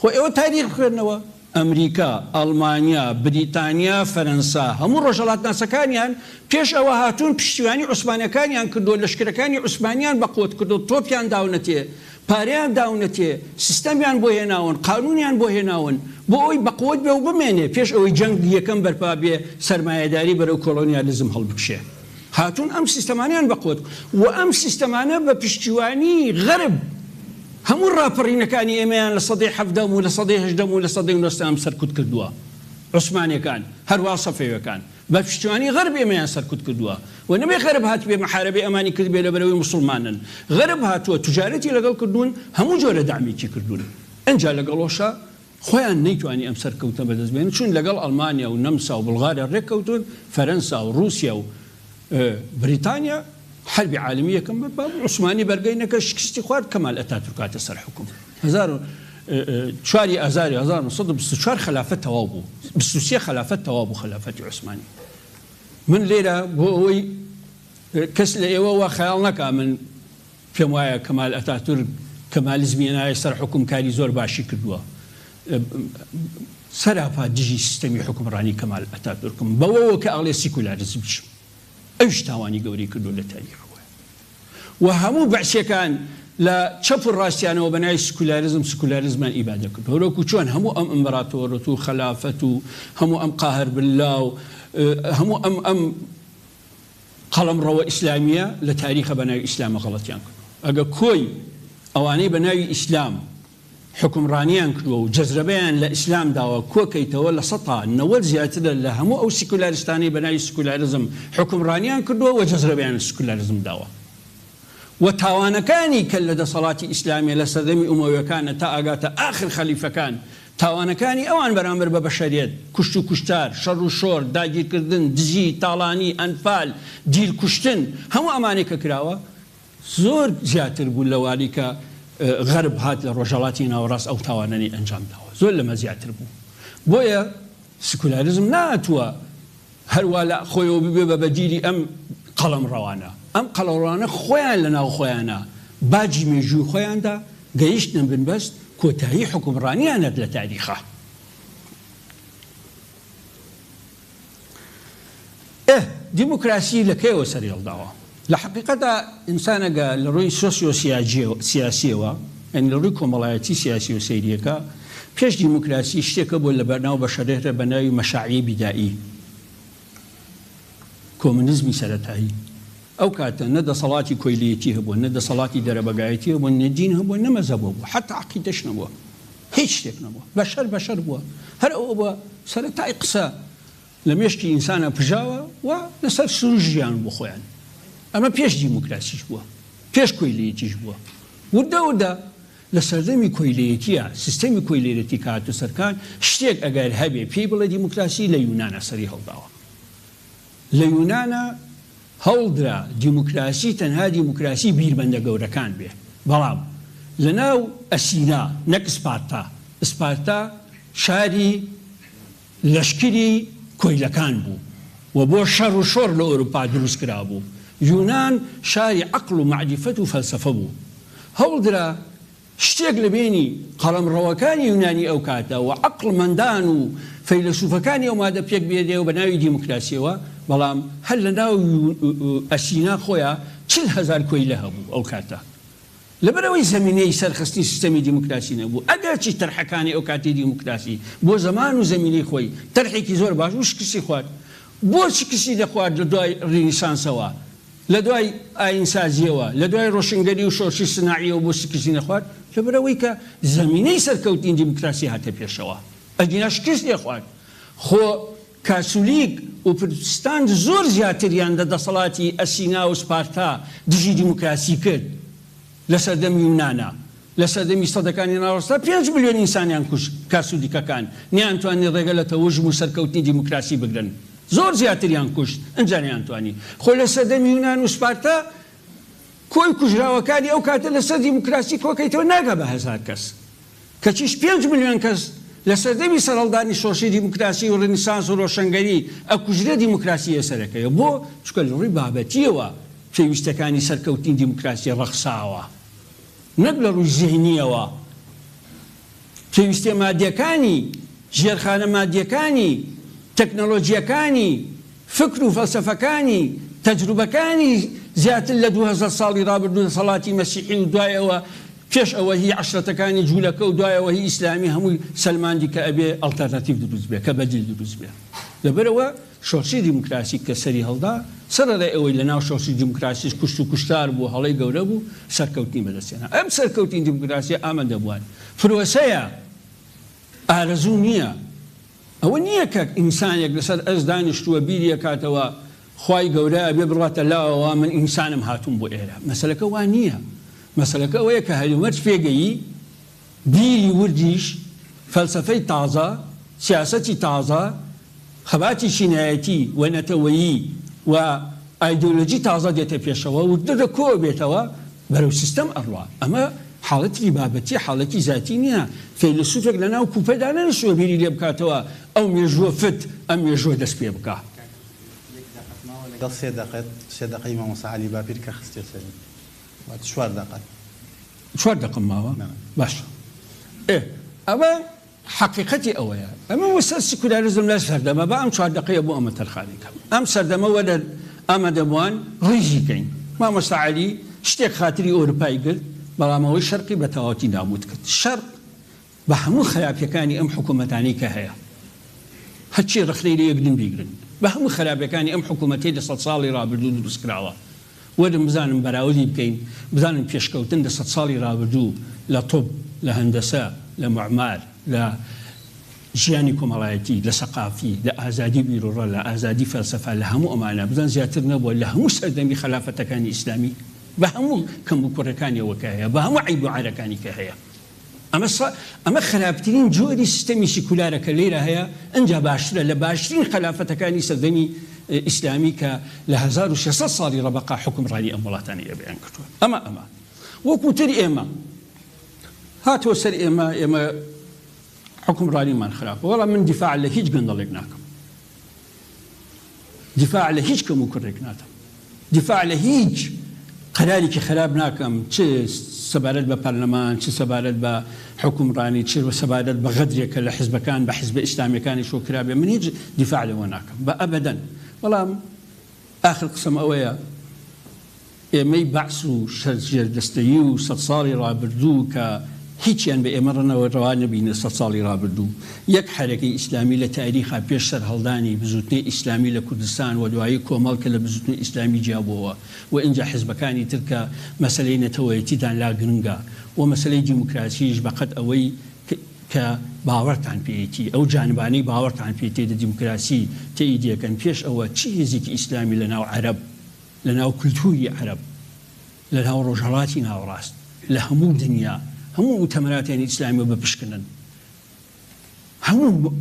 خۆ ئێوە تاریخ بخوێننەوە، ئەمریکا، ئەڵمانیا، بریتانیا، فەرەنسا، هەموو ڕۆژهەڵاتناسەکانیان پێش ئەوە هاتوون پشتیوانی عوسمانیەکانیان کردووە، لەشکرەکانی عوسمانیان بە قوت کردووە، تۆپیان داونەتێ، پارەیان داونەتێ، سیستەمیان بۆ هێناون، قانونیان بۆ هێناون، بۆ ئەوەی بە قوت بێ و بمێنێ، پێش ئەوەی جەنگ یەکەم بەرپا بێ، سەرمایەداری بەرەو کۆڵۆنیالیزم هەڵبکشێ. هاتوون ئەم سیستەمانەیان بە قوت و ئەم سیستەمانە بە پشتیوانی غەرب هەموو ڕاپەڕینەکانی ئێمەیان لە سەدەی حەڤدەم و لە سەدەی هەژدەم و لە سەدەی نۆزدەهەم سەرکوت کردووە. عوسمانیەکان، هەروا سەفەویەکان بە پشتیوانی غەرب ئێمەیان سەرکوت کردووە و نەبێ غەرب هاتبێ محارەبەی ئەمانی کردبێ لەبەرئەوەی موسڵمانن. غەرب هاتووە توجارەتی لەگەڵ کردوون، هەموو جۆرە دەعمێکی کردوون. ئنجا لەگەڵۆشا خۆیان نەیتوانی ئەم سەرکەوتنە بەدەست بێنن، چون لەگەڵ ئەڵمانیا و نەمسا و بوڵغاریا رێککەوتوون، فەرەنسا و رووسیا و بریتانیا، حەربی عالەمی یەکەم بەرپا بوو، عوسمانی بەرگەی نەکرد شکستی خوارد، کەمال ئەتاتورک هاتە سەر حوکم. چواری ئازاری 1924 خەلافەت تەواو بوو، 23 خەلافەت تەواو بوو خەلافەتی عوسمانی. من لێرە بۆ ئەوەی کەس لە ئێوە وا خەیاڵ نەکا من پێم وایە کەمال ئەتاتورک کەمالیزمی هێنایە سەر حوکم کاری زۆر باشی کردووە. سەراپا دژی سیستەمی حوکمڕانی کەمال ئەتاتورکم بەوەوە کە ئەڵێ سیکولاریزمیشم. ئەویش تاوانی گەورەی کردووە لە تاریخەوە و هەموو بەعسیەکان لە چەپ و ڕاستیانەوە بە ناوی سکولاریزم سکولاریزمان ئیبادە کردووە. هەروەکو چۆن هەموو ئەم ئیمبراتۆرەت و خەلافەت و هەموو ئەم قاهر باللە و هەموو ئەم ئەم قەڵەمڕەوە ئیسلامییە لە تاریخە بە ناوی ئیسلامە غەڵەتیان کردووە. ئەگە کۆی ئەوانەی بە ناوی ئیسلام حوکمڕانیان کردووە و جەزرەبەیان لە ئیسلام داوە کۆکەیتەوە 90% زیاترە لە هەموو ئەو سیکولاریستانەی بە ناوی سکولاریزم حوکمڕانیان کردووە و جەزرەبەیان لە سکولاریزم داوە و تاوانەکانی کە لە دەسەڵاتی ئیسلامیە لە سەردەمی ئومەویەکانە تا ئاگاتە ئاخر خەلیفەکان تاوانەکانی ئەوان بەرامبەر بە بەشەریەت، کوشت و کوشتار، شەڕ و شۆڕ، داگیرکردن، دزی، تاڵانی، ئەنفال، دیل کوشتن، هەموو ئەمانەی کە کراوە زۆر زیاتر بوو لەوانەی کە غەرب هات لە ڕۆژهەڵاتی ناوەڕاست ئەو تاوانانەی ئەنجام داوە زۆر لەمە زیاتر بوو. بۆیە سکولاریزم نەهاتووە هەر وا لە خۆیەوە ببێ بە بەدیلی ئەم قەڵەمڕەوانە. ئەم قەڵەڕەوانە خۆیان لە ناو خۆیانا باجی مێژووی خۆیان دا، گەیشتنە بنبەست، کۆتایی حوکمڕانیانە لە تاریخا. ئێ دیموکراسی لە کەیەوە سەری هەڵداوە؟ لە حەقیقەتا ئینسان ئەگە لە ڕووی سۆسیۆ سیاسیەوە یانی لە ڕووی کۆمەڵایەتی سیاسیەوە سەیریەکا. پێش دیموکراسی شتێک هەبووە لە ناو بەشەرێتە بە ناوی مەشاعی بیدائی، کۆمۆنیزمی سەرەتایی. ئەو کاتە نە دەسەڵاتی کۆیلەیەتی هەبووە، نە دەسەڵاتی دەرەبەگایەتی هەبووە، نە دین هەبووە، نە مەزهەب هەبووە، حەتا عەقیدەش نەبووە. هیچ شتێک نەبووە. بەشەر بەشەر بووە. هەر ئەوە بووە سەرەتای قسە لە مێشکی ئینسانا پژاوە و لەسەر سروشت ژیان بۆ خۆیان. ئەمە پێش دیموکراسیش بووە. پێش کۆیلەیەتیش بووە. وردە وردە لە سەردەمی کۆیلەیەتییا، سیستەمی کۆیلەیەتی کە هاتە سەرکار، شتێک ئەگەر هەبێ پێی بڵێ دیموکراسی لە یونانا سەری هەڵداوە. لە یونانا هەوڵدرا دیموکراسی تەنها دیموکراسی بیرمەندە گەورەکان بێ، بەڵام لە ناو ئەسینا نەک ئسپارتا، ئسپارتا شاری لەشکری کۆیلەکان بوو و بۆ شەڕ و شۆڕ لە ئۆروپا دروست کرابوو. یونان شاری عەقڵ و مەعریفەت و فەلسەفە بوو. هەوڵدرا شتێک لە بەینی قەڵەمڕەوەکانی یونانی ئەو کاتە و عەقڵمەندان و فەیلەسوفەکانی ئەو مادە پێک بێنێ و بە ناوی دیموکراسیەوە، بەڵام هەر لە ناو ئەسینا خۆیا 40,000 کۆیلە هەبوو ئەو کاتە. لەبەرئەوەی زەمینەی سەرخستنی سیستەمی دیموکراسی نەبوو، ئەگەرچی تەرحەکانی ئەو کاتی دیموکراسی بۆ زەمان و زەمینەی خۆی تەرحێکی زۆر باش بوو شکستی خوارد. بۆ شکستی دەخوارد لە دوای ڕینیسانسەوە، لە دوای ئایینسازییەوە، لە دوای ڕۆشنگەری و شۆرشی سناعییەوە بۆ شکستی نەخوارد؟ لەبەرئەوەی کە زەمینەی سەرکەوتنی دیموکراسی هاتە پێشەوە، ئەگینا شکست دەخوارد. خۆ کاسولیک و پروتستانت زۆر زیاتریان لە دەسەڵاتی ئەسینا و سپارتا دژی دیموکراسی کرد لە سەردەمی یونانا. لە سەردەمی سەدەکانی ناوەڕاستدا پێنج ملیۆن ئینسانیان کوشت، کاسولیکەکان نەیانتوانی ڕێگە لە تەوژم و سەرکەوتنی دیموکراسی بگرن. زۆر زیاتریان کوشت ئنجا نەیانتوانی. خۆ لە سەردەمی یونان و سپارتا کۆی کوژراوەکانی ئەو کاتە لەسەر دیموکراسی کۆکەیتەوە ناگا بە هەزار کەس. کەچیش پێنج ملیۆن کەس لە سەردەمی سەرهەڵدانی شۆڕشی دیموکراسی و ڕێنیسانس و ڕۆشەنگەری ئەکوژرێ دیموکراسی یە سەرەکەیە بۆ؟ چونکە لە ڕووی بابەتیەوە پێویستەکانی سەرکەوتنی دیموکراسی ڕەخساوە نەک لە ڕووی زیهنیەوە پێویستیە مادیەکانی ژێرخانە مادیەکانی تەکنەلۆجیەکانی فکر و فەلسەفەکانی تەجروبەکانی زیاتر لە 2000 ساڵی ڕابردوو دەسەڵاتی مەسیحی و دوای ئەوە پێش ئەوە هی عەشرەتەکانی جولەکە و دوای ئەوە هی ئیسلامی هەمووی سەلماندی کە ئەبێ ئەڵتەرناتیڤ دروست بێ کە بەدیل دروست بێ لەبەرئەوە شۆرشی دیموکراسی کە سەری هەڵدا سەرەرای ئەوەی لە ناو شۆرشی دیموکراسیش کوشت و کوشتار بوو هەڵەی گەورە بوو سەرکەوتنی بەدەست هێنا ئەم سەرکەوتنی دیموکراسیە ئامادەبووان پرۆسەیە ئارەزوو نییە ئەوە نییە کە ئینسانێک لەسەر ئەرز دانیشتووە بیری ئەکاتەوە خوای گەورە ئەبێ بڕواتە لاوەوە من ئینسانم هاتووم بۆ ئێرە مەسەلەکە وا نییە مەسەلەکە ئەوەیە کە هەلومەرج پێگەیی بیری وردیش فەلسەفەی تازە سیاسەتی تازە خەباتی چینایەتی و نەتەوەیی و ئایدۆلۆجی تازە دێتە پێشەوە وردە کۆ ئەبێتەوە بەرەو سیستەم ئەڕوا. ئەمە حاڵەتێکی بابەتیە، حاڵەتی زاتی نیە. فەیلەسوفێک لە ناو کوپە دانەنیشتووە بیری لێ بکاتەوە ئەو مێژووە فت، ئەم مێژووە دەست پێ بکا.
یەک دەقەت ماوە لەگەڵ سێ دەقەت، سێ دەقەی مامۆستا عەلی باپیر کە خستیە سەری. واتە چوار دەقەت.
چوار دەقەم ماوە؟ باشە. ئێ ئەمە حەقیقەتی ئەوەیە ئەمە وەسەر سیکولاریزم لە سەردەمە با ئەم چوار دەقەیە بۆ ئەمە تەرخانی کەم ئەم سەردەمە وەرە ئامادەبووان ڕیزی کەین مامۆستا عەلی شتێک خاتری ئۆروپای گرت بەڵام ئەوەی شەرقی بە تەواوەتی نابوت کرد شەرق بە هەموو خراپیەکانی ئەم حکوومەتانەی کە هەیە هەرچی ڕەخنەی لە یەکدن بیگرن بە هەموو خراپیەکانی ئەم حکوومەتەی لە سەد ساڵی ڕابردوو دروست کراوە وەرن بزانن بەراوردی بکەین، بزانن پێشکەوتن لە سەدساڵی رابردوو لە طب، لە هەندەسە، لە معمار، لە ژیانی کۆمەڵایەتی، لە سەقافی، لە ئازادی بیروڕا، لە ئازادی فەلسەفە، لە هەموو ئەمانە بزان زیاتر نەبووە لە هەموو سەردەمی خەلافەتەکانی ئیسلامی بە هەموو کەموکوڕیەکانیەوە کە هەیە، بە هەموو عەیب و عارەکانی کە هەیە. ئەمە سە ئەمە خراپترین جۆری سیستەمی سیکولارە کە لێرە هەیە ئنجا باشترە لە باشترین خەلافەتەکانی سەردەمی ئیسلامی کە لە 1300 ساڵی ڕەبەقا حوکمڕانی ئەم وڵاتانەی ئێمەیان کردووە ئەمە ئەمە وەکو تر ئێمە هاتەوە سەر ئێمە ئێمە حوکمڕانیمان خراپە وەڵام من دیفاع لە هیچ گەندەڵێک ناکەم دیفاع لە هیچ کەم و کوڕێک نادەم، دیفاع لە هیچ قەرارێکی خراپ ناکەم، چ سەبارەت بە پەرلەمان، چ سەبارەت بە حوکمڕانی، چ سەبارەت بە غەدرێک کە لە حزبەکان بە حزبە ئیسلامیەکانیشەوە کرابێ، من هیچ دیفاع لەوە ناکەم بە ئەبەدەن. بەڵام ئاخر قسەم ئەوەیە ئێمەی بەعس و ژێردەستەیی و سەدساڵی ڕابردوو کە. هیچیان بە ئێمە ڕەنەوە ڕەوا نەبینە سەت ساڵی ڕابردوو یەک حەرەکەی ئیسلامی لە تاریخا پێش سەرهەڵدانی بزوتنەی ئیسلامی لە کوردستان و دوایی کۆمەڵ کە لە بزوتنەی ئیسلامی جیابۆوە و ئینجا حزبەکانی تر کە مەسەلەی نەتەوەیەتیتان لا گرنگە و مەسەلەی دیموکراسیش بە قەد ئەوەی کە باوەڕتان پێیەتی ئەو جانبانەی باوەڕتان پێیەتی لە دیموکراسی تەئیدیەکەن پێش ئەوە چ هێزێکی ئیسلامی لە ناو عەرەب لە ناو کولتوری عەرەب لە ناو ڕۆژهەڵاتی ناوەڕاست لە هەموو دنیا هەموو موتەمەراتیانی ئیسلامیەوە بپشکنن هەموو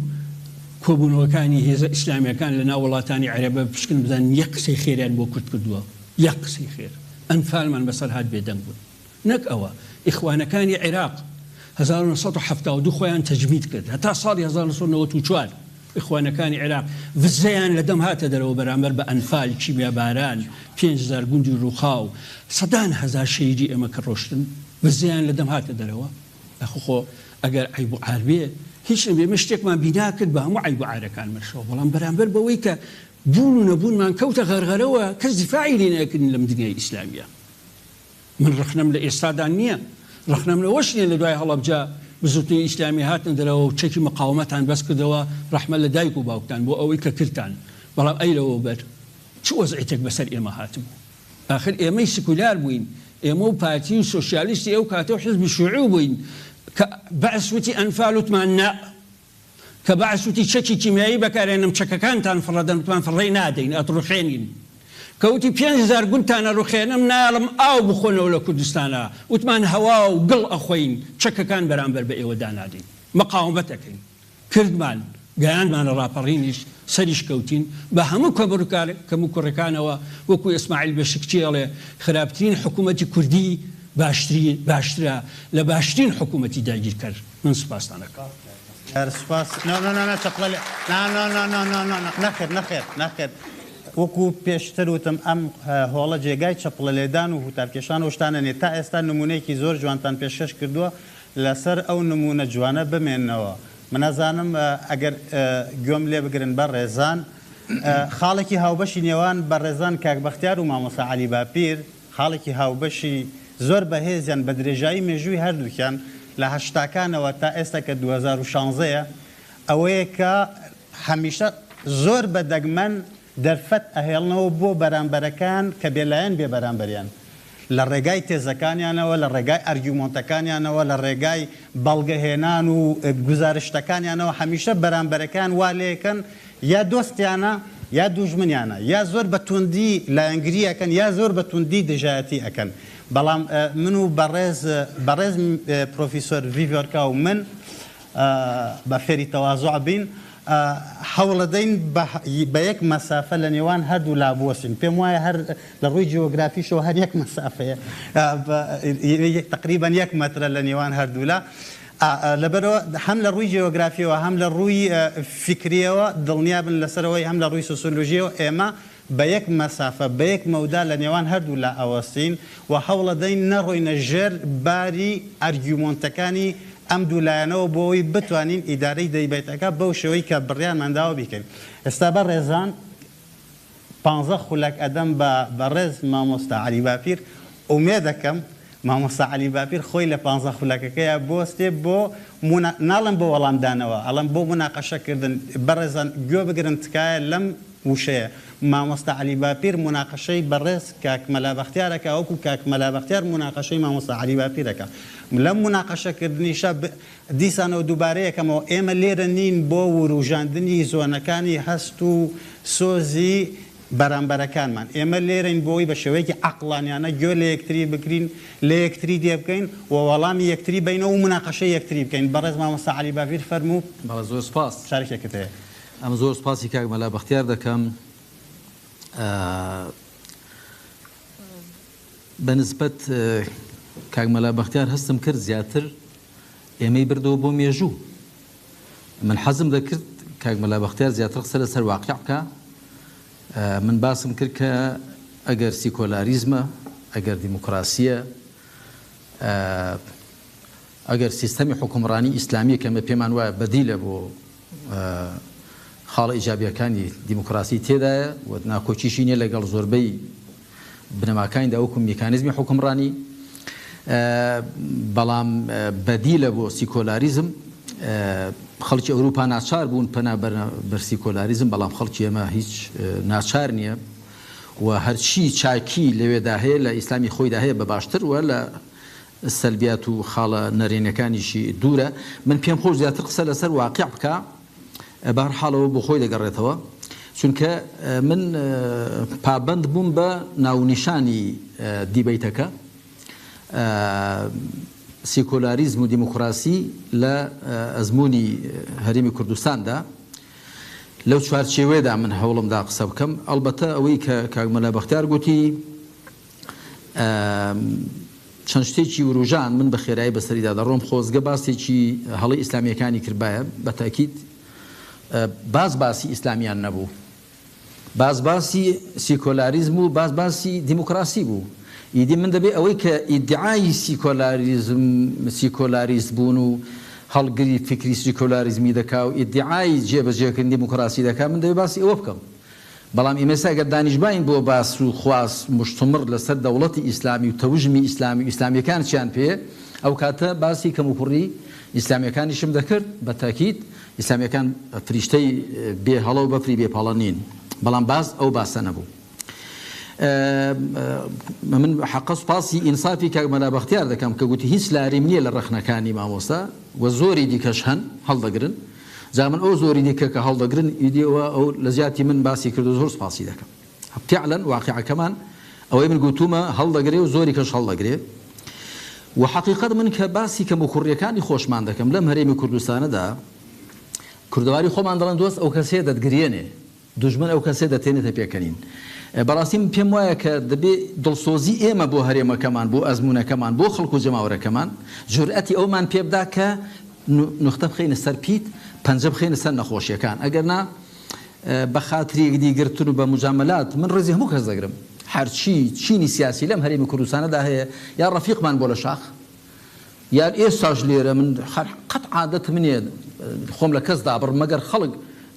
کۆبوونەوەکانی هێزە ئیسلامیەکان لە ناو وڵاتانی عەرەبە بپشکن بزانن یەک قسەی خێریان بۆ کورد کردووە یەک قسەی خێر ئەنفالمان بەسەر هات بێدەنگ بوون نەک ئەوە ئیخوانەکانی عێراق 1972 خۆیان تەجمید کرد هەتا ساڵی 1994 ئیخوانەکانی عێراق ڤزەیان لە دەم هاتە دەرەوە بەرامبەر بە ئەنفال، کیمیاباران، 5000 گوندی ڕووخاو، سەدان هەزار شەهیدی ئێمە کە ڕۆشتن، ڤزەیان لە دەم هاتە دەرەوە. ئەخ خۆ ئەگەر عەیب و عار بێ هیچ نەبێ ئێمە شتێکمان بینا کرد بە هەموو عەیب و عارەکانمەشەوە، بەڵام بەرامبەر بەوەی کە بوون و نەبوونمان کەوتە غەرغەرەوە کەس دیفاعی لێ نەکردین لەم دنیای ئیسلامییە. من ڕەخنەم لە ئێستادا نییە، ڕەخنەم لەوەش نییە لە دوای هەڵەبجە بزوتنەوەی ئیسلامی هاتنە دەرەوە و چەکی مقاوەمەتان بەس کردەوە، ڕەحمەت لە دایک و باوکتان بۆ ئەوەی کە کردتان، بەڵام ئەی لەوەوبەر چ وەزعیتێک بەسەر ئێمە هاتبوو؟ ئاخر ئێمەی سکولار بووین، ئێمە و پارتی و سۆسیالیستی ئەو کاتە و حزبی شیوعی بووین کە بەعس وتی ئەنفال وتمان نا، کە بەعس وتی چەکی کیمیایی بەکارهێنم چەکەکانتان فڕەدەن وتمان فڕێی نادەین ئەتڕوخێنین کە وتی 5000 گوندتان ئەڕوخێنم نایەڵم ئاو بخۆنەوە لە کوردستانا وتمان هەوا و گڵ ئەخۆین چەکەکان بەرامبەر بە ئێوە دانادەین مقاومەت ئەکەین کردمان گەیاندمانە ڕاپەڕینیش سەریش کەوتین بە هەموو کەموکوڕەکانەوە وەکو ئیسماعیل بێشکچی ئەڵێ خراپترین حکوومەتی کوردی باشتری باشترە لە باشترین حکوومەتی داگیرکەر من سوپاستان ئەکەم.
هەر سوپاس نا نا نا نا چەپڵە لێ نا نا نا نا نا نا نا نەخێر نەخێر نەخێر وەکو پێشتر وتم ئەم هۆڵە جێگای چەپڵە لێدان و هوتافکێشان و شتانە نیە تا ئێستا نمونەیەکی زۆر جوانتان پێشکەش کردووە لەسەر ئەو نمونە جوانە بمێنەوە من ئەزانم ئەگەر گوێم لێ بگرن بەڕێزان خاڵێکی هاوبەشی نێوان بەڕێزان کاک بەختیار و مامۆستا عەلی باپیر خاڵێکی هاوبەشی زۆر بەهێزیان بە درێژایی مێژووی هەردووکیان لە هەشتاکانەوە تا ئێستا کە 2016 یە ئەوەیە کە هەمیشە زۆر بە دەگمەن دەرفەت ئەهێڵنەوە بۆ بەرامبەرەکەیان کە بێلایەن بێ بەرامبەریان لە ڕێگای تێزەکانیانەوە، لە ڕێگای ئەرگیومۆنتەکانیانەوە، لە ڕێگای بەڵگەهێنان و گوزارشتەکانیانەوە هەمیشە بەرامبەرەکەیان وا لێکەن یا دۆستیانە یا دوژمنیانە، یا زۆر بە توندی لایەنگری ئەکەن یا زۆر بە توندی دژایەتی ئەکەن. بەڵام من و بەڕێز بەڕێز پرۆفیسۆر ڤیڤۆرکا و من با فێری تەوازوع بین هەوڵەدەین بە یەک مەسافە لە نێوان هەردوو لا بوەستین. پێم وایە هەر لە ڕووی جیۆگرافیشەوە هەر یەک مەسافەیە، تەقریبەن یەک مەترە لە نێوان هەردوو لا. لەبەرئەوە هەم لە ڕووی جیۆگرافیەوە هەم لە ڕووی فیکریەوە دڵنیا بن لەسەرەوەی هەم لە ڕووی سۆسیۆلۆژیەوە ئێمە بە یەک مەسافە بە یەک مەودا لە نێوان هەردوو لا ئەوەستین و هەوڵەدەین نەڕۆینە ژێر باری ئەرگیومۆنتەکانی ئەم دوو لایەنەوە بۆ ئەوەی بتوانین ئیدارەی دەیبەیتەکە بەو شێوەی کە بڕیارمان داوە بیکەین. ئێستا بەڕێزان پانزە خولەک ئەدەم بە بەڕێز مامۆستا عەلی باپیر، ئومێدەکەم مامۆستا عەلی باپیر خۆی لە پانزە خولەکەکەیا بوەستێ بۆ مونا ناڵێم بۆ وەڵامدانەوە ئەڵێم بۆ موناقەشە کردن، بەڕێزان گوێ بگرن تکایە لەم وشەیە، مامۆستا عەلی باپیر موناقەشەی بەڕێز کاک مەلا بەختیار ئەکا وەکو کاک مەلا بەختیار موناقەشەی مامۆستا عەلی باپیر ئەکا لەم موناقەشە کردنیشە دیسانەوە دووبارەیەکەمەوە ئێمە لێرە نین بۆ وروژاندنی زۆنەکانی هەست و سۆزی بەرامبەرەکانمان، ئێمە لێرەین بۆ ئەوەی بە شێوەیەکی عەقڵانیانە گوێ لە یەکتری بگرین، لە یەکتری تێبگەین و وەڵامی یەکتری بەینەوە و موناقەشەی یەکتری بکەین. بەڕێز مامۆستا عەلی باپیر فەرموو.
بەڵێ زۆر سوپاس.
شارێکت هەیە.
ئەمن زۆر سوپاسی کاک مەلا بەختیار دەکەم. بە نسبەت کاک مەلا بەختیار هەستم کرد زیاتر ئێمەی بردەوە بۆ مێژوو. من حەزم دەکرد کاک مەلا بەختیار زیاتر قسە لەسەر واقیع بکا. من باسم کرد کە ئەگەر سیکۆلاریزمە، ئەگەر دیموکراسییە، ئەگەر سیستەمی حوکمڕانی ئیسلامییە کە ئێمە پێمان وایە بەدیلە بۆ خاڵە ئیجابییەکانی دیموکراسی تێدایە و ناکۆکیشی نییە لەگەڵ زۆربەی بنەماکانیدا وەکو میکانیزمی حوکمڕانی. بەڵام بەدیلە بۆ سیکۆلاریزم. خەڵکی ئەوروپا ناچار بوون پەنا بەرنە بەر سیکۆلاریزم، بەڵام خەڵکی ئێمە هیچ ناچار نییە و هەرچی چاکی لەوێدا هەیە لە ئیسلامی خۆیدا هەیە بە باشتر و لە سەلبیات و خاڵە نەرێنیەکانیشی دوورە. من پێم خۆش زیاتر قسە لەسەر واقیع بکا، بە هەر حاڵ ئەوە بۆ خۆی دەگەڕێتەوە، چونکە من پابەند بووم بە ناونیشانی دیبەیتەکە، سیکۆلاریزم و دیموکراسی لە ئەزموونی هەرێمی کوردستاندا، لەو چوارچێوەیەدا من هەوڵم دا قسە بکەم. ئەڵبەتە ئەوەی کە کاک مەلا بەختیار گوتی چەند شتێکی وروژاند، من بە خێرایی بەسەریدا دەڕۆم، خۆزگە باسێکی هەڵەی ئیسلامییەکانی کردبایە، بە تەئکید باس باسی ئیسلامیان نەبوو. باس باسی سیکۆلاریزم و باس باسی دیموکراسی بوو. ئیدی من دەبێ ئەوەی کە ئیدعای سیکۆلاریزم، سیکۆلاریست بوون و هەڵگری فیکری سیکۆلاریزمی دەکا و ئیدعای جێبەجێکردنی دیموکراسی دەکا، من دەبێ باسی ئەوە بکەم. بەڵام ئێمە ئێستا گەر دانیشباین بۆ باس و خواس مشتومڕ لەسەر دەوڵەتی ئیسلامی و تەوژمی ئیسلامی و ئیسلامییەکان چیان پێیە، ئەو کاتە باسی کەموکوڕی ئیسلامییەکانیشم دەکرد بە تەئکید. ئیسلامیەکان فریشتەی بێ هەڵە و بەفری بێ پەڵە نین بەڵام باس ئەو باسە نەبوو. من حەقە سوپاسی ئینسافی کاک مەلا بەختیار دەکەم کە گوتی هیچ لاریم نییە لە ڕەخنەکانی مامۆستا و زۆری دیکەش هەن هەڵدەگرن جا من ئەو زۆری دیکە کە هەڵدەگرن ئیدی ئەوە ئەو لە جیاتی من باسی کرد و زۆر سوپاسی دەکەم. فعلا واقیعەکەمان ئەوەی من گوتومە هەڵدەگرێ و زۆری کەش هەڵدەگرێ و حەقیقەت من کە باسی کەموکوڕیەکانی خۆشمان دەکەم لەم هەرێمی کوردستانەدا کوردەواری خۆمان دەڵێن دۆست ئەو کەسەیە دەتگریێنێ دوژمن ئەو کەسەیە دەتێنێتە پێکەنین بەڕاستی من پێم وایە کە دەبێ دڵسۆزی ئێمە بۆ هەرێمەکەمان بۆ ئەزموونەکەمان بۆ خەڵک و جەماوەرەکەمان جورئەتی ئەومان پێ بدا کە نوختە بخەینە سەر پیت پەنجە بخەینە سەر نەخۆشیەکان ئەگەر نا بە خاتری یەکدی گرتن و بە موجامەلات، من ڕێزی هەموو کەس دەگرم، هەرچی چینی سیاسی لەم هەرێمی کوردستانەدا هەیە، یا ڕەفیقمان بۆ لە شاخ، یا ئێستاش لێرە، من قەت عادەتم نییە خۆم لە کەس دابڕم، مەگەر خەڵک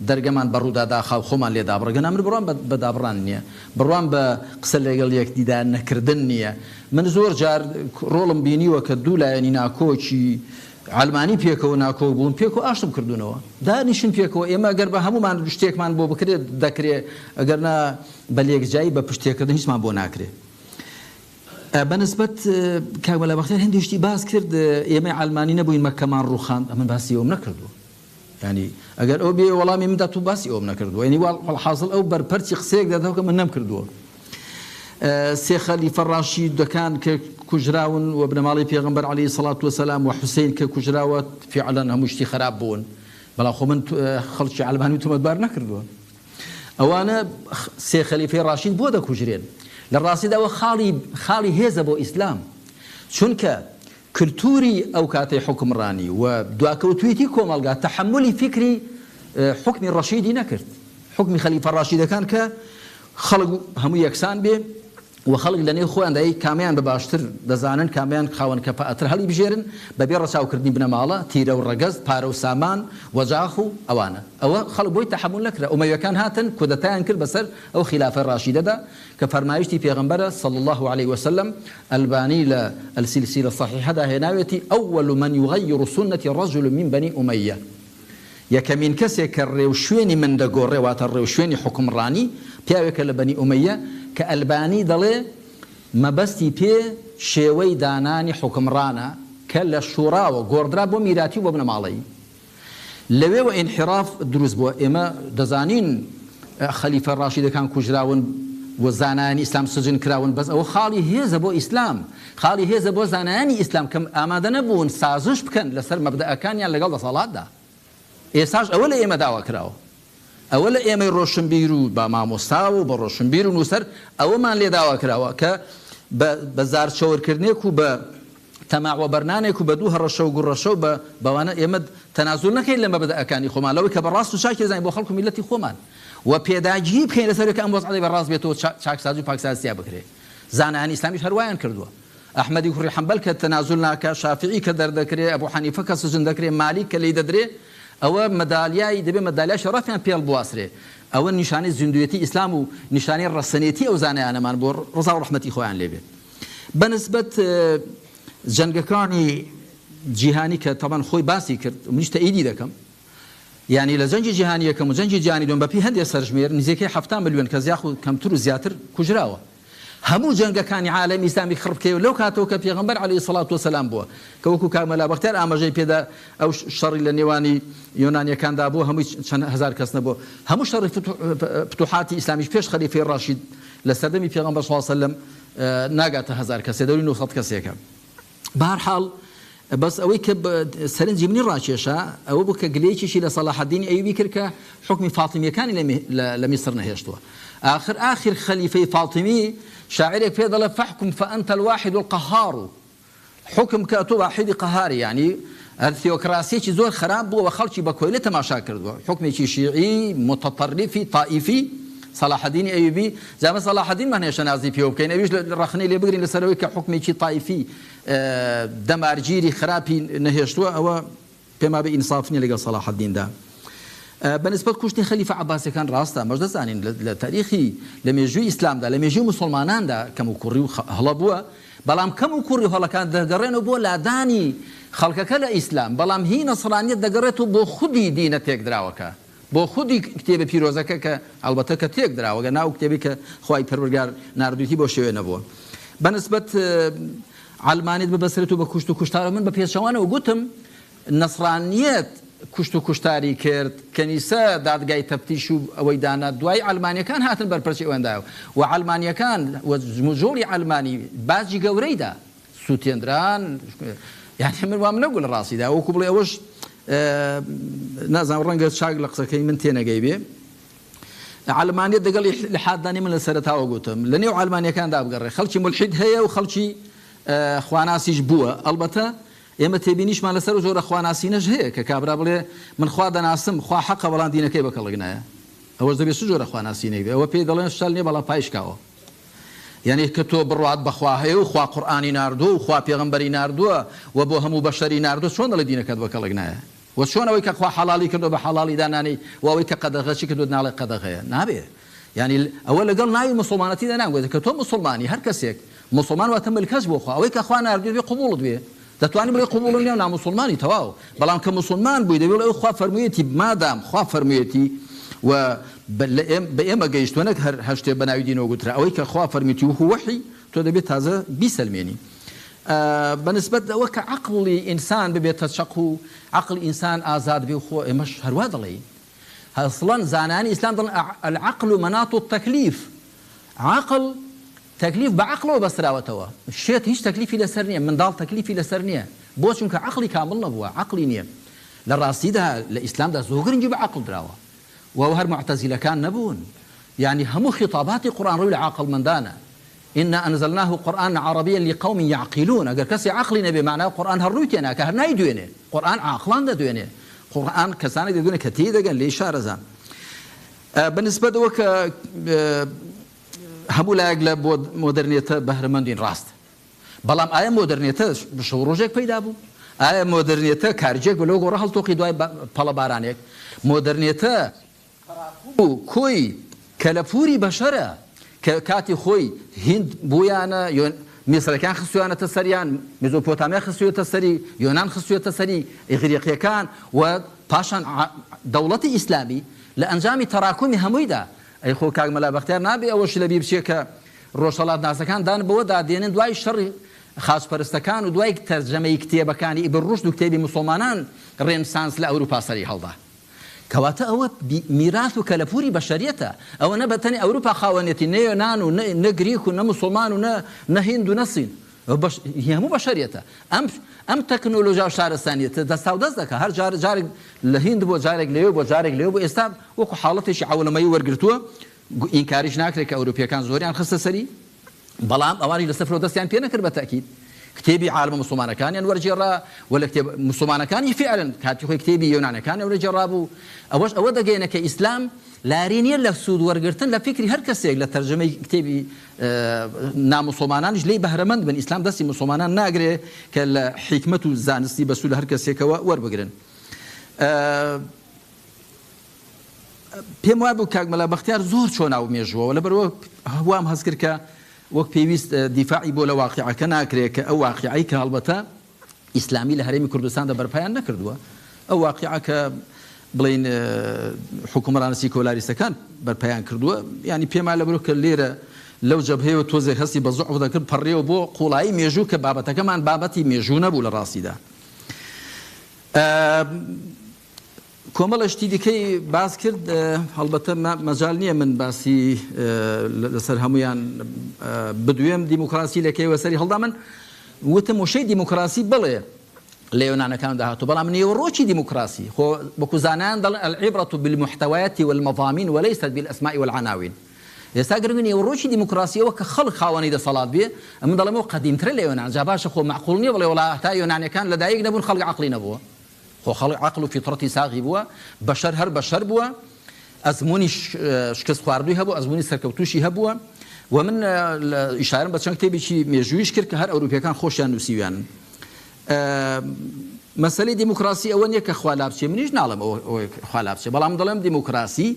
دەرگەمان بە ڕوودا داخا و خۆمان لێ دابڕێ، گەنا من بڕوام بە دابڕان نییە، بڕوام بە قسە لەگەڵ یەکدیدا نەکردن نییە، من زۆر جار ڕۆڵم بینیوە کە دوو لایەنی ناکۆکی عەلمانی پێکەوە ناکۆک بوون پێکەوە ئاشتم کردوونەوە دانیشن پێکەوە ئێمە گەر بە هەموومان شتێکمان بۆ بکرێت دەکرێ ئەگەر نا بە لێکجایی بە پشت تێکردن هیچمان بۆ ناکرێ بە نسبەت کاک مەلا بەختیار هەندێک شتی باس کرد ئێمەی عەلمانی نەبووین مەککەمان ڕووخاند ئەمن باسی ئەوم نەکردووە یانی ئەگەر ئەو بێ وەڵامی من دا تو باسی ئەوم نەکردووە یانی وەڵحاسڵ ئەو بەرپەرچی قسەیەک دەدەوە کە من نەمکردووە سێ خەلیفە ڕاشیدەکان کە کوژراون و بنەماڵەی پێغەمبەر عەلەیهی سەڵات وەسەلام و حوسەین کە کوژراوە فیعلەن هەموو شتی خراپ بوون بەڵام خۆ من خەڵکی عەلمانی تۆمەتبار نەکردووە ئەوانە سێ خەلیفەی ڕاشید بۆ دەکوژرێن لە ڕاستیدا ئەوە خاڵی خاڵی هێزە بۆ ئیسلام چونکە کلتوری ئەو کاتەی حوکمڕانی و دواکەوتویتی کۆمەڵگا تەحەمولی فیکری حوکمی ڕەشیدی نەکرد، حوکمی خەلیفە ڕاشیدەکان کە خەڵک هەموو یەکسان بێ و خەڵک لە نێو خۆیاندا کامیان بە باشتر دەزانن کامیان خاوەن کەفائەتر هەڵیبژێرن بە بێ ڕەچاوکردنی بنەماڵە، تیرە و ڕەگەز، پارە و سامان، وەجاخ و ئەوانە. ئەوە خەڵک بۆی تەحەمول نەکرا. ئومەویەکان هاتن کودەتایان کرد بەسەر ئەو خیلافەی ڕاشیدەدا کە فەرمایشتی پێغەمبەرە، صلی اللە علیە وسلم، ئەلبانی لە، السلسلە الصحیحە، دا هێناوێتی، اول من یغیر سنتی رجل من بنی امیە، یەکەمین کەسێک کە ڕێوشوێنی من دەگۆڕێ واتە ڕێوشوێنی حوکمڕانی، پیاوێکە لە بەنی ئومەیە، کە ئەلبانی دەڵێ مەبەستی پێ شێوەی دانانی حوکمڕانە کە لە شوڕاوە گۆڕدرا بۆ میراتی و بۆ بنەماڵەیی. لەوێوە ئینحیراف دروست بووە، ئێمە دەزانین خەلیفە ڕاشیدەکان کوژراون و زانایانی ئیسلام سجن کراون، بەس ئەوە خاڵی هێزە بۆ ئیسلام، خاڵی هێزە بۆ زانایانی ئیسلام کە ئامادە نەبوون سازش بکەن لەسەر مەبدەئەکانیان لەگەڵ دەسەڵاتدا. ئێستاش ئەوە لە ئێمە داوا کراوە. ئەوە لە ئێمەی ڕۆشنبیر و بە مامۆستا و بە ڕۆشنبیر و نووسەر ئەوەمان لێ داوا کراوە کە بە بە زار چەورکردنێک و بە تەماع وەبەرنانێک و بە دوو هەڕەشە و گوڕەشە و بە بەوانە ئێمە تەنازول نەکەین لە مەبدەئەکانی خۆمان لەوەی کە بە ڕاست و چاکی دەزانین بۆ خەڵک و میللەتی خۆمان و پێداگیری بکەین لەسەر ئەوەی کە ئەم وەزعە دەبێ ڕاست بێتەوە چاکسازی و پاکسازی تیا بکرێ. زانایانی ئیسلامیش هەر وایان کردووە. ئەحمەدی کوڕی حەنبەل کە تەنازول ناکا، شافعی کە دەردەکرێ، ئەبو حەنیفە کە سجن دەکرێ، مالیک کە لێی دەدرێ، ئەوە مەدالیای دەبێ مەدالیای شەڕەفیان پێ هەڵبواسرێ. ئەوە نیشانەی زیندوویەتی ئیسلام و نیشانەی ڕەسەنێتی ئەو زانایانەمان بۆ ڕەزا و ڕەحمەتی خۆیان لێ بێ. بە نسبەت جەنگەکانی جیهانی کە تەبەن خۆی باسی کرد منیش تەئیدی دەکەم یانی لە جەنگی جیهانی یەکەم و جەنگی جیهانی دووەم بەپێی هەندێ سەرژمێر نزیکەی 70 ملیۆن کەس یاخود کەمتر و زیاتر کوژراوە. هەموو جەنگەکانی عالەمی ئیسلامی خڕ بکەیەوە لەو کاتەوە کە پێغەمبەر علیە سڵات وسلام بووە کە وەکو کاک مەلا بەختیار ئاماژەی پێدا ئەو شەڕی لە نێوانی یۆنانیەکاندا بوو هەمووی چەند هەزار کەس نەبوو هەموو شەڕی فتوحاتی ئیسلامیش پێش خەلیفەی ڕاشید لە سەردەمی پێغەمبەر صلی اللە علیە وسلم ناگاتە هەزار کەسێ دەوری 900 کەسێکە. بەهەرحاڵ بەس ئەوەی کە سەرنجی منی ڕاکێشا ئەوە بوو کە گلەیەکیشی لە سەڵاحەدینی ئەیوبی کرد کە حوکمی فاتیمیەکانی لە میسر نەهێشتووە. ئاخر ئاخر خەلیفەی فاتیمی شاعیرێک پێ دەڵێ فاحکم فانت الواحد القهار حوکم بکە تۆ واحیدی قەهاری یانی هەر ثیۆکراسیەکی زۆر خەراپ بووە و خەڵکی بە کۆیلە تەماشا کردووە حوکمێکی شیعی موتەتەریفی تائیفی سەڵاحەدینی ئەیوبی جا ئەمە سەڵاحەدینمان هەیە شەنازی پێوە بکەین ئەویش ڕەخنەی لێ بگرین لەسەر ئەوەی کە حوکمێکی تائیفی دەمارگیری خراپی نەهێشتووە ئەوە پێم وابێ ئینساف نیە لەگەڵ سەڵاحەدیندا بە نسبەت کوشتنی خەلیفە عەباسیەکان ڕاستە ئەمەش دەزانین لە تاریخی لە مێژووی ئیسلامدا لە مێژووی موسڵماناندا کەم و کوڕی و هەڵە بووە بەڵام کەم و کوڕی و هەڵەکان دەگەڕێنەوە بۆ لادانی خەڵکەکە لە ئیسلام بەڵام هی نەسڕانیەت دەگەڕێتەوە بۆ خودی دینە تێکدراوەکە بۆ خودی کتێبە پیرۆزەکە کە ئەڵبەتە کە تێکدراوە گەر نا ئەو کتێبەی کە خوای پەروەردگار ناردوویتی بەو شێوەیە نەبووە بە نسبەت عەلمانیت ببەسرێت و بە کوشت و کوشتارەوە من بە پێچەوانەوە گوتم نەسرانیەت کوشت و کوشتاری کرد کەنیسە دادگای تەفتیش و ئەوەی دانا دوایی عەلمانیەکان هاتن بەرپەرچی ئەویان دایەوە و عەلمانیەکان و جموجۆڵی عەلمانی باجی گەورەی دا سوتێندران یانی من وام نەگوت لە ڕاستیدا وەکو بڵێ ئەوەش نازانم ڕەنگە چاک لە قسەکەی من تێنەگەی بێ عەلمانیەت دەگەڵ ئیلحاددا نیە من لە سەرەتاوە گوتم لە نێو عەلمانیەکاندا بگەڕێ خەڵکی مولحید هەیە و خەڵکی خواناسیش بووە ئەڵبەتە ئێمە تێبینیشمان لەسەر ئەو جۆرە خواناسینەش هەیە کە کابرا بڵێ من خوا دەناسم خوا حەقە بەڵام دینەکەی بە کەڵک نایە ئەوەش دەبێ چ جۆرە خواناسینێک بێ ئەوە پێی دەڵێن شەل نیە بەڵام پای شکاوە یانی کە تۆ بڕوات بە خوا هەیە و خوا قورئانی ناردووە و خوا پێغەمبەری ناردووە و بۆ هەموو بەشەری ناردووە چۆن دەڵێی دینەکەت بە کەڵک نایە وە چۆن ئەوەی کە خوا حەڵاڵی کردووە بە حەڵاڵی دانانێی و ئەوەی کە قەدەغەشی کردووە ناڵێی قەدەغەیە نابێ یانی ئەوە لەگەڵ ناوی موسڵمانەتیدا ناگونجێ کە تۆ موسڵمانی هەر کەسێک موسڵمان واتە ملکەچ بۆ خوا ئەوەی کە خوا ناردووی دەبێ قبوڵت بێ دەتوانی بڵێی قبوڵم نیە و ناموسڵمانی تەواو بەڵام کە موسڵمان بووی دەبێ بڵێ ئەو خوا فەرموویەتی مادام خوا فەرموویەتی و بە ئێمە گەیشتووە نەک هەر هەر شتێ بە ناوی دینەوە گوترا ئەوەی کە خوا فەرموویەتی وەکوو وەحی تۆ دەبێ تازە بیسەلمێنی بە نسبەت ئەوە کە عەقڵی ئینسان ببێتە چەق و عەقڵی ئینسان ئازاد بێ و خۆ ئێمەش هەروا دەڵێین ئەسڵەن زانایانی ئیسلام دەڵێن العقل مناط التکلیف عەقڵ تەکلیف بە عەقڵەوە بەستراوەتەوە شێت هیچ تەکلیفی لەسەر نییە منداڵ تەکلیفی لەسەر نییە بۆ چونکە عەقڵی کامڵ نەبووە عەقڵی نییە لە ڕاستیدا لە ئیسلامدا زۆر گرنگی بە عەقڵ دراوە و هەر موعتەزیلەکان نەبوون یانی هەموو خیتاباتی قورئان ڕووی لە عاقڵمەندانە انا انزلناه قرآنا عربیا لقوم یعقلون ئەگەر کەسێ عەقڵی نەبێ مەعنای قورئان هەر ڕووی تێناکا هەر نایدوێنێ قورئان عاقڵان دەدوێنێ قورئان کەسانێک دەدوێنێ کە تێی دەگەن لێی شارەزان بە نسبەت ئەوە کە هەموو لایەک لە مۆدەرنێتە بەهرەمەندین ڕاستە بەڵام ئایا مۆدەرنێتە شەو ڕۆژێک پەیدا بوو؟ ئایا مۆدەرنێتە کارگێک بوو لەو گۆڕە هەڵتۆقی دوای پەڵە بارانێک؟ مۆدەرنێتە تەراکوم و کۆی کەلەپووری بەشەرە کە کاتی خۆی هیند بوویانە، میسرەکان خستوویانەتە سەریان، میزۆپۆتامیا خستوویەتە سەری، یۆنان خستوویەتە سەری، ئیغریقییەکان و پاشان دەوڵەتی ئیسلامی لە ئەنجامی تەراکومی هەموویدا. ئەی خۆ کاک مەلا بەختیار نابێ ئەوەشی لەبیر بچێ کە ڕۆژهەڵاتناسەکان دان بەوەدا دێنن دوای شەڕی خاچپەرستەکان و دوای تەرجەمەی کتێبەکانی ئیبن ڕوشد و کتێبی موسڵمانان ڕێنسانس لە ئەوروپا سەری هەڵدا. کەواتە ئەوە میراث و کەلەپوری بەشەریەتە، ئەوە نە بەتەنێ ئەوروپا خاوەنیەتی، نە یۆنان و نە گریک و نە موسڵمان و نە هیند و نە سین، ئەوە بەش هی هەموو بەشەریەتە. ئەم ئەم تەکنۆلۆژیا و شارستانیەتە دەستاودەست دەکا، هەر جار جارێک لە هیند بووە، جارێک لەوێ بووە، جارێک لەوێ بووە، ئێستا وەکو حاڵەتێکی عەولەمەیی وەرگرتووە، ئینکاریش ناکرێت کە ئەوروپیەکان زۆریان خستە سەری، بەڵام ئەوانیش لە سفرەوە دەستیان پێ نەکرد بە تەئکید کتێبی عالمە موسڵمانەکانیان وەرگێڕا و لە کتێب موسڵمانەکانی فیعلەن کاتی خۆی کتێبی یۆنانەکانیان وەرگێڕابوو ئەوەش ئەوە دەگەیەنێ کە ئیسلام لاری نییە لە سوود وەرگرتن لە فیکری هەر کەسێک لە تەرجەمەی کتێبی ناموسڵمانانیش لێی بەهرەمەند بن ئیسلام دەستی موسڵمانان ناگرێ کە لە حیکمەت و زانستی بەسوود لە هەر کەسێکەوە وەربگرن. پێم وابوو کاک مەلا بەختیار زۆر چۆ ناو مێژووەوە لەبەرئەوە وام هەست کرد کە. وەک پێویست دیفاعی بۆ لە واقیعەکە ناکرێ کە ئەو واقیعەی کە هەڵبەتە ئیسلامی لە هەرێمی کوردستاندا بەرپایان نەکردووە ئەو واقیعە کە بڵێین حوکمڕانە سیکۆلاریستەکان بەرپایان کردووە یانی پێما لەبەرو کە لێرە لەو جەبهەیەوە تۆزێک هەستی بە زوعف دەکرد پەڕیەوە بۆ قوڵایی مێژوو کە بابەتەکەمان بابەتی مێژوو نەبوو لە ڕاستیدا. کۆمەڵە شتی دیکەی باس کرد هەڵبەتە مەجال نییە من باسی لەسەر هەمویان بدوێم دیموکراسی لە کەیوە سەری هەڵدا من وتم وشەی دیموکراسی بڵێ لە یۆنانەکاندا هاتوو بەڵام نێوەڕۆکی دیموکراسی خۆ وەکو زانایان دەڵێن العبرة بالمحتویات والمضامین وليست بالاسماء والعناوین ئێستا گرنگ نێوەڕۆکی دیموکراسی ئەوە کە خەڵک خاوەنی دەسەڵات بێ ئەمن دەڵێم ئەو قەدیمترە لە یۆنان جا باشە خۆ مەعقوڵ نییە بڵێ وەڵا هەتا یۆنانیەکان لەدایک نەبوون خەڵک عەقڵی نەبووە خۆ خەڵک عەقڵ و فیتڕەتی ساغی بووە، بەشەر هەر بەشەر بووە، ئەزموونی شکست خواردووی هەبوو، ئەزموونی سەرکەوتووشی هەبووە و من ئیشارەم بە چەند کتێبێکی مێژوویش کرد کە هەر ئەوروپیەکان خۆشیان نووسیویانن. مەسەلەی دیموکراسی ئەوە نییە کە خوا لابچێ، منیش ناڵێم ئەوە خوا لابچێ، بەڵام دەڵێم دیموکراسی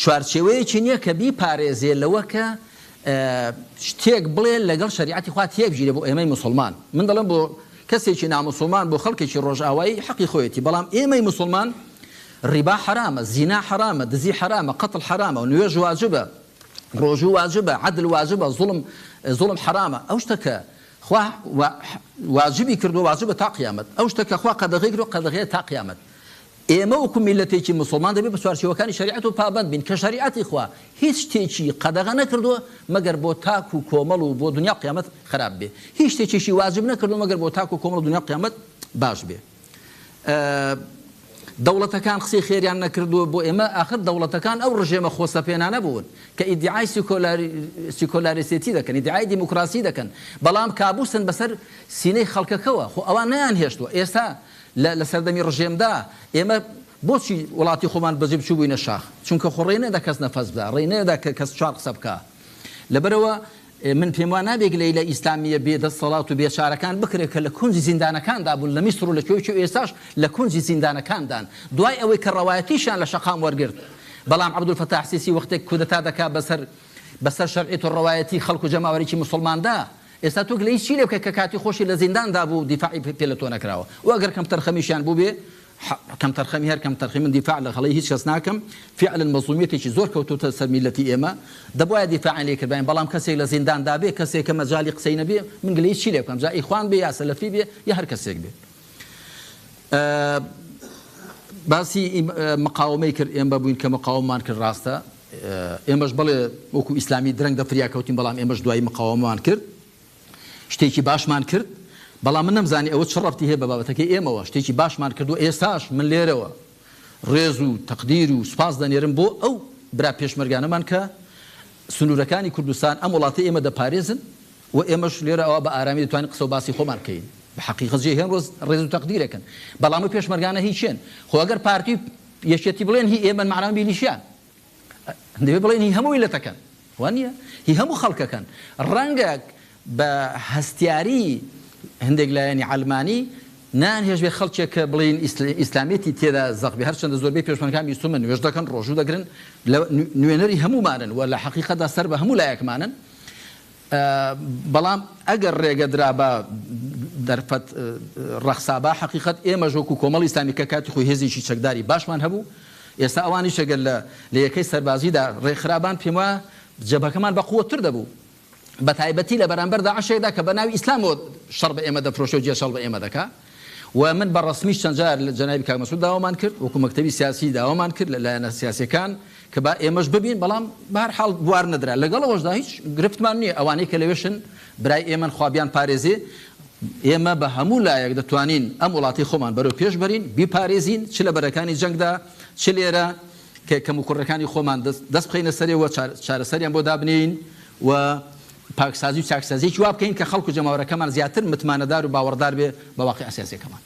چوارچێوەیەکی نییە کە بیپارێزێ لەوە کە شتێک بڵێ لەگەڵ شەریعەتی خوا تێکگیرێ بۆ ئێمەی موسڵمان. من دەڵێم بۆ کەسێکی ناموسڵمان بۆ خەڵکێکی ڕۆژئاوایی حەقی خۆیەتی بەڵام ئێمەی موسڵمان ڕیبا حەرامە، زینا حەرامە، دزی حەرامە، قەتڵ حەرامە، نوێژ واجبە، ڕۆژوو واجبە، عەدل واجبە، زوڵم زوڵم حەرامە، ئەو شتە کە خوا واجبی کردووە واجبە تا قیامەت، ئەو شتە کە خوا قەدەغەی کردووە قەدەغەیە تا قیامەت. ئێمە وەکو میللەتێکی موسڵمان دەبێت بە چوارچێوەکانی شەریعەتەوە پابەند بین کە شەریعەتی خوا هیچ شتێکی قەدەغە نەکردووە مەگەر بۆ تاک و کۆمەڵ و بۆ دنیا و قیامەت خراپ بێ هیچ شتێکیشی واجب نەکردووە مەگەر بۆ تاک و کۆمەڵ و دنیا و قیامەت باش بێ دەوڵەتەکان قسەی خێریان نەکردووە بۆ ئێمە ئاخر دەوڵەتەکان ئەو ڕژێمە خۆسەپێنانە بوون کە ئیدعای سیکۆلاریسێتی دەکەن ئیدعای دیموکراسی دەکەن بەڵام کابوسن بەسەر سینەی خەڵکەکەوە خۆ ئەوان نەیانهێشتووە ئێستا لە لە سەردەمی ڕژێمدا ئێمە بۆچی وڵاتی خۆمان بەجێ بچووبووینە شاخ؟ چونکە خۆ ڕێ نەدا کەس نەفەس بدا، ڕێ نەدا کە کەس چوار قسە بکا. لەبەرئەوە من پێم وا نابێ گلەیی لە ئیسلامییە بێ دەستەڵات و بێچارەکان بکرێ کە لە کونجی زیندانەکاندا بوون لە میسر و لە کوێ و کوێ و ئێستاش لە کونجی زیندانەکاندان دوای ئەوەی کە ڕەوایەتیشیان لە شەقام وەرگرت. بەڵام عەبدولفەتاح سیسی وەختێک کودەتا دەکا بەسەر بەسەر شەرعیەت و ڕەوایەتی خەڵک و جەماوەرێکی موسڵماندا، ئێستا تۆ گلەیی چی لێ بکەی کە کاتی خۆشی لە زیندان دا بوو دیفاعی پێ لە تۆ نەکراوە و ئەگەر کەمتەرخەمیشیان بووبێ کەمتەرخەمی هەر کەمتەرخەمی من دیفاع لە هەڵەی هیچ کەس ناکەم فعلا مەزڵومیەتێکی زۆر کەوتۆتە سەر میللەتی ئێمە دەبوایە دیفاعیان لێ کردباین بەڵام کەسێک لە زیندان دا بێ کەسێک کە مەجالی قسەی نەبێ من گلەیی چی لێ بکەم جا ئیخوان بێ یا سەلەفی بێ یا هەر کەسێک بێ باسی مقاومەی کرد ئێمە بووین کە مقاوممان کرد ڕاستە ئێمەش بەڵێ وەکو ئیسلامی درەنگ دەفریا کەوتین بەڵام ئێمەش دوایی مقاومەمان کرد شتێکی باشمان کرد بەڵام من نەمزانی ئەوە چ ڕەبتی هەیە بە بابەتەکەی ئێمەوە شتێکی باشمان کردو ئێستاش من لێرەوە ڕێز و تەقدیر و سوپاس دەنێرم بۆ ئەو برا پێشمەرگانەمان کە سنوورەکانی کوردستان ئەم وڵاتەی ئێمە دەپارێزن و ئێمەش لێرە ئەوا بە ئارامی دەتوانین قسە و باسی خۆمان بکەین بە حەقیقەت جێ هێن ڕێز ڕێز و تەقدیرێکن بەڵام ئەو پێشمەرگانە هی کێن خۆ ئەگەر پارتی و یەکێتی بڵێن هی ئێمەن مەعنای میلیشیان دەبێ بڵێن هی هەموو میللەتەکەن وا نییە هی هەموو خەڵکەکەن ڕەنگە بە هەستیاری هەندێک لایەنی عەلمانی نایانهێشت بێ خەڵکێک کە بڵێین ئیسلامیەتی تێدا زەق بێ هەرچەندە زۆربەی پێشمەرگان بیستومە نوێژ دەکەن ڕۆژوو دەگرن لە نوێنەری هەموومانن و لە حەقیقەتدا سەر بە هەموو لایەکمانن بەڵام ئەگەر ڕێگە درابا دەرفەت ڕەخسابا حەقیقەت ئێمەش وەکو کۆمەڵی ئیسلامی کە کاتی خۆی هێزێکی چەکداری باشمان هەبوو ئێستا ئەوانیش ئەگەر لە لە یەکەی سەربازیدا ڕێکخرابان پێم وایە جەبهەکەمان بەقوەتتر دەبوو بەتایبەتی لە بەرامبەر داعشێکدا کە بە ناوی ئیسلامەوە شەڕ بە ئێمە دەفرۆشێ و جێشەڵ بە ئێمە دەکا و من بە ڕەسمیش چەند جار لە جەنابی کاک مەسعود داوامان کرد وەکو مەکتەبی سیاسی داوامان کرد لە لایەنە سیاسیەکان کە با ئێمەش ببین بەڵام بە هەر حاڵ بوار نەدرا لەگەڵ ئەوەشدا هیچ گرفتمان نییە ئەوانەی کە لەوێشن برای ئێمەن خوا بیان پارێزێ ئێمە بە هەموو لایەک دەتوانین ئەم وڵاتی خۆمان بەرەو پێش بەرین بیپارێزین چ لە بەرەکانی جەنگدا چ لێرە کە کەموکوڕیەکانی خۆمان دەست بخەینە سەرێ و چارەسەریان بۆ دابنێین و پاکسازی و چاکسازیەکی وا بکەین کە خەڵک و جەماوەرەکەمان زیاتر متمانەدار و باوەڕدار بێ بە واقیعە سیاسیەکەمان.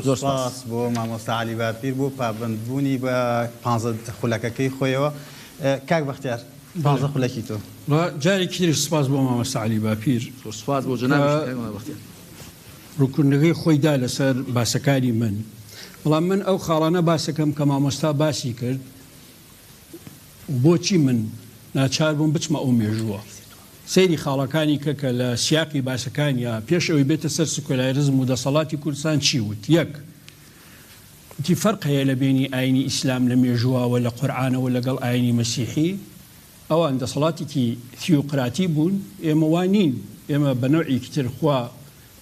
زۆر سوپاس بۆ مامۆستا عەلی باپیر بۆ پابەندبوونی بە پانزە خولەکەکەی خۆیەوە. کاک بەختیار پانزە خولەکی تۆ.
جارێکی تریش سوپاس بۆ مامۆستا عەلی باپیر.
زۆر سوپاس بۆ جەنابیشت کاک مەلا بەختیار.
ڕوونکردنەکەی خۆی دا لەسەر باسەکانی من بەڵام من ئەو خاڵانە باسەکەم کە مامۆستا باسی کرد و بۆچی من ناچار بووم بچمە ئەو مێژووە. سەیری خاڵەکانی کە کە لە سیاقی باسەکانیا پێش ئەوەی بێتە سەر سکۆلایرزم و دەسەڵاتی کوردستان چی وت؟ یەک، وتی فەرق هەیە لە بەینی ئاینی ئیسلام لە مێژووە و لە قورعانەوە لەگەڵ ئاینی مەسیحی، ئەوان دەسەڵاتێکی تیۆقراتی بوون، ئێمە وا نین، ئێمە بە نەوعێکی تر خوا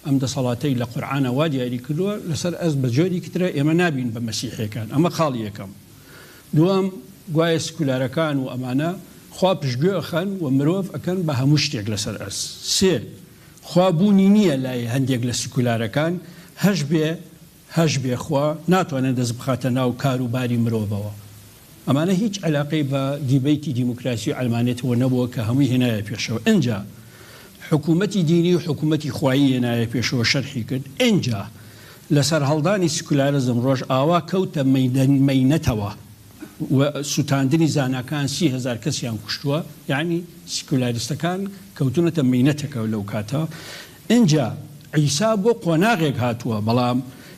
ئەم دەسەڵاتەی لە قورعانا وا دیاری کردووە لەسەر ئەرز بە جۆریکی ترە ئێمە نابین بە مەسیحیەکان ئەمە خاڵی یەکەم. دووەم گوایە سکولارەکان و ئەمانە خوا پشتگوێ ئەخەن و مرۆڤ ئەکەن بە هەموو شتێک لەسەر ئەرز. سێ خوا بوونی نییە لای هەندێک لە سکولارەکان هەشبێ هەشبێ خوا ناتوانێت دەست بخاتە ناو کار و باری مرۆڤەوە. ئەمانە هیچ عەلاقەی بە دیبەیتی دیموکراسی و عەلمانیەتەوە نەبووە کە هەمووی هێنایە پێشەوە. ئنجا حکوومەتی دینی و حکوومەتی خوایی هێنایە پێشەوە شەرحی کرد. ئنجا لە سەرهەڵدانی سکولارزم ڕۆژئاوا کەوتە مەینەتەوە و سوتاندنی زاناکان 30,000 کەسیان کوشتووە یەعنی سکولاریستەکان کەوتونەتە مەینەتەکە لەو کاتە. ئنجا عیسا بۆ قۆناغێک هاتووە بەڵام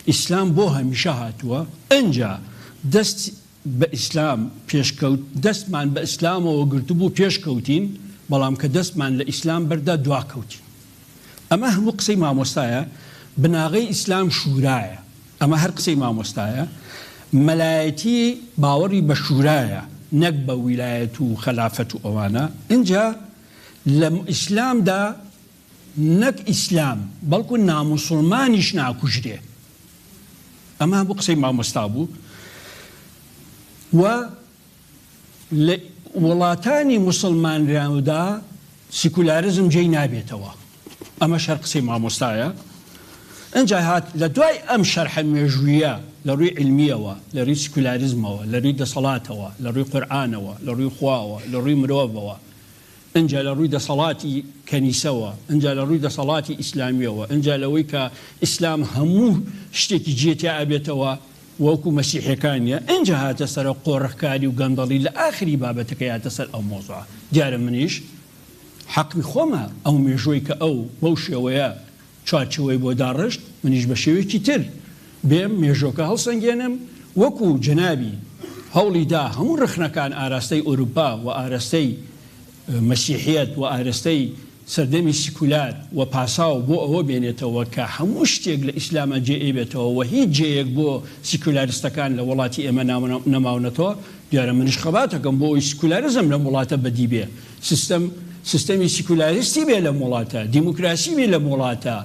ئیسلام بۆ هەمیشە هاتووە ئنجا دەست بە ئیسلام پێشکەوت دەستمان بە ئیسلامەوە گرتبوو پێشکەوتین بەڵام کە دەستمان لە ئیسلام بەردا دواکەوتین ئەمە هەموو قسەی مامۆستایە بناغەی ئیسلام شورایە ئەمە هەر قسەی مامۆستایە مەلایەتی باوەڕی بە شورایە نەک بە ویلایەت و خەلافەت و ئەوانە ئنجا لە ئیسلامدا نەک ئیسلام بەڵکو ناموسوڵمانیش ناکوژرێ ئەمە هەموو قسەی مامۆستا بوو و لە وڵاتانی موسڵمانراودا سیکولارزم جێی نابێتەوە ئەمەش هەر قسەی مامۆستایە ئینجا هات لە دوای ئەم شەرحە مێژوویە لە ڕووی عیلمیەوە لە ڕووی سیکولاریزمەوە لە ڕووی دەسەڵاتەوە لە ڕووی قورئانەوە لە ڕووی خواوە لە ڕووی مرۆڤەوە ئنجا لە ڕووی دەسەڵاتی کەنیسەوە، ئنجا لە ڕووی دەسەڵاتی ئیسلامیەوە، ئنجا لەوەی کە ئیسلام هەموو شتێکی جێ تیا ئەبێتەوە وەکو مەسیحیەکان نیە، ئنجا هاتە سەرە قۆرخکاری و گەندەڵی لە ئاخری بابەتەکەی هاتە سەر ئەو مەوزوعە. دیارە منیش حەقی خۆمە ئەو مێژووەی کە ئەو بەو شێوەیە چوارچێوەی بۆ داڕشت، منیش بە شێوەیەکی تر بێم مێژۆکە هەڵسەنگێنم، وەکو جەنابی هەوڵی دا هەموو ڕەخنەکان ئاراستەی ئۆروپا و ئارەستەی مەسیحیەت و ئارەستەی سەردەمی سیکولار و پاساو بۆ ئەوە بێنێتەوە کە هەموو شتێک لە ئیسلاما جێ ئەیبێتەوە و هیچ جێیەک بۆ سیکولاریستەکان لە وڵاتی ئێمە نەماونەتەوە، دیارە منیش خەباتەکەم بۆ ئەوەی سیکولاریزم لەم وڵاتە بەدی بێ. سیستەم سیستەمی سیکولاریستی بێ لەم وڵاتە، دیموکراسی بێ لەم وڵاتە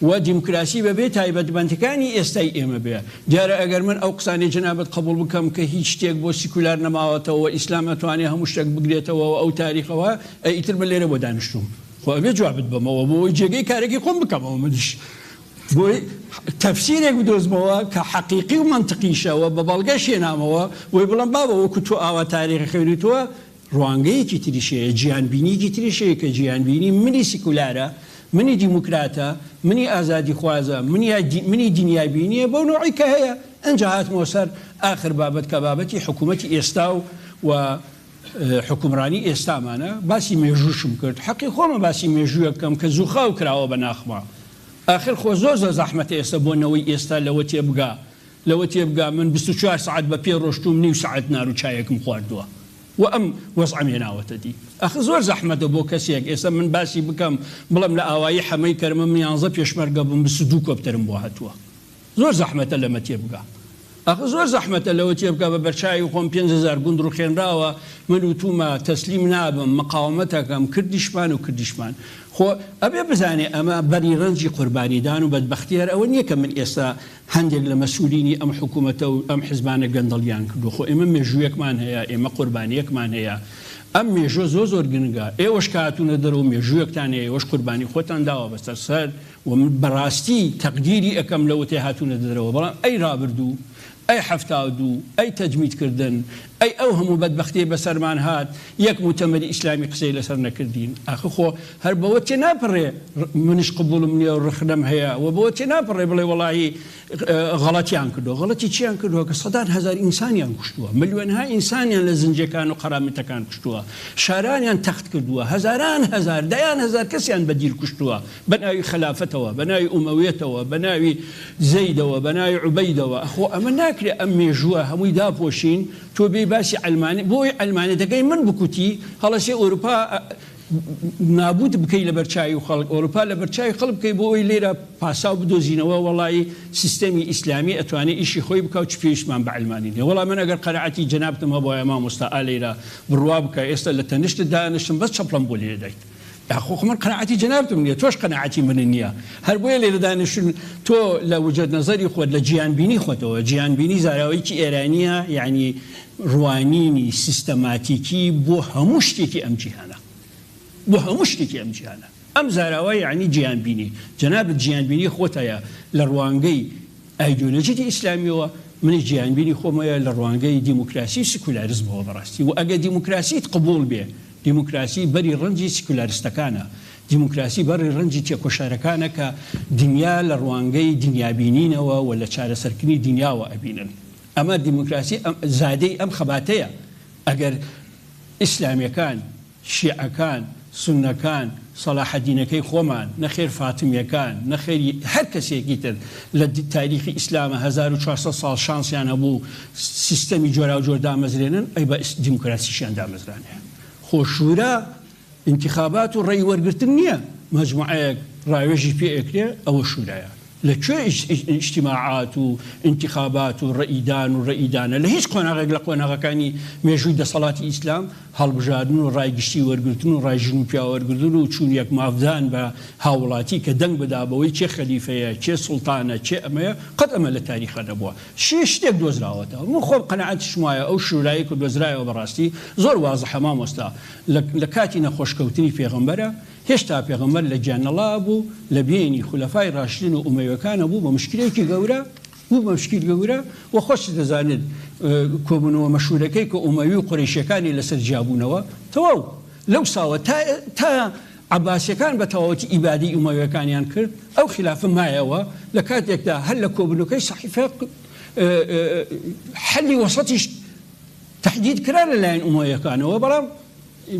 و دیموکراسی بە بێ تایبەتمەندەکانی ئێستای ئێمە بێ. دیارە ئەگەر من ئەو قسانەی جەنابت قەبووڵ بکەم کە هیچ شتێک بۆ سیکولار نەماوەتەوە و ئیسلام ئەتوانێ هەموو شتێک بگرێتەوە و ئەو تاریخەوە، ئەی ئیتر من لێرە بۆ دانیشتووم؟ خۆ ئەبێ جوابت بەمەوە بۆ ئەوەی جێگەی کارەکەی خۆم بکەمەوە منیش بۆی تەفسیرێک بدۆزمەوە کە حەقیقی و مەنتقیشە و بە بەڵگەش هێنامەوە بۆی بڵێم بابە وەکو تۆ ئاوا تاریخ خوێنیتەوە ڕوانگەیەکی تریش هەیە، جیهانبینییەکی تریش هەیە کە جیهانبینی منی سیکولارە، منی دیموکراتە، منی ئازادیخوازە، منی دنیابینییە بەو نەوعەی کە هەیە. ئنجا هاتمەوە سەر ئاخر بابەت کە بابەتی حکوومەتی ئێستا و حوکمڕانی ئێستامانە، باسی مێژووشم کرد، حەقی خۆمە باسی مێژوویەک بکەم کە زووخاو کراوە بە ناخما. ئاخر خۆ زۆر زۆر زەحمەتە ئێستا بۆ نەوەی ئێستا لەوە تێبگا لەوە تێبگا من 24 سەعات بە پێ ڕۆشتووم نیو سەعات نار و چایەکم خواردووە. و ئەم وەزعەم هێناوەتە دی. ئەخ زۆر زەحمەتە بۆ کەسێک ئێستا من باسی بکەم بڵێم لە ئاوایی حەمەی کەرمە من یانزە پێشمەرگە بووم 22 کۆپتەرم بۆ هاتووە. زۆر زەحمەتە لەمە تێبگا. ئەخ زۆر زەحمەتە لەوە تێبگا بە بەرچاوی خۆم 5000 گوند ڕوخێنراوە من وتومە تەسلیم نابم مقاومەتەکەم کردیشمان و کردیشمان. خۆ ئەبێ بزانێ ئەمە بەری ڕەنجی قوربانیدان و بەدبەختی هەر ئەوە نییە کە من ئێستا هەندێک لە مەسولینی ئەم حکومەتە و ئەم حزبانە گەندەڵیان کردووە، خۆ ئێمە مێژوویەکمان هەیە، ئێمە قوربانییەکمان هەیە، ئەم مێژووە زۆر زۆر گرنگە، ئێوەش کە هاتوونە دەرەوە مێژوویەکتان هەیە، ئێوەش قوربانی خۆتان داوە بەسەر سەر و من بەڕاستی تەقدیری ئەکەم لەوەتەی هاتوونە دەرەوە، بەڵام ئەی ڕابردوو، ئەی 72، ئەی تەجمید کردن، ئەی ئەو هەموو بەدبەختیەی بەسەرمان هات، یەک موتەمەری ئیسلامی قسەی لەسەر نەکردین، ئاخر خۆ هەر بەوە تێناپەڕێ منیش قبوڵم نیە و ڕەخنەم هەیە و بەوە تێناپەڕێ بڵێ وەڵاهی غەڵەتیان کردووە، غەڵەتی چیان کردووە کە سەدان هەزار ئینسانیان کوشتووە، ملیۆنها ئینسانیان لە زنجێکان و قەرامتەکان کوشتووە، شارانیان تەخت کردووە، هەزاران هەزار، دەیان هەزار کەسیان بە دیل کوشتووە، بە ناوی خەلافەتەوە، بە ناوی ئومەویەتەوە، بە ناوی زەیدەوە، بە ناوی عوبەیدەوە، خۆ ئەمە ناکرێ ئەم مێژووە هەمووی داپۆشین، تۆ بێی باسی عەلمانی، بۆی عەلمانیەتەکەی من بکوتی، هەڵەسێ ئەوروپا. نابوت بکەی لەبەر چاوی خەڵک، ئۆروپا لەبەر چاوی خەڵک بکەی بۆ ئەوەی لێرە پاساو بدۆزینەوە وەڵایی سیستەمی ئیسلامی ئەتوانێ ئیشی خۆی بکا و چ پێویستمان بە عەلمانی نیە. وەڵا من ئەگەر قەناعەتی جەنابتم هەبوایە مامۆستا ئا لەیرە بڕوا بکە ئێستا لە تەنشتت دانشتم بەس چەپڵەم بۆ لێدایت. یاخۆ خۆ من قەناعەتی جەنابتم نیە تۆش قەناعەتی منت نیە هەر بۆیە لێرە دانیشتوین تۆ لە وجەت نەزەری خۆت لە جیهانبینی خۆتەوە جیهانبینی زاراوەیەکی ئێرانیە یەعنی ڕوانینی سیستەماتیکی بۆ هەموو شتێکی ئەم جیهانە بۆ هەموو شتێکی ئەم جیهانە ئەم زاراوە یەعنی جیهانبینی جەنابت جیهانبینی خۆت هەیە لە ڕوانگەی ئایدیۆلۆژیی ئیسلامییەوە، منیش جیهانبینی خۆم هەیە لە ڕوانگەی دیموکراسی و سکولاریزمەوە بەڕاستی و ئەگەر دیموکراسیت قبوڵ بێ، دیموکراسی بەری ڕەنجی سکولاریستەکانە، دیموکراسی بەری ڕەنجی تێکۆشەرەکانە کە دنیا لە ڕوانگەی دنیابینینەوە و لە چارەسەرکردنی دنیاوە ئەبینن. ئەمە دیموکراسی زادەی ئەم خەباتەیە. ئەگەر ئیسلامییەکان شیعەکان، سوننەکان، سەلاحەدینەکەی خۆمان، نەخێر فاتمیەکان، نەخێر هەر کەسێکی تر لە تاریخی ئیسلاما 1400 ساڵ شانسیان هەبوو سیستەمی جۆراوجۆر دامەزرێنن، ئەی با دیموکراسیشیان دامەزرانێ. خۆ شورا ئینتیخابات و ڕەئی وەرگرتن نییە، مەجموعەیەک ڕاوێژی پێ ئەکرێ ئەوە شورایە. لە کوێ ئیجتیماعات و ئینتیخابات و رەئیدان و رەئیدانە؟ لە هیچ قۆناغێک لە قۆناغەکانی مێژووی دەسەڵاتی ئیسلام هەڵبژاردن و رای گشتی وەرگرتن و رای ژن و پیاو وەرگرتن و چوون یەک مافدان بە هاووڵاتی کە دەنگ بدا بەوەی کێ خەلیفەیە، کێ سوڵتانە، کێ ئەمەیە، قەت ئەمە لە تاریخا نەبووە. شتێک دۆزراوەتەوە. من خۆم قەناعەتیشم وایە ئەو شورایەی کە دۆزرایەوە بەڕاستی زۆر وازحە مامۆستا لە کاتی نەخۆشکەوتنی پێغەمبەرە، هێشتا پێغەمبەر لە گیانەڵا بوو، لە بێنی خولەفای ڕاشدین و ئومەویەکانە بوو بە مشکلەیەکی گەورە، بوو بە مشکیل گەورە و خۆشت دەزانیت کۆبوونەوە مەشهورەکەی کە ئومەوی و قورەیشیەکانی لەسەر جیابوونەوە تەواو لەوساوە تا تا عەباسیەکان بە تەواوەتی ئیبادەی ئومەویەکانیان کرد ئەو خیلافە مایەوە لە کاتێکدا هەر لە کۆبوونەکەی سەحیفە حەلی وەسەتیش تەحدید کرا لەلایەن ئومەویەکانەوە بەڵام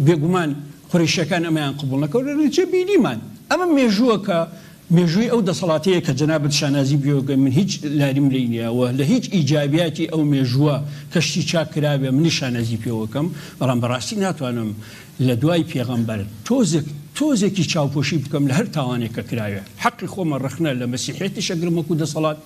بێگومان قورەیشیەکان ئەمەیان قبوڵ نەکرد و لە بینیمان ئەمە مێژووە کە مێژووی ئەو دەسەڵاتەیە کە جەنابت شانازی پێوەکەی من هیچ لاریم لێی نیە و لە هیچ ئیجابیاتی ئەو مێژووە کە شتی چاک کرابێ منیش شانازی پێوەکەم بەڵام بەڕاستی ناتوانم لە دوای پێغەمبەر تۆزێک تۆزێکی چاوپۆشی بکەم لە هەر تاوانێک کە کراوێ حەقی خۆمە ڕەخنە لە مەسیحیەتیش ئەگرم وەکو دەسەڵات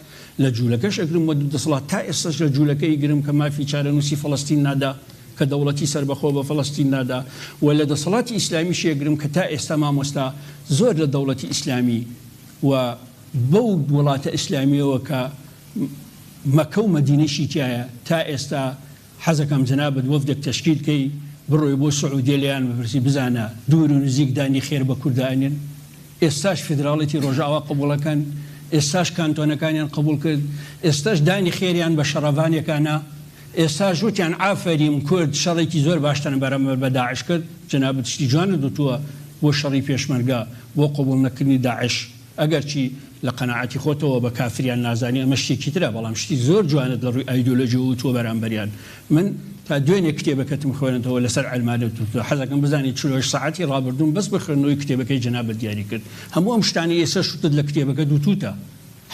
لە جولەکەش ئەگرم وەدو دەسەڵات تا ئێستاش لە جولەکە ئیگرم کە مافی چارەنوسی فەڵەستین نادا کە دەوڵەتی سەربەخۆ بە فەڵەستین نادا و لە دەسەڵاتی ئیسلامیش ئەگرم کە تا ئێستا مامۆستا زۆر لە دەوڵەتی ئیسلامی و بەو وڵاتە ئیسلامیەوە کە مەکە و مەدینەشی تیایە تا ئێستا حەزەکەم جەنابت وەفدێک تەشکیل کەی بڕۆی بۆ سعودیە لێیان بپرسی بزانە دوور و نزیک دانی خێر بە کوردا ئەنێن ئێستاش فیدراڵێتی ڕۆژئاوا قبوڵەکەن ئێستاش کانتۆنەکانیان قبوڵ کرد ئێستاش دانی خێریان بە شەڕەڤانێکا نا ئێستاش وتیان ئافەریم کورد شەڕێکی زۆر باشتان بەرامبەر بە داعش کرد جەنابت شتی جوانت وتووە بۆ شەڕی پێشمەرگە بۆ قبوڵ نەکردنی داعش ئەگەرچی لە قەناعەتی خۆتەوە بە کافریان نازانی ئەمە شتێکی ترە بەڵام شتی زۆر جوانت لە ڕووی ئایدۆلۆژیەوە وتووە بەرامبەریان من تا دوێنێ کتێبەکەتم خوێندەوە لەسەر عەلمانیەت وتووە حەزەکەم بزانی 48 سەعاتی ڕابردووم بەس بە خوێندنەوەی کتێبەکەی جەنابت دیاری کرد هەموو ئەم شتانەی ئێستا شتت لە کتێبەکەت وتووتە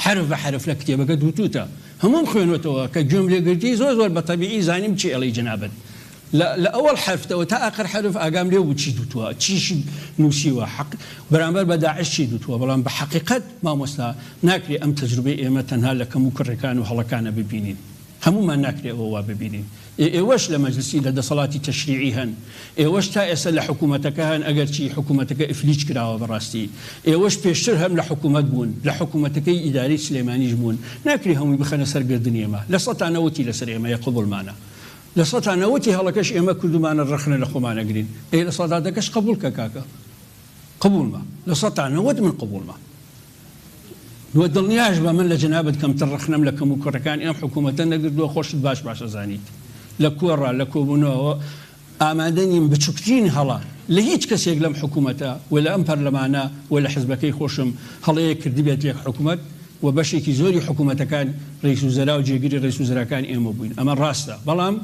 حەرف بە حەرف لە کتێبەکەت وتووتە هەمووم خوێنوەتەوە کە گوێم لێ گرتی زۆر زۆر بە تەبیعی زانیم چی ئەڵێی جەنابت لە لە ئەوەڵ حەرفتەوە تا ئاخر حەرف ئاگام لێ بوو چیت وتووە چیشت نووسیوە حەق بەرامبەر بە داعش چیت وتووە بەڵام بە حەقیقەت مامۆستا ناکرێ ئەم تەجروبەی ئێمە تەنها لە کەم و کوڕێکان و هەڵەکانە ببینین هەموومان ناکرێ ئەوە وا ببینین ئێ ئێوەش لە مەجلسی لە دەسەڵاتی تەشریعی هەن ئێوەش تا ئێستا لە حکوومەتەکە هەن ئەگەرچی حکوومەتەکە ئیفلیج کراوە بەڕاستی ئێوەش پێشتر هەم لە حکوومەت بوون لە حکوومەتەکەی ئیدارەی سلێمانیش بوون ناکرێ هەمووی بخەنە سەر گردنی ئێمە لە سەتا نەوەتی لەسەر ئێمەیە قبوڵمانە لە سەتا نەوەتی هەڵەکەش ئێمە کردومانە ڕەخنە لە خۆمان ئەگرین ئەی لە سەدا دەکەش قبوڵ کە کاکە قبوڵمە لە سەتا 90 من قبوڵمە وە دڵنیاش بە من لە جەنابت کەمتر ڕەخنەم لە کەم و کوڕەکانی ئەم حکوومەتە نەگردووە خۆشت باش باش ئەزانیت لە کۆڕا لە کۆبوونەوە ئامادە نیم بچوکترین هەڵە لە هیچ کەسێک لەم حکوومەتە و لە ئەم پەرلەمانە و لە حزبەکەی خۆشم هەڵەیەک کردبێت لێک حکوومەت و بەشێکی زۆری حکوومەتەکان رئیس وزەرا و جێگری رئیس وزەراکان ئێمە بووین ئەمە ڕاستە بەڵام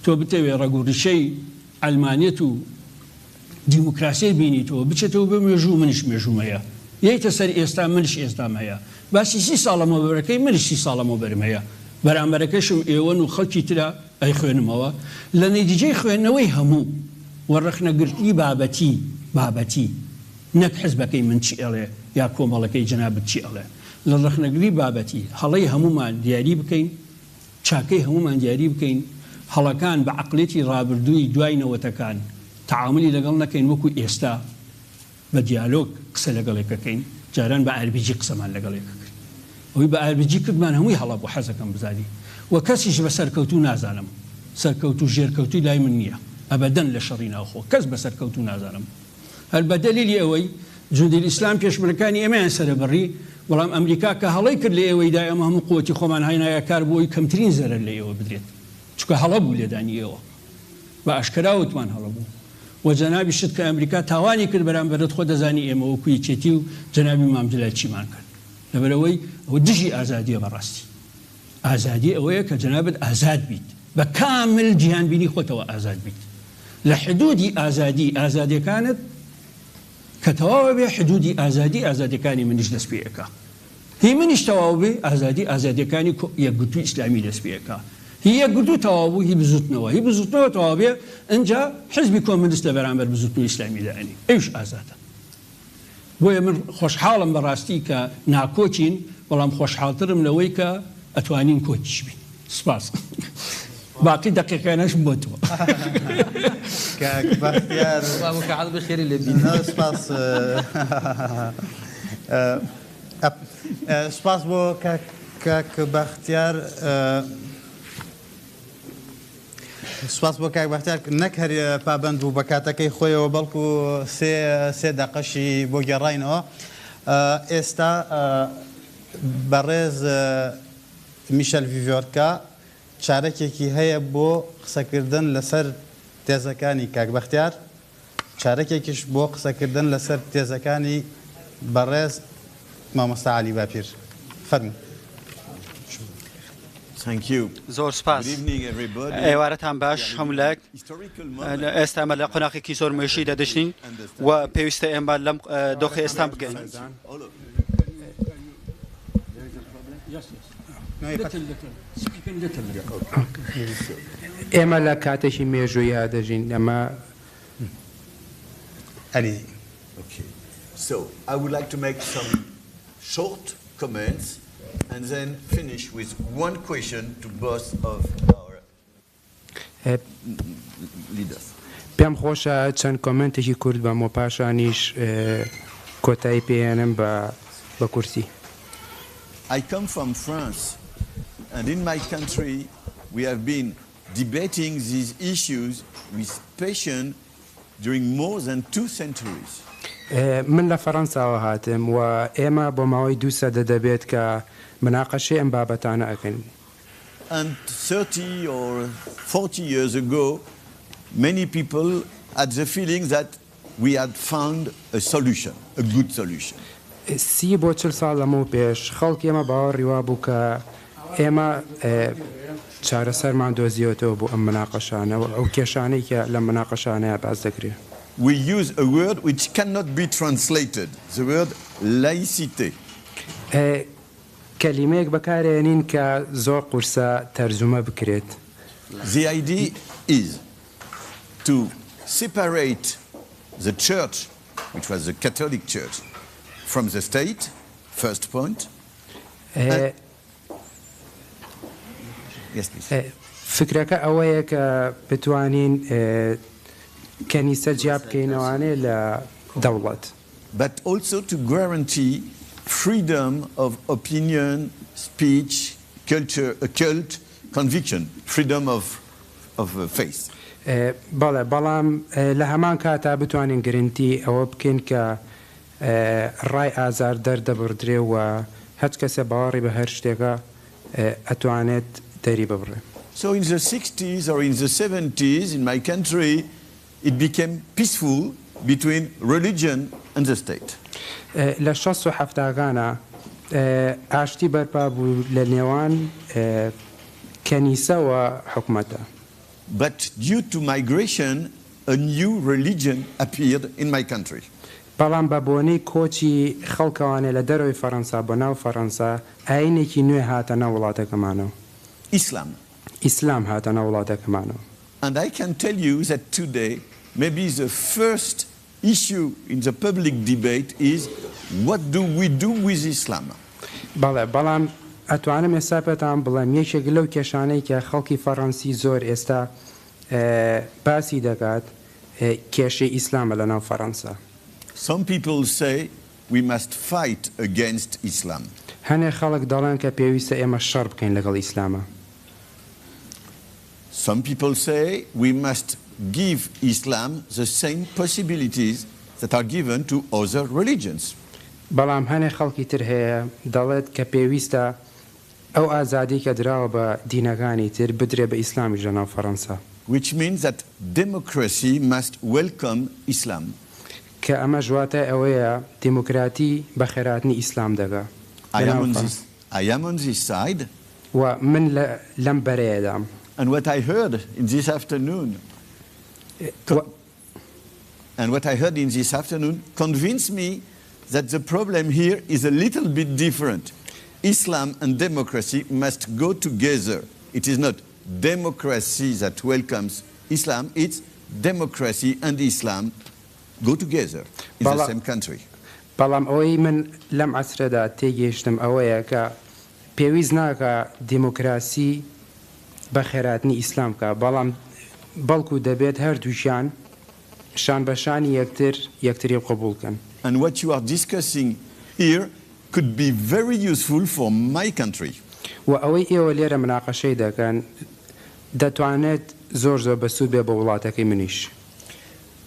تۆ بتەوێ ڕەگ و ڕیشەی عەلمانیەت و دیموکراسیەت بینیتەوە بچێتەوە بۆ مێژوو منیش مێژووم هەیە یەیتە سەر ئێستا منیش ئێستام هەیە باسی سی ساڵ لەمەوبەرەکەی منیش سی ساڵ لەمەوبەرم هەیە بەرامبەرەکەشم ئێوەن و خەڵکی ترە ئەیخوێنمەوە لە نەتیجەی خوێندنەوەی هەموو. و ڕەخنەگرتنی بابەتی، بابەتی، نەک حزبەکەی من چی ئەڵێ یا کۆمەڵەکەی جەنابت چی ئەڵێ، لە ڕەخنەگری بابەتی هەڵەی هەموومان دیاری بکەین، چاکەی هەموومان دیاری بکەین، هەڵەکان بە عەقڵیەتی ڕابردووی دوای نەوەتەکان تەعامولی لەگەڵ نەکەین وەکو ئێستا بە دیالۆگ قسە لەگەڵ یەکەکەین، جاران بە ئاربیجی قسەمان لەگەڵ یەکەکرد، ئەوەی بە ئاربیجی کردمان هەمووی هەڵە بوو حەزەکەم بزانی و کەسیش بە سەرکەوتوو نازانم، سەرکەوتوو ژێرکەوتووی لای من نییە ئەبەدەن لە شەڕی ناوخۆ کەس بە سەرکەوتوو نازانم. هەر بە دەلیلی ئەوەی جوندی ئیسلام پێشمەرگەکانی ئێمەیان سەرەبڕی، بەڵام ئەمریکا کە هەڵەی کرد لە ئێوەی دا ئێمە هەموو قوەتی خۆمان هێنایە کار بۆ ئەوی کەمترین زەرەر لە ئێوە بدرێت چونکە هەڵە بوو لێدانی ئێوە بە ئاشکرا وتمان هەڵە بوو وە جەنابیشت کە ئەمریکا تاوانی کرد بەرامبەرت خۆ دەزانی ئێمە وەکو یەکێتی و جەنابی مام جلال چیمان کرد لەبەرئەوەی ئەوە دژی ئازادیە بەڕاستی ئازادی ئەوەیە کە جەنابت ئازاد بیت بە کامل جیهانبینی خۆتەوە ئازاد بیت لە حدودی ئازادی ئازادیەکانت کە تەواو ئەبێ حدودی ئازادی ئازادیەکانی منیش دەست پێ ئەکا هی منیش تەواو بێ ئازادی ئازادیەکانی یەکگرتووی ئیسلامی دەست پێ ئەکا هی یەکگرتوو تەواو بوو هی بزوتنەوە هی بزوتنەوە تەواو بێ ئنجا حزبی کۆمۆنیست لە بەرامبەر بزوتنەوەی ئیسلامی دائەنێ ئەویش ئازادە. بۆیە من خۆشحاڵم بەڕاستی کە ناکۆکین، بەڵام خۆشحاڵترم لەوەی کە ئەتوانین کۆکیش بین. سپاس. باقی دەقیقەکانەشم بۆ تۆ.
کاک بەختیار.
بابە کە عەرەبی خێری لێ بینی.
سپاس. سپاس بۆ کاک کاک بەختیار. سوپاس بۆ کاک بەختیار نەک هەر پابەند بوو بە کاتەکەی خۆیەوە بەڵکو سێ سێ دەقەشی بۆ گێڕاینەوە. ئێستا بەڕێز میشەل ڤیڤۆرکا چارەکێکی هەیە بۆ قسەکردن لەسەر تێزەکانی کاک بەختیار. چارەکێکیش بۆ قسەکردن لەسەر تێزەکانی بەڕێز مامۆستا عەلی باپیر. فەرموو.
Thank you.
زۆر سپاس.
Good evening everybody.
ئێوارەتان باش هەموو لایەک. ئێستا ئێمە لە قۆناغێکی زۆر مێژوویدا دەژین و پێویستە ئێمە لەم دۆخی ئێستا بگەین.
ئێمە لە کاتێکی مێژووییا دەژین ئەمە
Allez-y.
Okay. So I would like to make some short comments and then finish with one question to both of our leaders.
پێم خۆشە چەند کۆمێنتێکی کورت بەم و پاشانیش کۆتایی پێهێنم بە بە کورتی.
I come from France and in my country we have been debating these issues with passion during more than two centuries.
من لە فەرەنساوە هاتم و ئێمە بۆ ماوەی دوو سەدە دەبێت کە مناقەشەی ئەم بابەتانە ئەکەین.
And 30 or 40 years ago many people had the feeling that we had found a solution, a good solution.
30 بۆ 40 ساڵ لەمەو پێش خەڵکی ئێمە باوەڕی وابوو کە ئێمە چارەسەرمان دۆزیوەتەوە بۆ ئەم مناقەشانە و ئەو کێشانەی کە لەم مناقەشانەیا باس دەکرێ.
We use a word which cannot be translated, the word laïcité.
کەلیمەیەک بەکارێنین کە زۆر قورسە تەرجومە بکرێت.
The idea is to separate the church, which was the Catholic Church, from the state, first point. Yes, please.
فکرەکە ئەوەیە کە بتوانین کەنیسە جیا بکەینەوانێ لە دەوڵەت.
But also to guarantee freedom of opinion, speech, culture, cult, conviction, freedom of, of faith.
بەڵێ، بەڵام لە هەمان کاتا بتوانین گرنتی ئەوە بکەین کە ڕای ئازار دەردەبڕدرێ و هەچ کەسێ باوەڕی بە هەر شتێکە ئەتوانێت دەری ببڕێ.
So in the sixties or in the seventies in my country it became peaceful between religion and the state.
لە شەست و حەفتاکانا ئاشتی بەرپا بوو لە نێوان کەنیسە و حکومەتا.
But due to migration a new religion appeared in my country.
بەڵام بە بۆنەی کۆچی خەڵکەوانێ لە دەرەوەی فەرەنسا بۆ ناو فەرەنسا ئایینێکی نوێ هاتە ناو وڵاتەکەمانەوە.
Islam.
ئیسلام هاتە ناو وڵاتەکەمانەوە.
And I can tell you that today. Maybe the first issue in the public debate is what do we do with Islam?
بەڵێ، بەڵام ئەتوانم ئێستا پێتان بڵێم یەکێک لەو کێشانەی کە خەڵکی فەڕەنسی زۆر ئێستا باسی دەکات کێشەی ئیسلامە لەناو فەڕەنسا.
Some people say we must fight against Islam.
هەنێ خەڵک دەڵێن کە پێویستە ئێمە شەڕ بکەین لەگەڵ ئیسلاما.
Some people say we must give Islam the same possibilities that are given to other religions.
بەڵام هەنێ خەڵکی تر هەیە دەڵێت کە پێویستە ئەو ئازادی کە دراوە بە دینەکانی تر بدرێ بە ئیسلامیش لەناو فەڕەنسا.
Which means that democracy must welcome Islam.
کە ئەمەش واتای ئەوەیە دیموکراتی بەخێرهاتنی ئیسلام دەکا لەناو فەڕەنسا.
I am on this side.
و من لە لەم بەرەیەدام.
And what I heard in this afternoon And what I heard in this afternoon convinced me that the problem here is a little bit different. Islam and democracy must go together. It is not democracy that welcomes Islam, it's democracy and Islam go together in the same country.
بەڵام ئەوەی من لەم عەسرەدا تێگەیشتم ئەوەیە کە پێویست ناکا دیموکراسی بەخێرهاتنی ئیسلام بکا، بەڵام بەڵکو دەبێت هەردووکیان شان بە شانی یەکتر یەکتری قبوڵ کەن.
And what you are discussing here could be very useful for my country.
وە ئەوەی ئێوە لێرە مناقەشەی دەکەن دەتوانێت زۆر زۆر بەسوود بێ بۆ وڵاتەکەی منیش.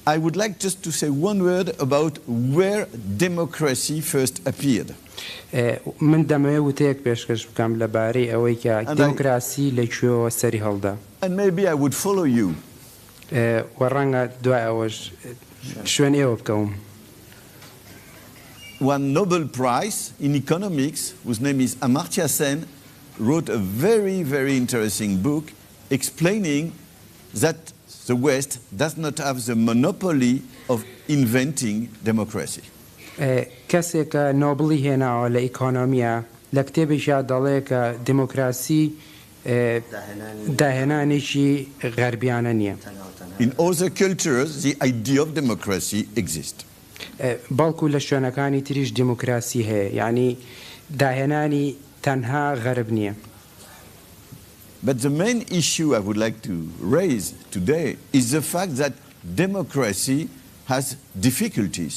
I would like just to say one word about where democracy first appeared.
من دەمەوێت وتەیەک پێشکەش بکەم لە بارەی ئەوەی کە دیموکراسی لە کوێوە سەری هەڵدا.
And maybe I would follow you.
وە ڕەنگە دوای ئەوەش شوێن ئێوە بکەوم.
One Nobel Prize in Economics, whose name is Amartya Sen, wrote a very, very interesting book explaining that the West does not have the monopoly of inventing democracy.
کەسێک کە نۆبڵی هێناوە لە ئیکۆنۆمیا لە کتێبێکیا دەڵێ کە دیموکراسی داهێنانێکی غەربیانە نییە.
In other cultures the idea of democracy exists.
بەڵکو لە شوێنەکانی تریش دیموکراسی هەیە، یانی داهێنانی تەنها غەرب نییە.
But the main issue I would like to raise today is the fact that democracy has difficulties.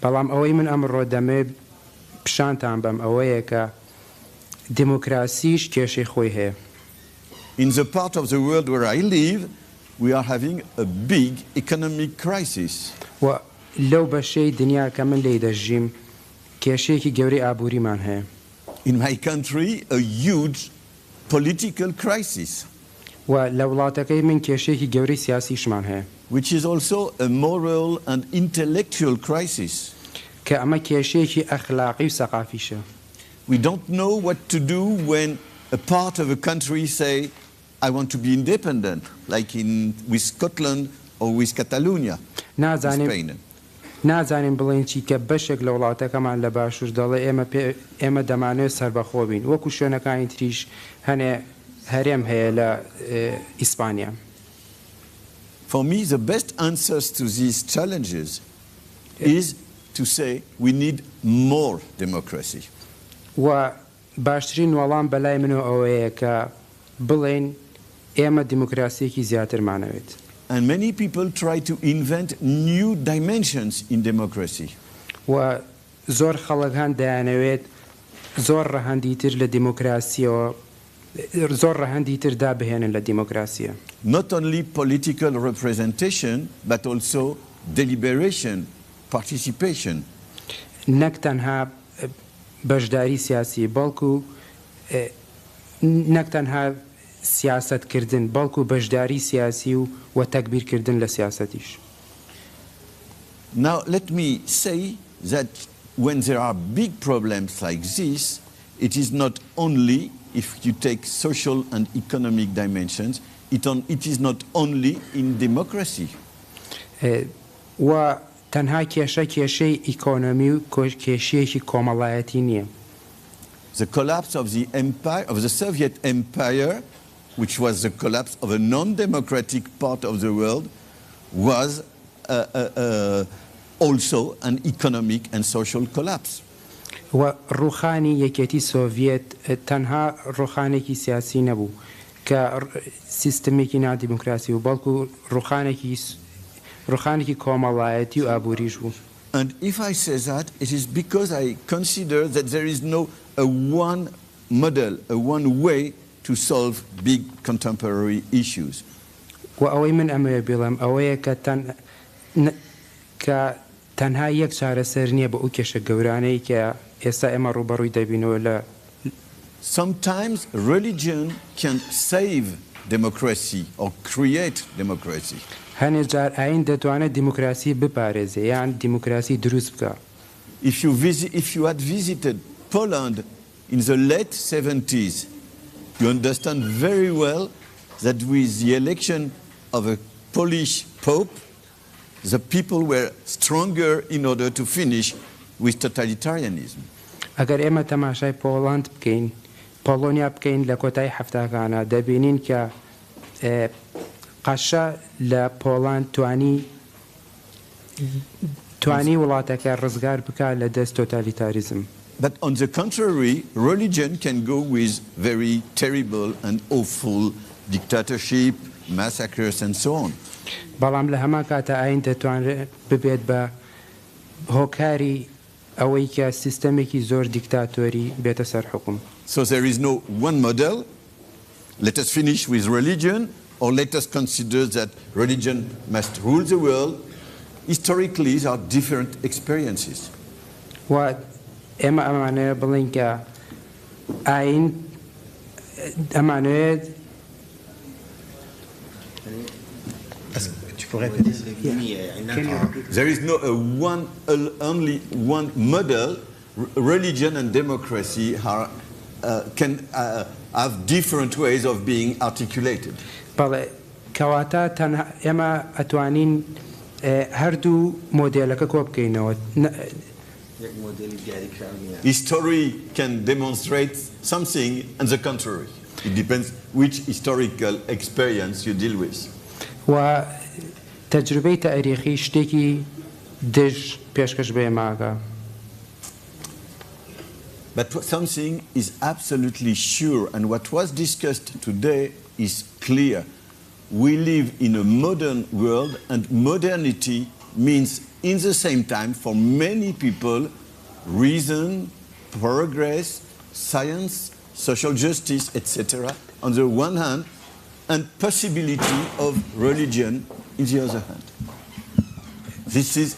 بەڵام ئەوەی من ئەمڕۆ دەمەوێت پیشانتان بەم ئەوەیە کە دیموکراسیش کێشەی خۆی هەیە.
In the part of the world where I live, we are having a big economic crisis.
وە لەو بەشەی دنیا کە من لێی دەژیم کێشەیەکی گەورەی ئابووریمان هەیە.
In my country, a huge political crisis.
وە لە وڵاتەکەی من کێشەیەکی گەورەی سیاسیشمان هەیە.
Which is also a moral and intellectual crisis.
کە ئەمە کێشەیەکی ئەخلاقی و سەقافیشە.
We don't know what to do when a part of a country say I want to be independent, like in with Scotland or with Catalonia in
نازانین
Spain.
نازانین بڵێین چی کە بەشێک لە وڵاتەکەمان لە باشوور دەڵێ ئێمە پێ ئێمە دەمانەوێت سەربەخۆ بین وەکو شوێنەکانی تریش هەنێ هەرێم هەیە لە ئیسپانیا.
For me the best answers to these challenges is to say we need more democracy.
وە باشترین وەڵام بەلای منەوە ئەوەیە کە بڵێین ئێمە دیموکراسییەکی زیاترمانەوێت.
And many people try to invent new dimensions in democracy.
وە زۆر خەڵک هەن دەیانەوێت زۆر ڕەهەندی تر لە دیموکراسییەوە زۆر ڕەهەندی تر دابهێنن لە دیموکراسییە.
Not only political representation but also deliberation, participation.
نەک تەنها بەشداری سیاسی بەڵکو نەک تەنها سیاسەت کردن بەڵکو بەشداری سیاسی و و تەگبیر کردن لە سیاسەتیش.
Now let me say that when there are big problems like this, it is not only if you take social and economic dimensions, it on, it is not only in democracy.
و تەنها کێشە کێشەی ئیکۆنۆمی و کێشەیەکی کۆمەڵایەتی نییە.
The collapse of the empire, of the Soviet Empire, which was the collapse of a non-democratic part of the world, was also an economic and social collapse.
و ڕووخانی یەکێتی سۆڤیەت تەنها ڕووخانێکی سیاسی نەبوو کە سیستمێکی نادیموکراسی بوو، بەڵکو ڕووخانێکی ڕووخانێکی کۆمەڵایەتی و ئابووریش بوو.
And if I say that, it is because I consider that there is no a one model, a one way to solve big contemporary issues.
وە ئەوەی من ئەمەوێ بیڵێم ئەوەیە کە تەن کە تەنها یەک چارەسەر نییە بۆ ئەو کێشە گەورانەی کە ئێستا ئێمە ڕووبەڕووی دەبینەوە لە.
Sometimes religion can save democracy or create democracy.
هەنێ جار ئایین دەتوانێت دیموکراسی بپارێزێ یان دیموکراسی دروست بکا.
If you visit, if you had visited Poland in the late seventies, you understand very well that with the election of a Polish pope, the people were stronger in order to finish with totalitarianism.
ئەگەر ئێمە تەماشای پۆڵەند بکەین، پۆڵۆنیا بکەین لە کۆتایی حەفتاکانا دەبینین کە قەشە لە پۆڵەند توانی توانی وڵاتەکە ڕزگار بکا لە دەست تۆتالیتاریزم.
But on the contrary, religion can go with very terrible and awful dictatorship, massacres and so on.
بەڵام لە هەمان کاتا ئایین دەتوانرێت ببێت بە هۆکاری ئەوەی کە سیستەمێکی زۆر دیکتاتۆری بێتە سەر حوکم.
So there is no one model, let us finish with religion or let us consider that religion must rule the world, historically there are different experiences.
و ئێمە ئەمانەوێت بڵێین کە ئایین ئەمانەوێت.
There is no a one only one model, religion and democracy are can have different ways of being articulated.
بەڵێ، کەواتە تەنها ئێمە ئەتوانین هەردوو مۆدێلەکە کۆبکەینەوە.
یەک مۆدێلی دیاریکراو نییە.
History can demonstrate something and the contrary. It depends which historical experience you deal with.
و تەجروبەی تاریخی شتێکی دژ پێشکەش بە ئێمە ئەکا.
But something is absolutely sure and what was discussed today is clear. We live in a modern world and modernity means in the same time for many people reason, progress, science, social justice, etc. on the one hand and possibility of religion in the other hand. This is,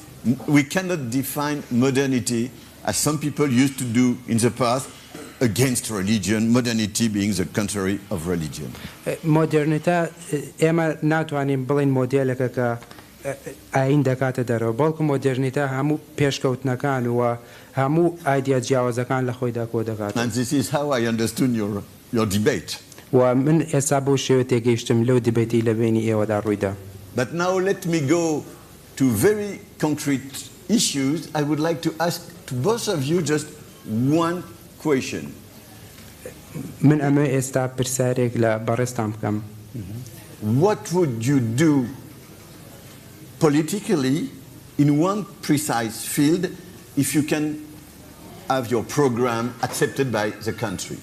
we cannot define modernity as some people used to do in the past against religion, modernity being the contrary of religion.
مۆدێرنیتە ئێمە ناتوانین بڵێین مۆدێلێکە کە ئایین دەکاتە دەرەوە، بەڵکو مۆدێرنیتە هەموو پێشکەوتنەکان و هەموو ئایدیا جیاوازەکان لە خۆیدا کۆدەکاتەوە.
And this is how I understood your, your debate.
و من ئێستا بەو شێوە تێگەیشتم لەو دیبەیتەی لە بەینی ئێوەدا ڕوویدا.
But now let me go to very concrete issues. I would like to ask to both of you just one question.
من ئەمەوێ ئێستا پرسیارێک لە بەڕێزتان بکەم.
What would you do politically in one precise field if you can have your program accepted by the country?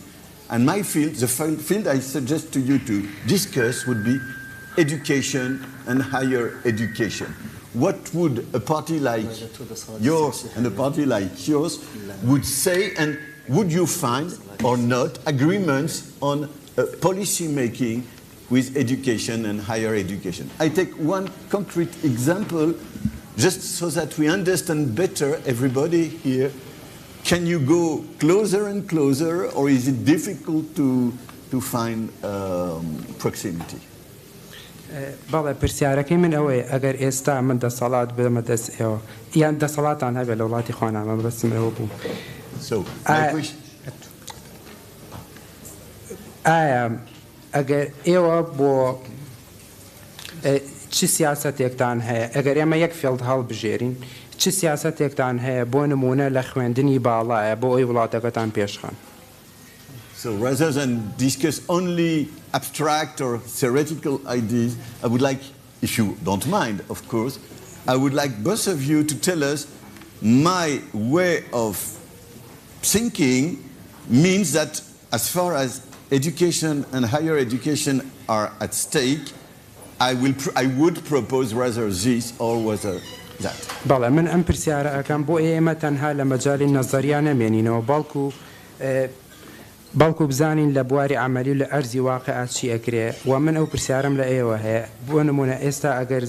And my field, the field I suggest to you to discuss would be education and higher education. What would a party like yours and a party like yours would say, and would you find or not agreements on policy making with education and higher education? I take one concrete example just so that we understand better, everybody here. Can you go closer and closer, or is it difficult to, to find um, proximity?
بەڵێ پرسیارەکەی من ئەوەیە ئەگەر ئێستا من دەسەڵات بدەمە دەست ئێوە یان دەسەڵاتان هەبێت لە وڵاتی خۆنا مەبەستم ئەوە بوو
So, my question,
ئایا ئەگەر ئێوە بۆ چ سیاسەتێکتان هەیە ئەگەر ئێمە یەک field هەڵبژێرین چ سیاسەتێکتان هەیە بۆ نمونە لە خوێندنی باڵایە بۆ ئەوی وڵاتەکەتان پێشخەن
So rather than discuss only abstract or theoretical ideas, I would like If you don't mind, of course, I would like both of you to tell us my way of thinking means that as far as education and higher education are at stake, I will I would propose rather this or whether that.
بەڵێ من ئەم پرسیارە ئەکەم بۆ ئێمە تەنها لە مەجالی نەزەریا نەمێنینەوە بەڵکو بەڵکو بزانین لە بواری عەمەلی و لە ئەرزی واقیعا چی ئەکرێ وە من ئەو پرسیارەم لە ئێوە هەیە بۆ نمونە ئێستا ئەگەر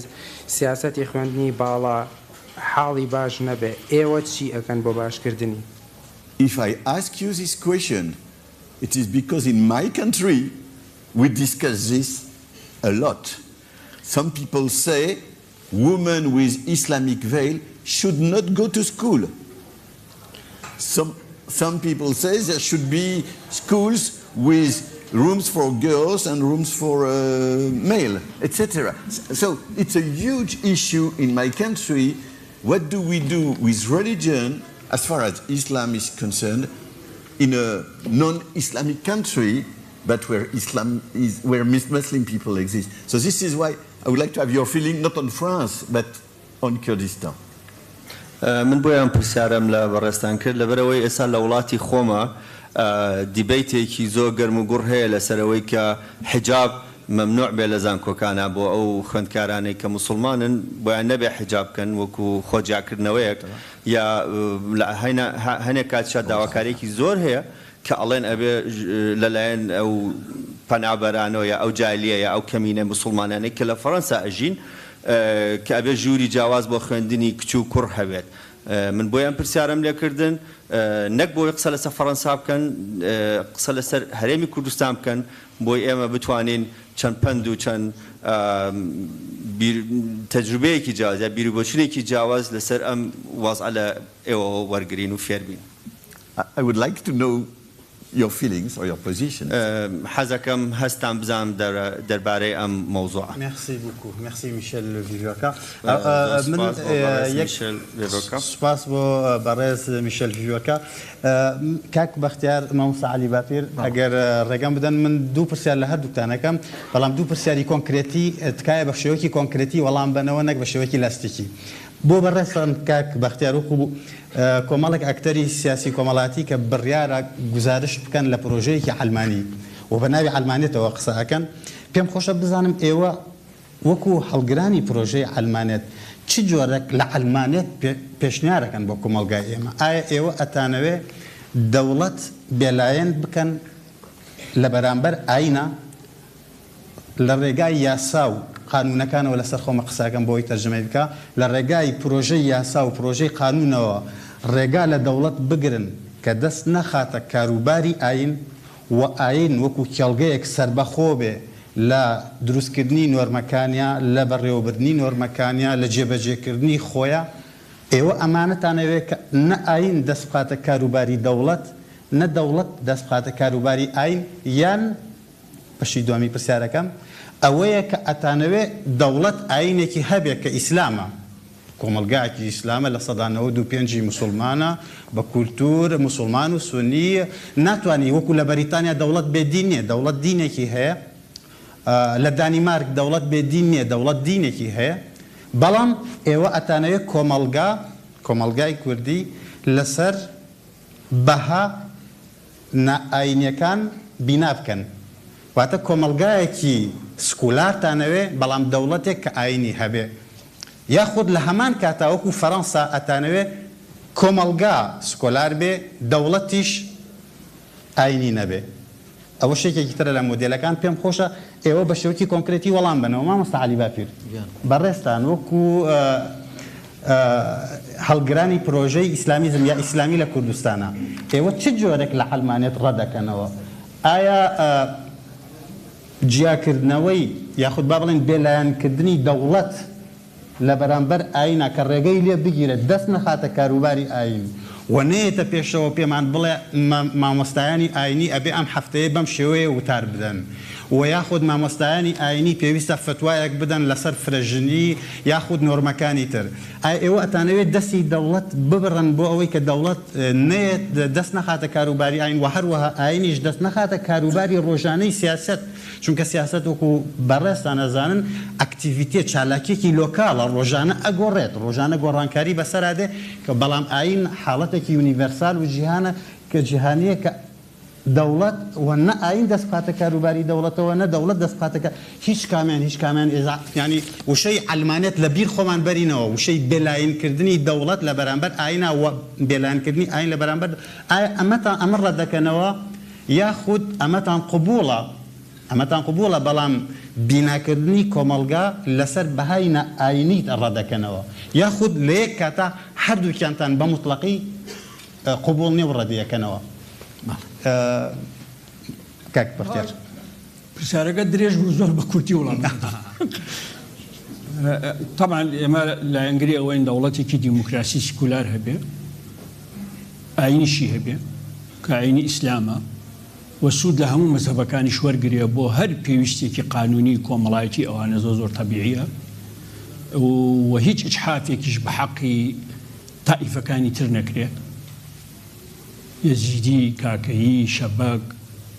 سیاسەتی خوێندنی باڵا حاڵی باش نەبێ ئێوە چی ئەکەن بۆ باشکردنی؟
If I ask you this question it is because in my country we discuss this a lot. Some people say women with Islamic veil should not go to school. Some some people say there should be schools with rooms for girls and rooms for uh, male, etc. So it's a huge issue in my country. What do we do with religion as far as Islam is concerned in a non-Islamic country, but where Islam is, where Muslim people exist? So this is why I would like to have your feeling not on France, but on Kurdistan.
من بۆیە ئەم پرسیارەم لە بەڕێزتان کرد لەبەرئەوەی ئێستا لە وڵاتی خۆما دیبەیتێکی زۆر گەرم و گوڕ هەیە لەسەر ئەوەی کە حیجاب مەمنوع بێ لە زانکۆکانا بۆ ئەو خوێندکارانەی کە موسڵمانن بۆیان نەبێ حیجاب بکەن وەکو خۆ جیاکردنەوەیەک یا لە هەنێک کاتیشا داواکاریەکی زۆر هەیە کە ئەڵێن ئەبێ لەلایەن ئەو پەنابەرانەوە یا ئەو جالیە یا ئەو کەمینە موسڵمانانەی کە لە فەرەنسا ئەژین کە ئەبێ ژووری جیاواز بۆ خوێندنی کچ و کوڕ هەبێت. من بۆیە ئەم پرسیارەم لێ کردن نەک بۆی قسە لەسەر فەرەنسا بکەن قسە لەسەر هەرێمی کوردستان بکەن بۆی ئێمە بتوانین چەند پەند و چەند تەجروبەیەکی جیاواز یا بیروبۆچونێکی جیاواز لەسەر ئەم وەزعە لە ئێوەوە وەرگرین و فێربین.
I would like to know your feelings or your positions.
حەزەکەم هەستتان بزانم دەربارەی ئەم مەوزوعە.
Merci beaucoup. Merci Michel Vivoka.
زۆر
من
سوپاس بۆ بەڕێز
یەک
میشێل ڤیڤۆکا.
سوپاس بۆ بەڕێز میشێل ڤیڤۆکا. کاک بەختیار، مامۆستا عەلی باپیر، ئەگەر ڕێگەم بدەن من دوو پرسیار لە هەردووکتان ئەکەم، بەڵام دوو پرسیاری کۆنکرێتی، تکایە بە شێوەیەکی کۆنکرێتی وەڵام بەنەوە نەک بە شێوەیەکی لاستیکی. بۆ بەڕێزتان کاک بەختیار وەکو کۆمەڵێک ئەکتەری سیاسی کۆمەڵایەتی کە بڕیارە گوزارشت بکەن لە پرۆژەیەکی عەلمانی و بە ناوی عەلمانیەتەوە قسە ئەکەن، پێم خۆشە بزانم ئێوە وەکو هەڵگرانی پرۆژەی عەلمانیەت چ جۆرەک لە عەلمانیەت پێشنیارەکەن بۆ کۆمەڵگای ئێمە؟ ئایا ئێوە ئەتانەوێ دەوڵەت بێلایەن بکەن لە بەرامبەر ئاینا؟ لە ڕێگای یاسا و قانوونەکانەوە لەسەر خۆمە قسەکەم بۆ ئەوەی تەرجەمەی بکا، لە ڕێگای پرۆژەی یاسا و پرۆژەی قانوونەوە ڕێگا لە دەوڵەت بگرن کە دەست نەخاتە کاروباری ئایین و ئایین وەکوو کێڵگەیەک سەربەخۆ بێ لە دروستکردنی نۆرمەکانیا، لە بەڕێوەبردنی نۆرمەکانیا، لە جێبەجێکردنی خۆیا. ئێوە ئەمانەتان ئەوێ کە نە ئایین دەست بخاتە کاروباری دەوڵەت، نە دەوڵەت دەست بخاتە کاروباری ئایین یان بەشی دووەمی پرسیارەکەم ئەوەیە کە ئەتانەوێ دەوڵەت ئایینێکی هەبێ کە ئیسلامە، کۆمەڵگایەکی ئیسلامە 95% ی موسوڵمانە بە کولتوور موسوڵمان و سونی، ناتوانی وەکو لە بەریتانیا دەوڵەت بێ دین نیە دەوڵەت دینێکی هەیە، لە دانیمارک دەوڵەت بێ دین نیە دەوڵەت دینێکی هەیە، بەڵام ئێوە ئەتانەوێ کۆمەڵگا کۆمەڵگای کوردی لەسەر بەها نا ئاینیەکان بینا بکەن واتە کۆمەڵگایەکی سکولارتان ئەوێ بەڵام دەوڵەتێک کە ئاینی هەبێ یاخود لە هەمان کاتا وەکو فەرەنسا ئەتانەوێ کۆمەڵگا سکۆلار بێ دەوڵەتیش ئاینی نەبێ ئەوەش یەکێکی ترە لە مۆدێلەکان پێم خۆشە ئێوە بە شێوەکی کۆنکرێتی وەڵام بەنەوە مامۆستا عەلی باپیر بەڕێزتان وەکو هەڵگرانی پرۆژەی ئیسلامیزم یا ئیسلامی لە کوردستانا ئێوە چ جۆرێک لە عەلمانیەت ڕەدەکەنەوە؟ ئایا جیاکردنەوەی یاخود با بڵێین بێلایەنکردنی دەوڵەت لە بەرامبەر ئاینا کە ڕێگەی لێ بگیرێت دەست نەخاتە کاروباری ئایین و نەیەتە پێشەوە پێمان بڵێ مامۆستایانی ئاینی ئەبێ ئەم هەفتەیە بەم شێوەیە وتار بدەن و یاخود مامۆستایانی ئاینی پێویستە فتوایەک بدەن لەسەر فرەژنی یاخود نۆرمەکانی تر؟ ئایا ئێوە ئەتانەوێت دەستی دەوڵەت ببڕن بۆ ئەوەی کە دەوڵەت نەیەت دەست نەخاتە کاروباری ئاین و هەروەها ئاینیش دەست نەخاتە کاروباری ڕۆژانەی سیاسەت چونکە سیاسەت وەکو بەڕێزتان ئەزانن ئەکتیڤیتیە چالاکیەکی لۆکاڵە ڕۆژانە ئەگۆڕێت ڕۆژانە گۆڕانکاری بەسەرا دێ کە بەڵام ئاین حاڵەتێکی یونیڤێرسال و جیهانە کە جیهانیە کە دەوڵەت و نە ئایین دەست بخاتە کاروباری دەوڵەتەوە نە دەوڵەت دەست بخاتە کە هیچ کامیان هیچ کامیان ئێزا یانی وشەی عەلمانیەت لە بیر خۆمان بەرینەوە وشەی بێلایەن کردنی دەوڵەت لە بەرامبەر ئایینا و بێلایەن کردنی ئایین لە بەرامبەر ئایا ئەمەتان ئەمە ڕەت دەکەنەوە یاخود ئەمەتان قبوڵە ئەمەتان قبوڵە بەڵام بیناکردنی کۆمەڵگا لەسەر بەهای نا ئایینی ڕەت دەکەنەوە یاخود لە یەک کاتا هەردووکیانتان بە موتڵەقی قبوڵ نیە و ڕەدی ئەکەنەوە کاک بەختیار.
پرسیارەکە درێژ بوو زۆر بە کورتی وڵام تەبعەن ئێمە لایەنگری ئەوەین دەوڵەتێکی دیموکراسی سیکولار هەبێ ئاینیشی هەبێ کە ئاینی ئیسلامە و سوود لە هەموو مەزهەبەکانیش وەرگرێ بۆ هەر پێویستێکی قانونی کۆمەڵایەتی ئەوانە زۆر زۆر تەبیعیە و هیچ ئیجحافێکیش بە حەقی تائیفەکانی تر نەکرێ، یەزیدی، کاکەیی، شەبەک،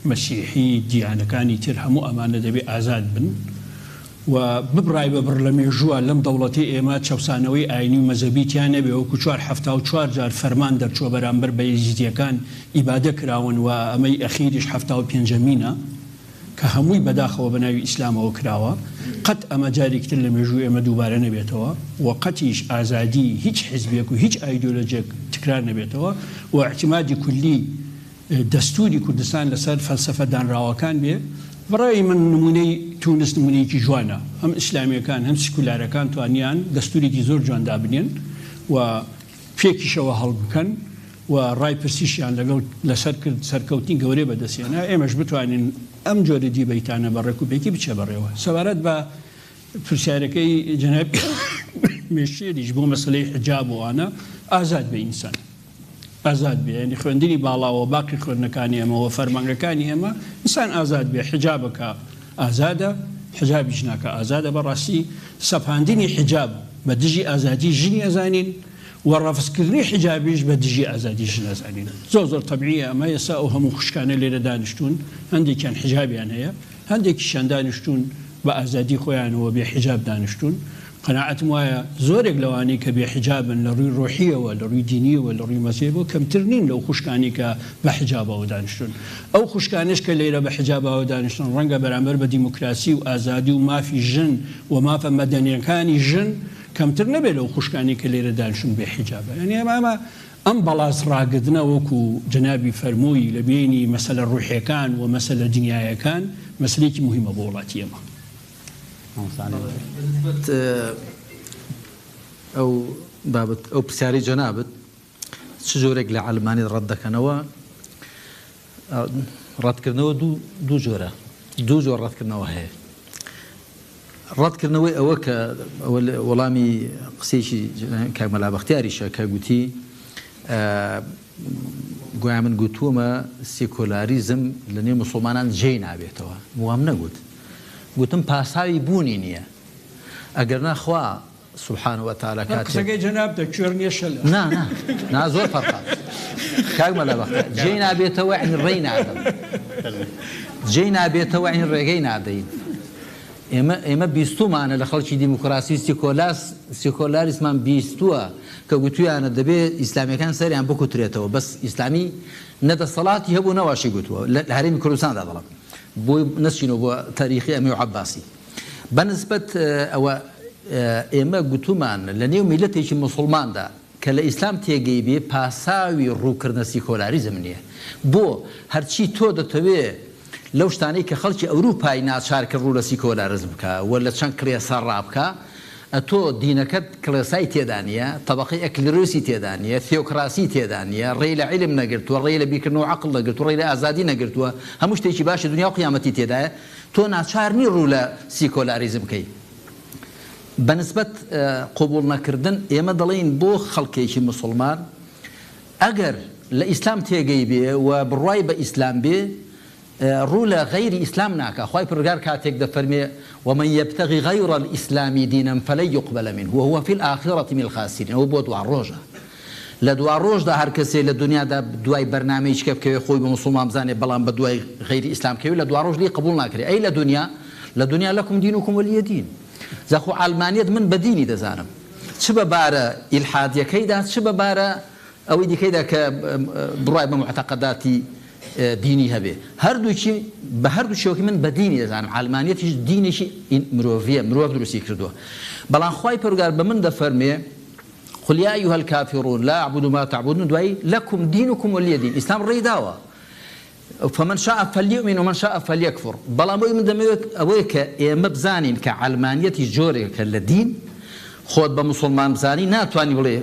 مەسیحی، دیانەکانی تر هەموو ئەمانە دەبێ ئازاد بن و ببڕای بە بڕ لە مێژووە لەم دەوڵەتەی ئێمە چەوسانەوەی ئاینی و مەزەبی تیا نەبێ وەکو چوار 74 جار فەرمان دەرچووە بەرامبەر بە یەزیدیەکان ئیبادە کراون و ئەمەی ئەخیریش 75مینە. کە هەمووی بەداخەوە بە ناوی ئیسلامەوە کراوە، قەت ئەمە جارێکی تر لە مێژووی ئێمە دووبارە نەبێتەوە و قەتیش ئازادی هیچ حیزبێک و هیچ ئایدۆلۆجێک تکرار نەبێتەوە و ئیعتیمادی کولی دەستووری کوردستان لەسەر فەلسەفە دانراوەکان بێ. بەڕای من نموونەی تونس نموونەیەکی جوانە، هەم ئیسلامییەکان هەم سیکولارەکان توانیان دەستوورێکی زۆر جوان دابنێن و پێکیشەوە هەڵبکەن و ڕای پرسیشیان لەگەڵ لەسەر کرد سەرکەوتنی گەورەی بەدەست هێنا ئێمەش بتوانین ئەم جۆرە دیبەیتانە بە ڕێکوپێکی بچێ بەڕێوە. سەبارەت بە پرسیارەکەی جەنابی مێشێریش بۆ مەسەلەی حجاب و ئەوانە ئازاد بێ ئینسان ئازاد بێ یانی خوێندنی باڵا و باقی خوێندنەکانی ئێمە و فەرمانگەکانی ئێمە ئینسان ئازاد بێ حجابەکە ئازادە حجابیش ناکا ئازادە بەڕاستی سەپاندنی حجاب بە دژی ئازادی ژنی ئەزانین و ڕەفز کردنی حیجابیش بە دژی ئازادی ژن ئەزانین زۆر زۆر تەبعیە ئەمە ئێستا ئەو هەموو خوشکانە لێرە دانیشتوون هەندێکیان حیجابیان هەیە هەندێکیشیان دانیشتوون بە ئازادی خۆیانەوە بێ حیجاب دانیشتوون قەناعەتم وایە زۆرێک لەوانەی کە بێ حیجابن لە ڕووی ڕۆحیەوە لە ڕووی دینیەوە لە ڕووی مەزهەبەوە کەمتر نین لەو خوشکانەی کە بە حیجابەوە دانیشتوون ئەو خوشکانەش کە لێرە بە حیجابەوە دانیشتوون ڕەنگە بەرامبەر بە دیموکراسی و ئازادی و مافی ژن و مافە مەدەنیەکانی ژن کەمتر نەبێت لەو خوشکانەی کە لێرە دانیشتوون بێ حیجابە یانی ئەمە ئەمە ئەم بەڵاس ڕاگردنە وەکو جەنابی فەرمووی لە بینی مەسەلە ڕوحیەکان و مەسەلە دنیایەکان مەسەلەیەکی موهیمە بۆ وڵاتی ئێمە.
بەنسبەت ئەو بابەت ئەو پرسیارەی جەنابت چ جۆرێک لە عەلمانیت ڕەت دەکەنەوە؟ ڕەتکردنەوە دوو جۆرە، دوو جۆر ڕەتکردنەوە هەیە. ڕەتکردنەوەی ئەوە کە وەڵامی قسەیەکی کاک مەلا بەختیاریشە کە گوتی گویا من گوتوومە سیکۆلاریزم لە نێو مسوڵمانان جێی نابێتەوە. وام نەگوت. گوتم پاساوی بوونی نییە. ئەگەرنا خوا سبحانە وتعالی
هەر
کاتێک.
قسەکەی جەنابتە کوێر نیە شەلە.
نا نا نا زۆر فەرقە کاک مەلا بەختیار جێی نابێتەوە یەعنی ڕێی نادەم جێی نابێتەوە یەعنی ڕێگەی نادەین ئێمە ئێمە بیستومانە لە خەڵکی دیموکراسی سیکۆلاس سیکۆلاریسمان بیستووە کە گوتویانە دەبێ ئیسلامیەکان سەریان بکوترێتەوە بەس ئیسلامی نە دەسەڵاتی هەبوو نەواشی گوتووە لە هەرێمی کوردستاندا دەڵێم بۆی نەچینەوە بۆ تاریخی ئەمەی و عەباسی بە نسبەت ئەوە ئێمە گوتومان لە نێو میللەتێکی موسوڵماندا کە لە ئیسلام تێگەیبێ پاساوی ڕووکردنە سیکۆلاریزم نییە. بۆ هەرچی تۆ دەتەوێ لەو شتانەی کە خەڵکی ئەوروپای ناچار کرد ڕوو لە سیکۆلارزم بکا و لە چەند کڵێسا ڕابکا ئەتۆ دینەکەت کڵێسای تێدا نییە، تەبەقەی ئەکلرۆسی تێدا نییە، ثیۆکراسی تێدا نییە، ڕێی لە عیلم نەگرتووە، ڕێی لە بیرکردنەوە و عەقڵ نەگرتووە، ڕێی لە ئازادی نەگرتووە، هەموو شتێکی باشی دونیا و قیامەتی تێدایە، تۆ ناچار نی ڕوو لە سیکۆلاریزم بکەی. بە نسبەت قبوڵ نەکردن ئێمە دەڵێین بۆ خەڵکێکی موسڵمان ئەگەر لە ئیسلام تێگەیبێ و بڕوای بە ئیسلام بێ. ڕوو لە غەیری ئیسلام ناکا، خوای پەروەردگار کاتێک دەفەرموێ، ومن یبتغ غیر الاسلام دینا فلن یقبل منه وهو فی الآخرە من الخاسرین، ئەوە بۆ دواڕۆژە، لە دواڕۆژدا هەر کەسێ لە دونیادا دوای بەرنامەیەکی کە بکەوێ خۆی بە موسوڵمان بزانێ بەڵام بە دوای غەیری ئیسلام بکەوێ لە دواڕۆژ لێی قبوڵ ناکرێ، ئەی لە دونیا؟ لە دونیا لکم دینکم ولی دین. جا خۆ عەلمانیەت من بە دینی دەزانم چ بە بارە ئیلحادیەکەیدا چ بە بارە ئەوەی دیکەیدا کە بڕوای بە موعتەقەداتی دینی هەبێ هەردووکی بە هەردوو شێوەکەی من بە دینی دەزانم عەلمانیەتیش دینێکی مرۆڤیە مرۆڤ دروستی کردووە بەڵام خوای پەروەردگار بە من دەفەرمێ قل یا ایها الکافرون لا اعبد ما تعبدون دوایی لکم دینکم ولی دین ئیسلام ڕێی داوە فمن شاء فلیؤمن ومن شاء فلیکفر بەڵام ئەوەی من دەمەوێت ئەوەیە کە ئێمە بزانین کە عەلمانیەتیش جۆرێکە لە دین خۆت بە موسڵمان بزانی ناتوانی بڵێ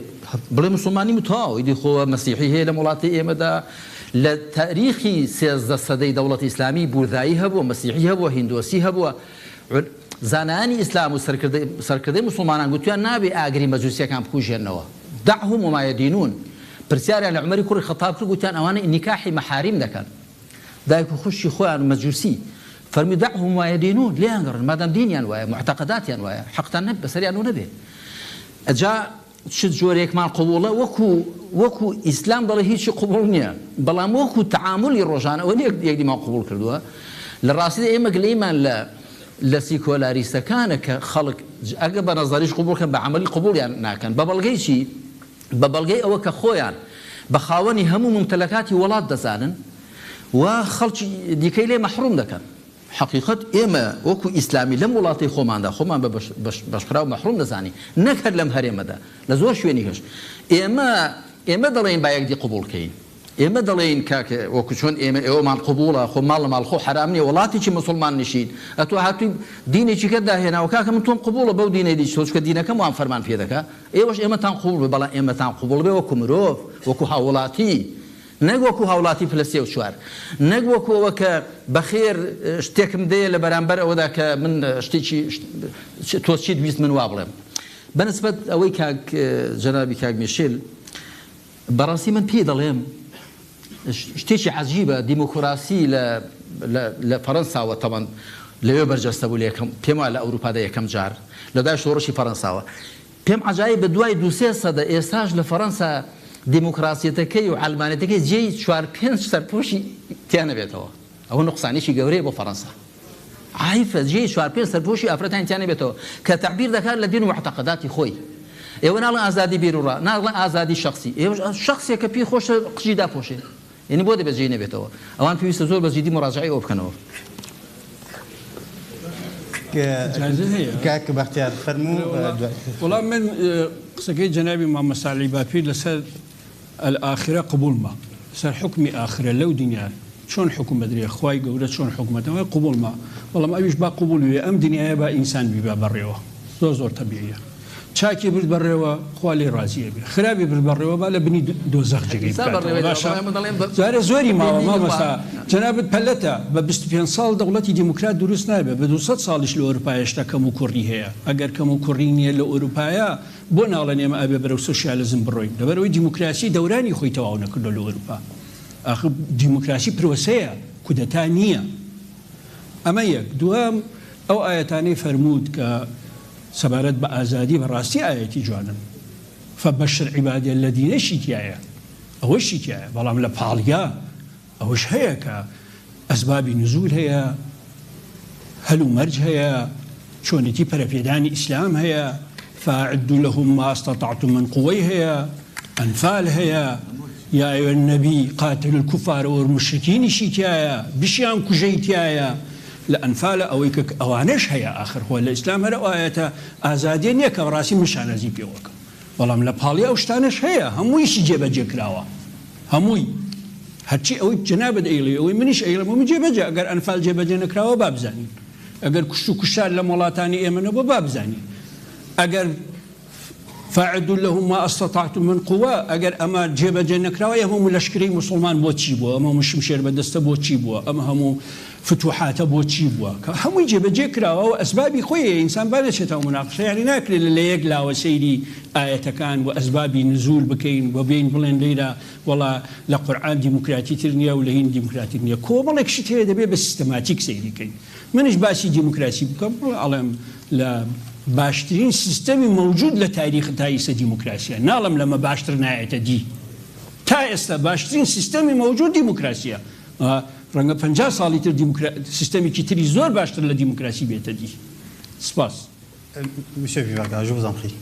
بڵێ موسڵمانیم و تەواو ئیدی خۆ مەسیحی هەیە لەم وڵاتەی ئێمەدا لە تاریخی 13 سەدەی دەوڵەتی ئیسلامی بوذایی هەبووە مەسیحی هەبووە هیندۆسی هەبووە زانایانی ئیسلام و سەرکردەی سەرکردەی موسڵمانان گوتویان نابێ ئاگری مەجوسیەکان بکوژێنەوە دعهم وما یدینون پرسیاریان لە عومەری کوڕی خەتاب کرد گوتیان ئەوانە نیکاحی مەحاریم دەکەن دایک و خوشکی خۆیان و مەجوسی فەرمووی دعهم وما یدینون لێیان گەڕێن مادام دینیان وایە موعتەقەداتیان وایە حەقتان نەب بەسەریانەوە نەبێ ئەجا چ جۆرێکمان قبوڵە وەکو وەکو ئیسلام دەڵێ هیچی قبوڵ نییە بەڵام وەکو تەعامولی ڕۆژانە ئەوە نییە یەکدیمان قبوڵ کردووە لە ڕاستیدا ئێمە گلەیمان لە لە سیکۆلاریستەکانە کە خەڵک ئەگە بە نەزەریش قبوڵ کەن بە عەمەلی قبوڵیان ناکەن بە بەڵگەی چی بە بەڵگەی ئەوە کە خۆیان بە خاوەنی هەموو مومتەلەکاتی وەڵات دەزانن و خەڵکی دیکەی لێ مەحروم دەکەن. حەقیقەت ئێمە وەکو ئیسلامی لەم وڵاتەی خۆماندا خۆمان بە بەشخراو مەحروم دەزانین نەک هەر لەم هەرێمەدا لە زۆر شوێنی کەش ئێمە ئێمە دەڵێین با یەکدی قبوڵ کەین ئێمە دەڵێین کاک وەکو چۆن ئێمە ئێوەمان قبوڵە خۆ ماڵ لە ماڵ خۆ حەرام نیە وڵاتێکی موسڵمان نشین ئەتۆ هاتووی دینێکی کەت داهێناوە کاکە من تۆم قبوڵە بەو دینەی دیش تۆ چونکە دینەکەم وام فەرمان پێ دەکا ئێوەش ئێمەتان قبوڵ بێ بەڵام ئێمەتان قبوڵ بێ وەکو مرۆڤ وەکو هاووڵاتی نەک وەکو هاوڵاتی پلە سێ و چوار، نەک وەکو ئەوە کە بەخێر شتێکم دەیە لە بەرامبەر ئەوەدا کە من شتێکی تۆ چیت ویست من وا بڵێم. بە نسبەت ئەوەی کاک جەنابی کاک میشیل، بەڕاستی من پێی دەڵێم شتێکی عەجیبە دیموکراسی لە لە فەرەنساوە تەبەن لەوێ بەرجەستە بوو لە یەکەم پێم وایە لە ئەوروپادا یەکەم جار لە دوای شۆڕشی فەرەنساوە پێم عەجایبە دوای دوو سێ سەدە ئێستاش لە فەرەنسا دیموکراسیەتەکەی و عەلمانیەتەکەی جێی چوار پێنج سەرپۆشی تیا نەبێتەوە ئەوە نوقسانێکی گەورەیە بۆ فەرەنسا عەیفە جێی چوار پێنج سەرپۆشی ئافرەتانی تیا نەبێتەوە کە تەعبیر دەکات لە دین و موعتەقەداتی خۆی ئێوە ناڵێن ئازادی بیروڕا ناڵێن ئازادی شەخسی ئێوەش شەخسێکە پێی خۆشە قژی داپۆشێ یەنی بۆ دەبێت جێی نەبێتەوە؟ ئەوان پێویستە زۆر بە جیدی موراجەعەی ئەوە بکەنەوە.
کاک بەختیار فەرموو.
وەڵا من قسەکەی جەنابی مامۆستا عەلی باپیر لەسەر الآخرە قبوڵمە لەسەر حوکمی ئاخرە لەو دنیا چۆن حوکم ئەدرێ خوای گەورە چۆن حوکم ئەدەن قبوڵمە بەڵام ئەویش با قبوڵی بێ ئەم دنیایە با ئینسان بیبا بەڕێوە زۆر زۆر تەبیعیە چاکی برد بەڕێوە خوا لێی ڕازی ئەبێ خرابی برد بەڕێوە با لە بنی دۆزەخ جێگەی بکاتەوە باشە جارێ زۆری ماوە مامۆستا جەنابت پەلەتە بە 25 ساڵ دەوڵەتی دیموکرات دروست نابێ بە 200 ساڵیش لە ئەوروپا هێشتا کەم و کوڕی هەیە ئەگەر کەم و کوڕی نییە لە ئەوروپایە بۆ ناڵێن ئێمە ئەبێ بەرەو سۆسیالزم بڕۆین لەبەرئەوەی دیموکراسی دەورانی خۆی تەواو نەکردوە لە ئەوروپا ئاخر دیموکراسی پرۆسەیە کودەتا نییە ئەمە یەک دووەم ئەو ئایەتانەی فەرمووت کە سەبارەت بە ئازادی بەڕاستی ئایەتی جوانن فبشر عبادی الذین شی تیایە ئەوەشی تیایە بەڵام لە پاڵیا ئەوەش هەیە کە ئەسبابی نزول هەیە هەل و مەرج هەیە چۆنێتی پەرەپێدانی ئیسلام هەیە فاعدوا لهم ما استطعتم من قوەی هەیە ئەنفال هەیە یا ایها النبی قاتل الکفار والمشرکین شی تیایە بشیان کوژەی تیایە لە ئەنفالە ئەوەی کە ئەوانەش هەیە ئاخر خۆ لە ئیسلام هەر ئەو ئایەتە ئازادیە نیە کە بەڕاستی من شانازی پێوەکەم بەڵام لە پاڵی ئەو شتانەش هەیە هەموویشی جێبەجێ کراوە هەمووی هەرچی ئەوەی جەنابت ئەیڵێی ئەوەی منیش ئەیڵێم هەمووی جێبەجێ ئەگەر ئەنفال جێبەجێ نەکراوە با بزانین ئەگەر کوشت و کوشتار لەم وڵاتانی ئێمە نەبووە با بزانین ئەگەر. فاعدوا لهم ما استطعتم من قوە، ئەگەر ئەمە جێبەجێ نەکراوە ئەی هەموو لەشکرەی موسڵمان بۆ چی بووە، ئەم هەموو شمشێر بەدەستە بۆ چی بووە، ئەم هەموو فتوحاتە بۆ چی بووە، کە هەمووی جێبەجێ کراوە و ئەسبابی خۆی هەیە، ئینسان با نەچێتە ئەو موناقەشە، یانی ناکرێت لە یەک لاوە سەیری ئایەتەکان و ئەسبابی نزول بکەین و بێین بڵێن لەیرە وەڵا لە قورئان دیموکراتی تر نییە و لە هین دیموکراتیک نییە، کۆمەڵێک شت هەیە دەبێت بە سیستەماتیک سەیری کەین. منیش باسی دیموکراسی بکەم ئەڵێم لە باشترین سیستەمی مەوجود لە تاریخ تا ئیسە دیموکراسیە ناڵێم لەمە باشتر نایەتە دی تا ئێستا باشترین سیستەمی مەوجود دیموکراسیە ڕەنگە 50 ساڵی تر سیستەمێکی تری زۆر باشتر لە دیموکراسی بێتە دی سپاس.
Monsieur Vivaga, je vous en prie.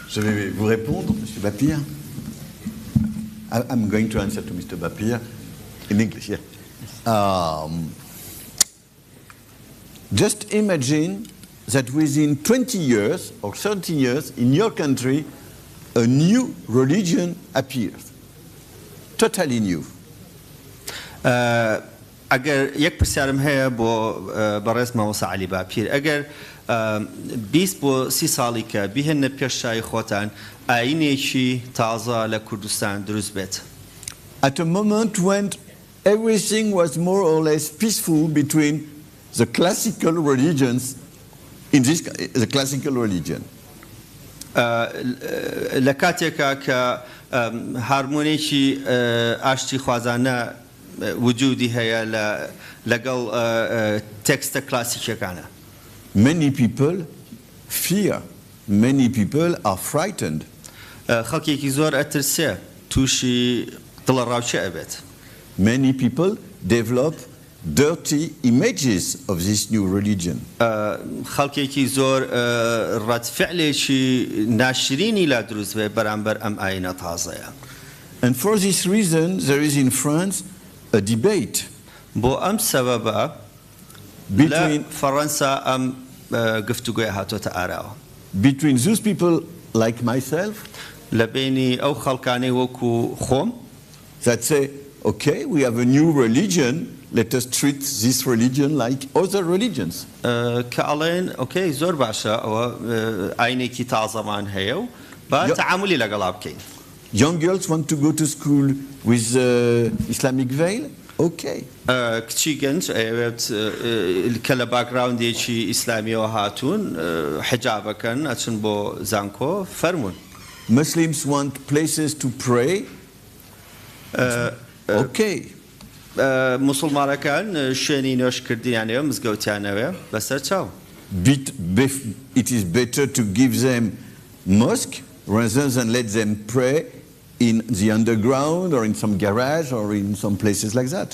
Je vais vous répondre, Monsieur Bapir. I'm going to answer to Mr. Bapir in English. Yeah. Um, just imagine that within 20 years or 30 years in your country, a new religion appears. Totally new.
ئەگەر یەک پرسیارم هەیە بۆ بەڕێز مامۆستا عەلی باپیر ئەگەر 20 بۆ 30 ساڵی کە بیهێننە پێش چاوی خۆتان ئایینێکی تازە لە کوردستان دروست بێت.
At a moment when everything was more or less peaceful between the classical religions in this the classical religion.
لە کاتێکا کە هارمۆنێکی ئاشتیخوازانە وجودی هەیە لە لەگەڵ تێکستە کلاسیکیەکانا.
Many people fear, many people are frightened.
خەڵکێکی زۆر ئەترسێ، تووشی دڵەڕاوکێ ئەبێت.
Many people develop dirty images of this new religion.
خەڵکێکی زۆر ڕەدفعلێکی ناشرینی لا دروست بێ بەرامبەر ئەم ئایینە تازەیە.
And for this reason there is in France a debate.
بۆ ئەم سەبەبە لە فەڕەنسا ئەم گفتوگۆیە هاتۆتە ئاراوە.
Between those people like myself.
لە بەینی ئەو خەڵکانەی وەکو خۆم.
That say, okay, we have a new religion, let us treat this religion like other religions.
کە ئەڵێن ئۆکەی زۆر باشە ئەوە ئاینێکی تازەمان هەیە و با تەعامولی لەگەڵا بکەین.
Young girls want to go to school with Islamic veil? Ok.
کچی گەنج ئەیەوێت کە لە باکگراوندێکی ئیسلامیەوە هاتوون حجابەکەن ئەچن بۆ زانکۆ فەرموون.
Muslims want places to pray? Ok.
موسڵمانەکان شوێنی نوێژکردنیان ئەوێ مزگەوتیان ئەوێ بەسەر چاو.
It is better to give them mosque rather than let them pray in the underground or in some garage or in some places like that.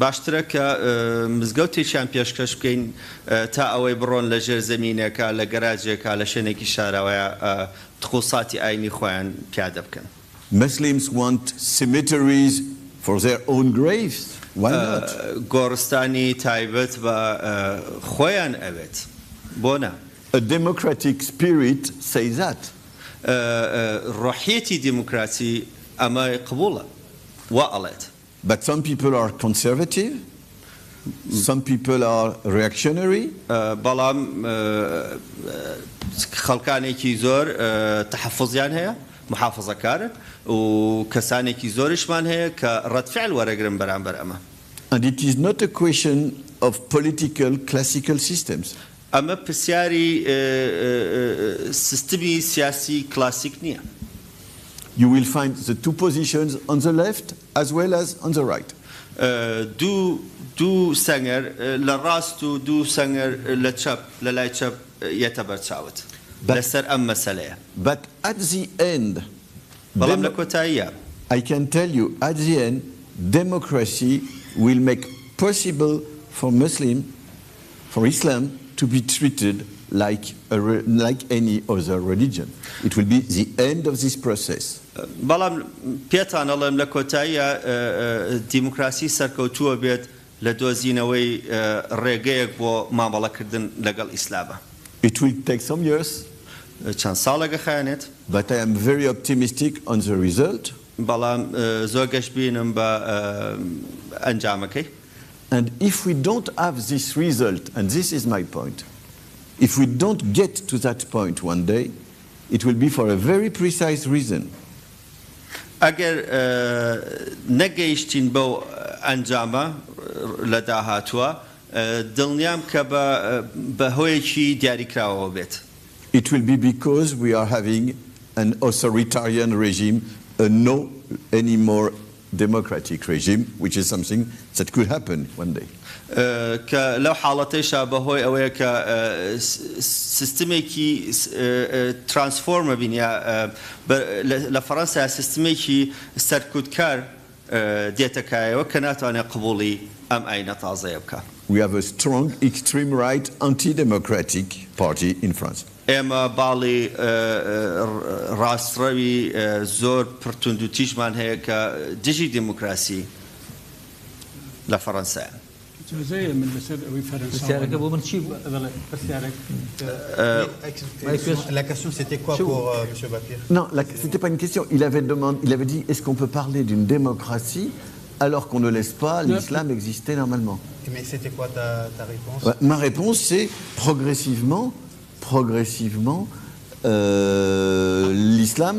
باشترە کە مزگەوتێکیان پێشکەش بکەین تا ئەوەی بڕۆن لە ژێر زەمینێکا لە گەراجێکا لە شوێنێکی شاراوەیا تقوساتی ئاینی خۆیان پیادە بکەن.
Muslims want cemeteries for their own graves, why not?
گۆڕستانی تایبەت بە خۆیان ئەوێت، بۆ نا؟
A democratic spirit says that.
ڕۆحیەتی دیموکراسی ئەمەی قبوڵە، وا ئەڵێت.
But some people are conservative, some people are reactionary.
بەڵام خەڵکانێکی زۆر تەحەفوزیان هەیە، موحافزەکارن، و کەسانێکی زۆریشمان هەیە کە ڕەدفعل وەرەگرن بەرامبەر ئەمە.
And it is not a question of political classical systems.
ئەمە پرسیاری سیستمی سیاسی کلاسیک نییە.
You will find the two positions on the left as well as on the right.
دوو سەنگەر لە ڕاست و دوو سەنگەر لە چەپ، لە لای چەپ یەتە بەرچاوت لەسەر ئەم مەسەلەیە.
But at the end,
بەڵام لە کۆتاییا.
I can tell you at the end democracy will make possible for Muslim, for Islam to be treated like a like any other religion. It will be the end of this process.
بەڵام پێتان ئەڵێم لە کۆتاییا دیموکراسی سەرکەوتووە بێت لە دۆزینەوەی ڕێگەیەک بۆ مامەڵەکردن لەگەڵ ئیسلامە.
It will take some years.
چەند ساڵێک ئەخایەنێت.
But I am very optimistic on the result.
بەڵام زۆر گەشبینم بە ئەنجامەکەی.
And if we don't have this result, and this is my point, If we don't get to that point one day, it will be for a very precise reason.
ئەگەر نەگەیشتین بەو ئەنجامە لە داهاتووە، دڵنیام کە بە هۆیەکی دیاریکراوەوە بێت.
It will be because we are having an authoritarian regime, a no anymore democratic regime, which is something that could happen one day.
کە لەو حاڵەتەیشا بە هۆی ئەوەیە کە سیستمێکی ترانسفۆرم ئەبین یا لە فەڕەنسا سیستمێکی سەرکوتکار دێتە کایەوە کە ناتوانێت قبوڵی ئەم ئاینە تازەیە بکا.
We have a strong extreme right anti-democratic party in France.
ئێمە باڵی ڕاستڕەوی زۆر پڕ توندوتیژمان هەیە کە دژی دیموکراسی لە فەڕەنسایە.
ئیجازەیە من لەسەر ئەوەی فەرەنسا
پرسیارەکە بۆ من چی بوو؟
بەڵێ پرسیارێک La question c'était quoi pour monsieur Bapir?
Non, la, c'était pas une question. Il avait demandé, il avait dit est-ce qu'on peut parler d'une démocratie alors qu'on ne laisse pas l'islam exister normalement?
Mais c'était quoi ta, ta réponse?
Ouais, ma réponse c'est progressivement, progressivement, euh, l'islam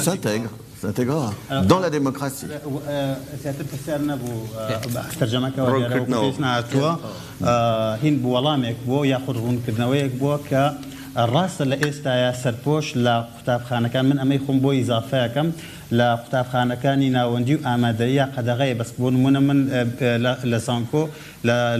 s'intègre s'intégrera dans la démocratie.
زیاتر پرسیار نەبوو تەرجەمەکە هاتووە هین بوو وەڵامێک بووە یاخود ڕوونکردنەوەیەک بووە کە ڕاستە لە ئێستایا سەرپۆش لە قوتابخانەکان من ئەمەی خۆم بۆ ئیزافەیەکەم لە قوتابخانەکانی ناوەندی و ئامادەیە قەدەغەیە بەس بۆ نمونە من لە زانکۆ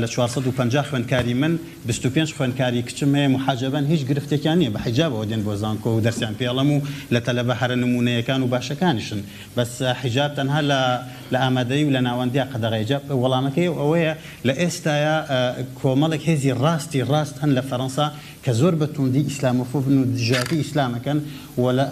لە 450 خوێندکاری من 25 خوێندکاری کچم هەیە محاجبەن هیچ گرفتێکیان نییە بە حیجابەوە دێن بۆ زانکۆ و دەرسیان پێڵەم و لە تەلەبە هەرە نمونەیەکان و باشەکانیشن بەس حیجاب تەنها لە لە ئامادەیی و لە ناوەندیا قەدەغەیە جا وەڵامەکەی ئەوەیە لە ئێستایا کۆمەڵێک هێزی ڕاستی ڕاست هەن لە فەرەنسا کە زۆر بە توندی ئیسلامۆفۆبن و دژایەتی ئیسلام ئەکەن و لە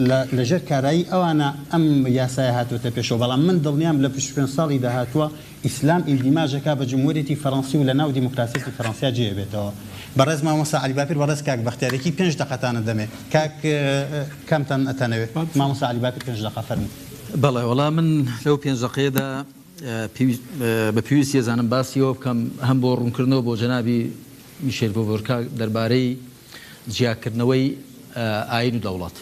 لە لەژێر کارایی ئەوانە ئەم یاسایە هاتووەتە پێشەوە بەڵام من دڵنیام لە 25 ساڵی داهاتووە ئیسلام ئیندیماج ئەکا بە جمهوریەتی فەرەنسی و لە ناو دیموکراسیەتی فەرەنسیا جێ ئەبێتەوە. بەڕێز مامۆستا عەلی باپیر بەڕێز کاک بەختیار یەکی پێنج دەقەتان ئەدەمێ کاک کامتان ئەتانەوێ مامۆستا عەلی باپیر پێنج دەقە فەرموو.
بەڵێ وەڵا من لەو پێنج دەقەیەدا پێویست بە پێویستی ئەزانم باسی ئەوە بکەم هەم بۆ ڕوونکردنەوە بۆ جەنابی میشێل ڤۆڤۆرکا دەربارەی جیاکردنەوەی ئایین و دەوڵەت.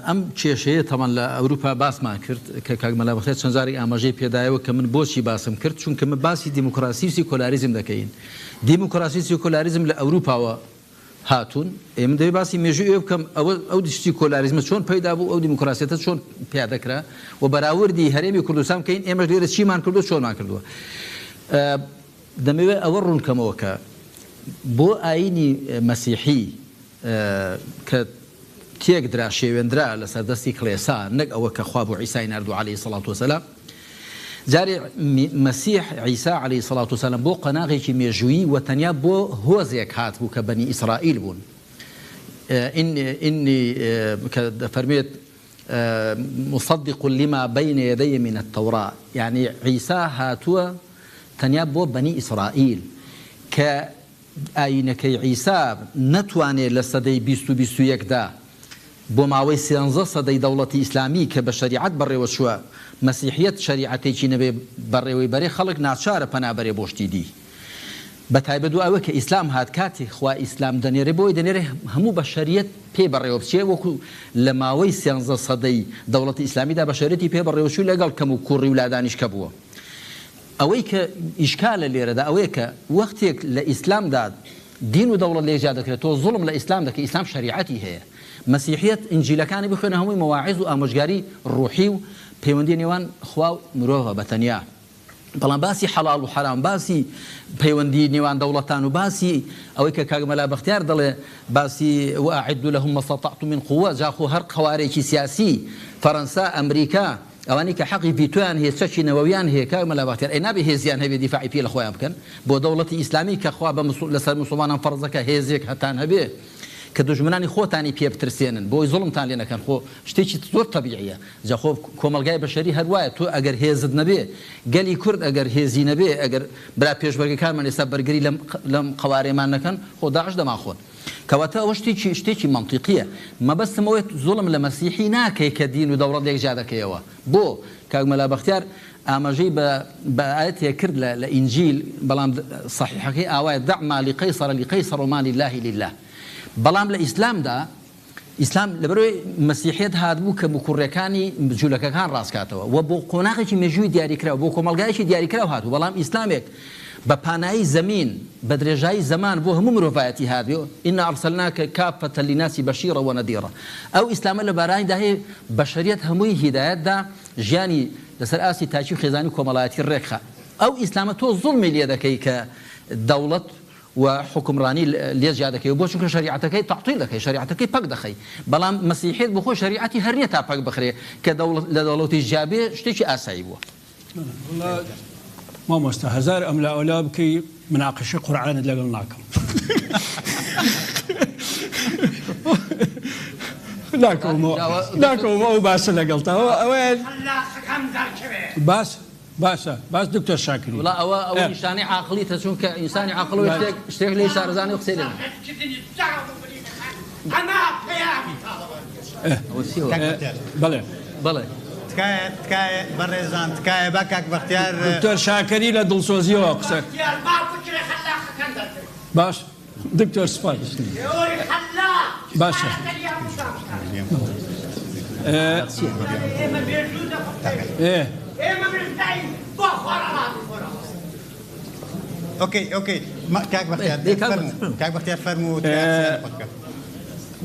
ئەم کێشەیە تەبعەن لە ئەوروپا باسمان کرد کە کاک مەلا بەختیار چەند جارێک ئاماژەی پێدایەوە کە من بۆچی باسم کرد چونکە من باسی دیموکراسی و سیکۆلاریزم دەکەین دیموکراسی و سیکۆلاریزم لە ئەوروپاوە هاتوون ئێ من دەبێ باسی مێژووی ئەوێ بکەم ئەوە ئەو سیکۆلاریزمە چۆن پەیدا بوو ئەو دیموکراسیەتە چۆن پیادە کرا و بەراوردی هەرێمی کوردستان بکەین ئێمەش لێرە چیمان کردووە چۆنمان کردووە دەمەوێت ئەوە ڕوون کەمەوە کە بۆ ئایینی مەسیحی کە تێک درا شێوێندرا لەسەر دەستی کڵێسا نەک ئەوە کە خوا بۆ عیسای ناردوو عەلەیهی سەڵات وسەلام جارێ مەسیح عیسا عەلەیهی سەڵات وسەلام بۆ قۆناغێکی مێژوویی و تەنیا بۆ هۆزێک هاتبوو کە بەنی ئیسرائیل بوون ئینی کە دەفەرمێت مصدق لما بین یدی من التوراة یعنی عیسا هاتووە تەنیا بۆ بەنی ئیسرائیل کە ئایینەکەی عیسا نەتوانێ لە سەدەی 20 و 21 دا بۆ ماوەی سێنزە سەدەی دەوڵەتی ئیسلامی کە بە شەریعەت بەڕێوە چووە مەسیحیەت شەریعەتێکی نەبێ بەڕێوەی بەرێ خەڵک ناچارە پەنا بەرێ بۆ شتی دی بە تایبەت دوای ئەوەی کە ئیسلام هات کاتێ خوا ئیسلام دەنێرێ بۆی دەنێرێ هەموو بەشەریەت پێ بەڕێوە بچێ وەکو لە ماوەی سێنزە سەدەی دەوڵەتی ئیسلامیدا بەشەریەتی پێ بەڕێوە چوو لەگەڵ کەم و کوڕی و لادانیش کە بووە ئەوەی کە ئیشکالە لێرەدا ئەوەیە کە وەختێک لە ئیسلامدا دین و دەوڵەت لێک جیا دەکرێت تۆ زوڵم لە ئیسلام دەکەی ئیسلام شەریعەتی هەیە مەسیحیەت ئینجیلەکانی بخوێنە هەمووی مەواعیز و ئامۆژگاری ڕوحی و پەیوەندی نێوان خوا و مرۆڤە بە تەنیا بەڵام باسی حەڵاڵ و حەرام باسی پەیوەندی نێوان دەوڵەتان و باسی ئەوەی کە کاک مەلا بەختیار دەڵێ باسی وأعدوا لهم ما استطعتم من قوة جا خۆ هەر قەوارێکی سیاسی فەرەنسا ئەمریکا ئەوانەی کە حەقی ڤیتۆیان هەیە چەکی نەوەویان هەیە کاک مەلا بەختیار ئەی نابێ هێزیان هەبێ دیفاعی پێ لە خۆیان بکەن بۆ دەوڵەتی ئیسلامی کە خوا بە لەسەر موسڵمانان فەرزەکە هێزێک هەتان هەبێ. کە دوژمنانی خۆتانی پێ بترسێنن بۆی زوڵمتان لێ نەکەن خۆ شتێکی زۆر تەبیعیە جا خۆ کۆمەڵگای بەشەری هەر وایە تۆ ئەگەر هێزت نەبێ گەلی کورد ئەگەر هێزی نەبێ ئەگەر برا پێشمەرگەکانمان ئێستا بەرگری لەم لەم قەوارەیەمان نەکەن خۆ داعش دەمانخۆن کەواتە ئەوە شتێکی شتێکی مەنتیقیە مەبەستم ئەوەیە زوڵم لە مەسیحی ناکەی کە دین و دەوڵەت لێک جیا دەکەیەوە بۆ کاک مەلا بەختیار ئاماژەی بە بە ئایەتێک کرد لە لە ئینجیل بەڵام سەحیحەکەی ئاوایە دع ما لقیصر لقیصر و ما لله لله بەڵام لە ئیسلامدا ئیسلام لەبەرئەوەی مەسیحیەت هاتبوو کە مکوڕیەکانی جولەکەکان ڕاستکاتەوە و بۆ قۆناغێکی مێژووی دیاریکراو بۆ کۆمەڵگایەکی دیاریکراو هاتبوو بەڵام ئیسلامێک بە پانایی زەمین بە درێژایی زەمان بۆ هەموو مرۆڤایەتی هاتبێ انا ارسلناک کافە لناس بشیرا و نذیرا ئەو ئیسلامە لە بارانیدا هەیە بەشەریەت هەمووی هیدایەت دا ژیانی لەسەر ئاستی تاکی و خێزانی و کۆمەڵایەتی ڕێکخا ئەو ئیسلامە تۆ زوڵمی لێ دەکەی کە دەوڵەت و حوکمڕانی لێ جیا دەکەی بۆ چونکە شەریعەتەکەی تەعتیل دەکەی شەریعەتەکەی پەک دەخەی بەڵام مەسیحیەت بۆ خۆی شەریعەتی هەر نیە تا پەک بخرێ کە دەوڵەت لە دەوڵەتیش جیا بێ شتێکی ئاسایی بووە.
وەڵا مامۆستا هەزار ئەملا ئەولا بکەی مناقەشەی قورعانت لەگەڵ ناکەم ناکەومەوە ناکەومەوە ئەو باسە لەگەڵتا ئەوە باس باشە باش دکتۆر شاکری.
وەڵا ئەوە ئەوە نیشانەی عاقڵیتە چونکە ئینسانی عاقڵ ئەوەی شتێک شتێک لێی شارەزا نیە قسەی لێ ناکات. ئەوە چیە
بەڵێ.
بەڵێ.
تکایە تکایە بەڕێزان تکایە با کاک بەختیار.
دکتۆر شاکری لە دڵسۆزیەوە قسە. باش. دکتۆر سوپاس باشە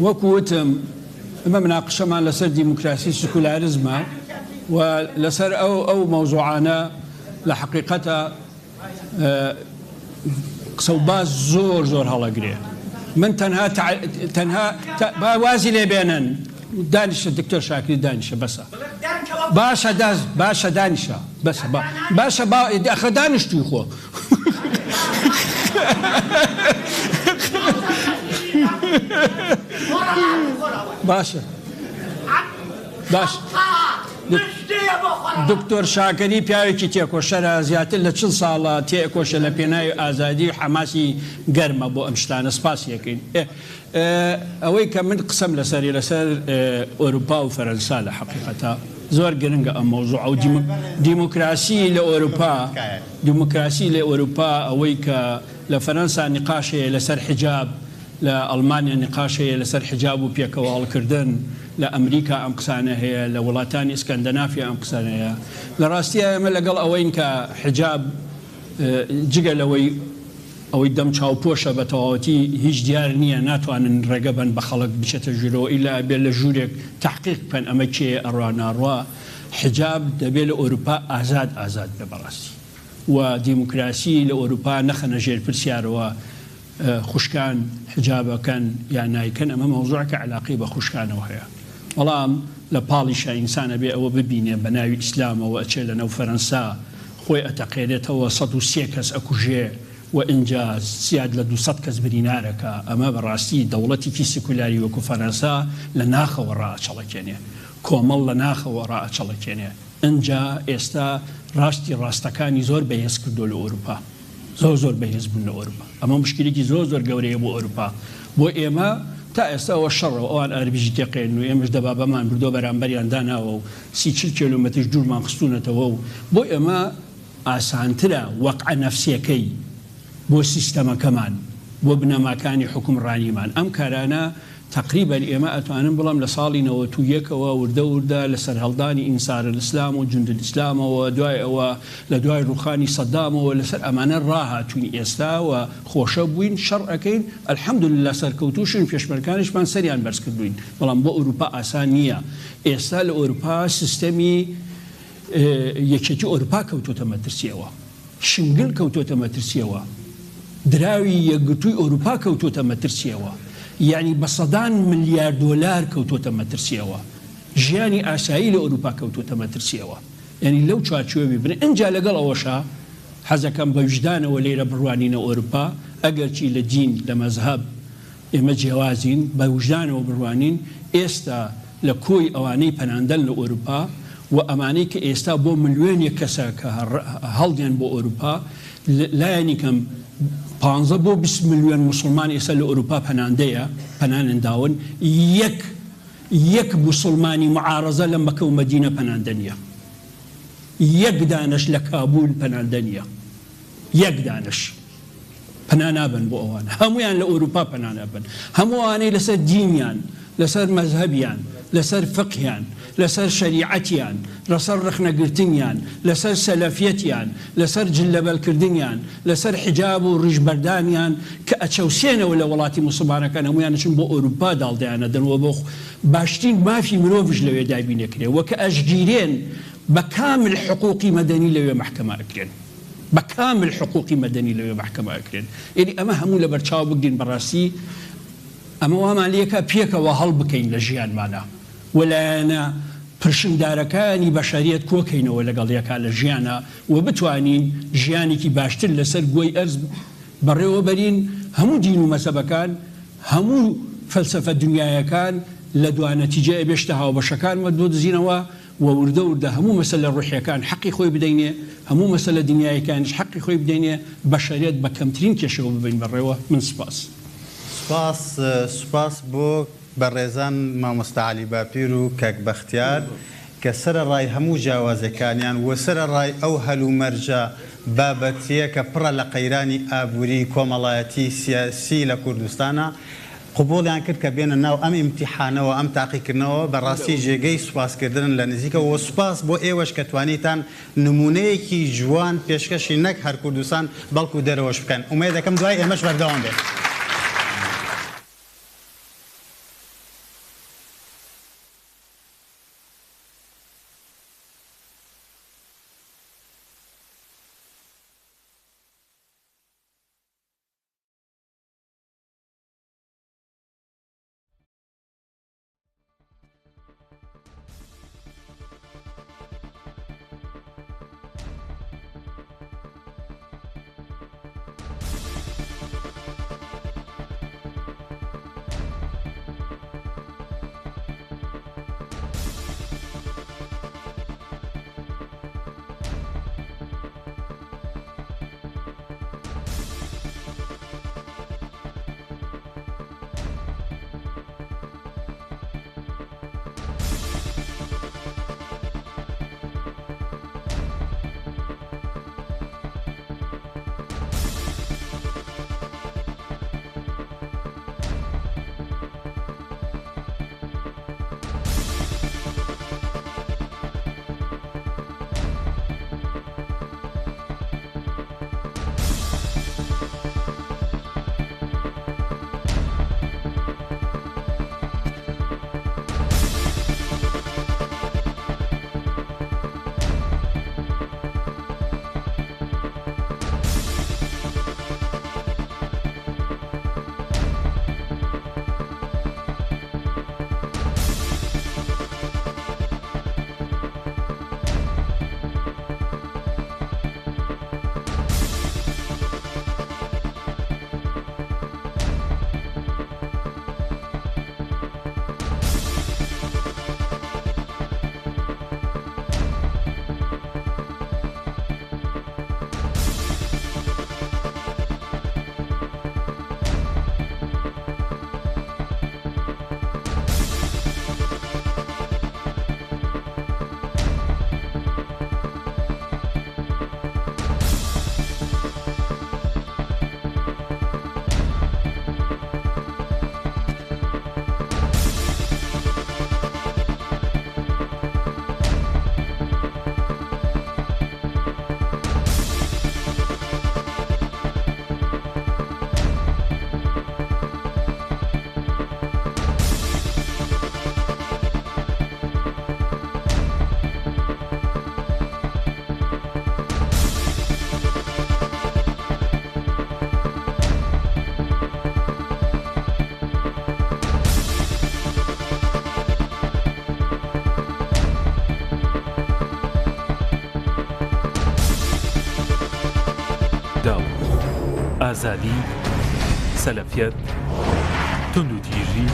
وەکو وتم ئمە مناقشەمان لەسەر دیموکراسی سکولاریزمە و لەسەر ئەو ئەو مەوزوعانە لە حقیقەتە قسە و باس زۆر زۆر هەڵەگرێ من تەنها تەنها با وازی لێ بێنن دانیشە دکتۆر شاکری دانیشە بەسە باشە داز باشە دانیشە بەسە با باشە با ئەخە دانیشتوی خۆ باشە باش دکتۆر شاکری پیاوێکی تێکۆشەرە زیاتر لە چل ساڵە تێئەکۆشێ لە پێناوی ئازادی و حەماسی گەرمە بۆ ئەم شتانە سپاسی ئەکەین ئەوەی کە من قسەم لەسەری لەسەر ئۆروپا و فەرەنسا لە حەقیقەتا زۆر گرنگە ئەم مەوزوعە و دیموکراسی لە ئۆروپا دیموکراسی لە ئۆروپا ئەوەی کە لە فەرەنسا نیقاش هەیە لەسەر حیجاب لە ئەڵمانیا نیقاش هەیە لەسەر حیجاب و پێکەوە هەڵکردن، لە ئەمریکا ئەم قسانە هەیە، لە وڵاتانی ئیسکەندەنافیا ئەم قسانە هەیە. لە ڕاستیا ئێمە لەگەڵ ئەوەین کە حیجاب جگە لەوەی ئەوەی دەم چاو پۆشە بە تەواوەتی هیچ دیار نییە، ناتوانن ڕێگە بەن بە خەڵک بچێتە ژوورەوە ئیلا ئەبێ لە ژوورێک تەحقیق بکەن ئەمە کێیە ئەڕوا ناڕوا. حیجاب دەبێ لە ئۆروپا ئازاد ئازاد بێ بەڕاستی و دیموکراسی لە ئۆروپا نەخەنە ژێر پرسیارەوە. خوشکان حجاب ئەکەن یا نایکەن ئەمە مەوزوعێکە عەلاقەی بە خوشکانەوە هەیە بەڵام لە پاڵیشا ئینسان ئەبێ ئەوە ببینێ بە ناوی ئیسلامەوە ئەچێ لە نەو فەرەنسا خۆی ئەتەقێنێتەوە 103 کەس ئەکوژێ و ئینجا زیاد لە 200 کەس برینار ئەکا ئەمە بە ڕاستی دەوڵەتێکی سکولاری وەکو فەرەنسا لە ناخەوە ڕائەچەڵەکێنێ کۆمەڵ لە ناخەوە ڕائەچەڵەکێنێ ئینجا ئێستا ڕاستی ڕاستەکانی زۆر بەهێز کردوە لە ئۆروپا. زۆر زۆر بەهێز بوون لە ئۆروپا ئەمە موشکیلێکی زۆر زۆر گەورەیە بۆ ئۆروپا بۆ ئێمە تا ئێستا ئەوە شەڕە و ئەوان ئاربیجی تێقێنن و ئێمەش دەبابەمان بردووە بەرامبەریان داناوە و سی چل کێلۆمەتریش دوورمان خستوونەتەوە و بۆ ئێمە ئاسانترە وەقعە نەفسیەکەی بۆ سیستەمەکەمان بۆ بنەماکانی حوکمڕانیمان ئەم کارانە تەقریبەن ئێمە ئەتوانم بڵێم لە ساڵی 91 ەوە وردە وردە لە سەرهەڵدانی ئینسارالاسلام و جوندالاسلامەوە دوای ئەوە لە دوای ڕوخانی سەدامەوە لەسەر ئەمانە ڕاهاتوین ئێستا و خۆشە بووین شەڕ ئەکەین الحمدللە سەرکەوتووشین پێشمەرگانیشمان سەریان بەرز کردوین بەڵام بۆ ئەوروپا ئاسان نییە ئێستا لە ئەوروپا سیستەمی یەکێتی ئەوروپا کەوتۆتە مەترسیەوە. شنگل کەوتۆتە مەترسیەوە، دراوی یەکگرتووی ئەوروپا کەوتۆتە مەترسیەوە، یانی بە سەدان ملیار دۆلار کەوتۆتە مەترسیەوە، ژیانی ئاسایی لە ئەوروپا کەوتۆتە مەترسیەوە، یانی لەو چوارچێوە بیبنە، ئینجا لەگەڵ ئەوەشا حەزەکەم بە ویژدانەوە لێرە بڕوانینە ئەوروپا، ئەگەرچی لە دین، لە مەزهەب. ئێمە جیاوازین، بە وژدانەوە بڕوانین، ئێستا لە کۆی ئەوانەی پەناندەن لە ئۆروپا و ئەمانەی کە ئێستا بۆ ملیۆنێک کەسە کە هەڵدێن بۆ ئۆروپا، لایەنی کەم پانزە بۆ 20 ملیۆن موسڵمان ئێستا لە ئۆروپا پەناندەیە، پەناننداون، یەک یەک موسڵمانی معارەزە لە مەکە و مەدینە پەناندە نییە. یەک دانەش لە کابول پەناندە نییە. یەک دانەش. پەنا نابەن بۆ ئەوان هەموویان لە ئەوروپا پەنا نابەن هەموو ئەوانەی لەسەر دینیان لەسەر مەزهەبیان لەسەر فقهیان لەسەر شەریعەتیان لەسەر ڕەخنەگرتنیان لەسەر سەلەفیەتیان لەسەر جل لەبەرکردنیان لەسەر حیجاب و ڕیش بەردانیان کە ئەچەوسێنەوە لە وڵاتی موسڵمانەکان هەموویان ئەچن بۆ ئەوروپا داڵدەیان ئەدەن و بۆ باشترین مافی مرۆڤیش لەوێ دابین ئەکرێ و کە ئەشگیرێن بە کامل حقوقی مەدەنی لەوێ مەحکەمە ئەکرێن. بە کامل حقوقی مەدەنی لەوێ مەحکەمە ئەکرێن. یەنی ئەمە هەموو لەبەر چاو بگرین بەڕاستی ئەمە وامان لێکا پێکەوە هەڵبکەین لە ژیانمانا و لایەنە پرشنگدارەکانی بەشەریەت کۆکەینەوە لەگەڵ یەکا لە ژیانا و بتوانین ژیانێکی باشتر لەسەر گۆی ئەرز بەڕێوە بەرین هەموو دین و مەزهەبەکان هەموو فەلسەفە دنیایەکان لە دوا نەتیجە ئەبێ شتە هاوبەشەکانمە بدۆزینەوە و وردە وردە هەموو مەسەلە ڕوحیەکان حەقی خۆی بدەینێ، هەموو مەسەلە دنیایەکانیش حەقی خۆی بدەینێ، بەشەریەت بە کەمترین کێشەوە ببەین بەڕێوە. من سوپاس.
سوپاس سوپاس بۆ بەڕێزان مامۆستا عەلی باپیر و کاک بەختیار کە سەرەڕای هەموو جیاوازیەکانیان و سەرەڕای ئەو هەلومەرجە بابەتیە کە پڕە لە قەیرانی ئابوری، کۆمەڵایەتی، سیاسی لە کوردستانا قبوڵیان کرد کە بێنە ناو ئەم ئیمتیحانەوە، ئەم تاقیکردنەوە، بەڕاستی جێگەی سوپاسکردنن لە نزیکەوە و سوپاس بۆ ئێوەش کە توانیتان نموونەیەکی جوان پێشکەشی نەک هەر کوردستان بەڵکو دەرەوەش بکەن. ئومێد دەکەم دوای ئێمەش بەردەوام بێت.
داو، ئازادی، سەلەفیەت. توندوتیژی.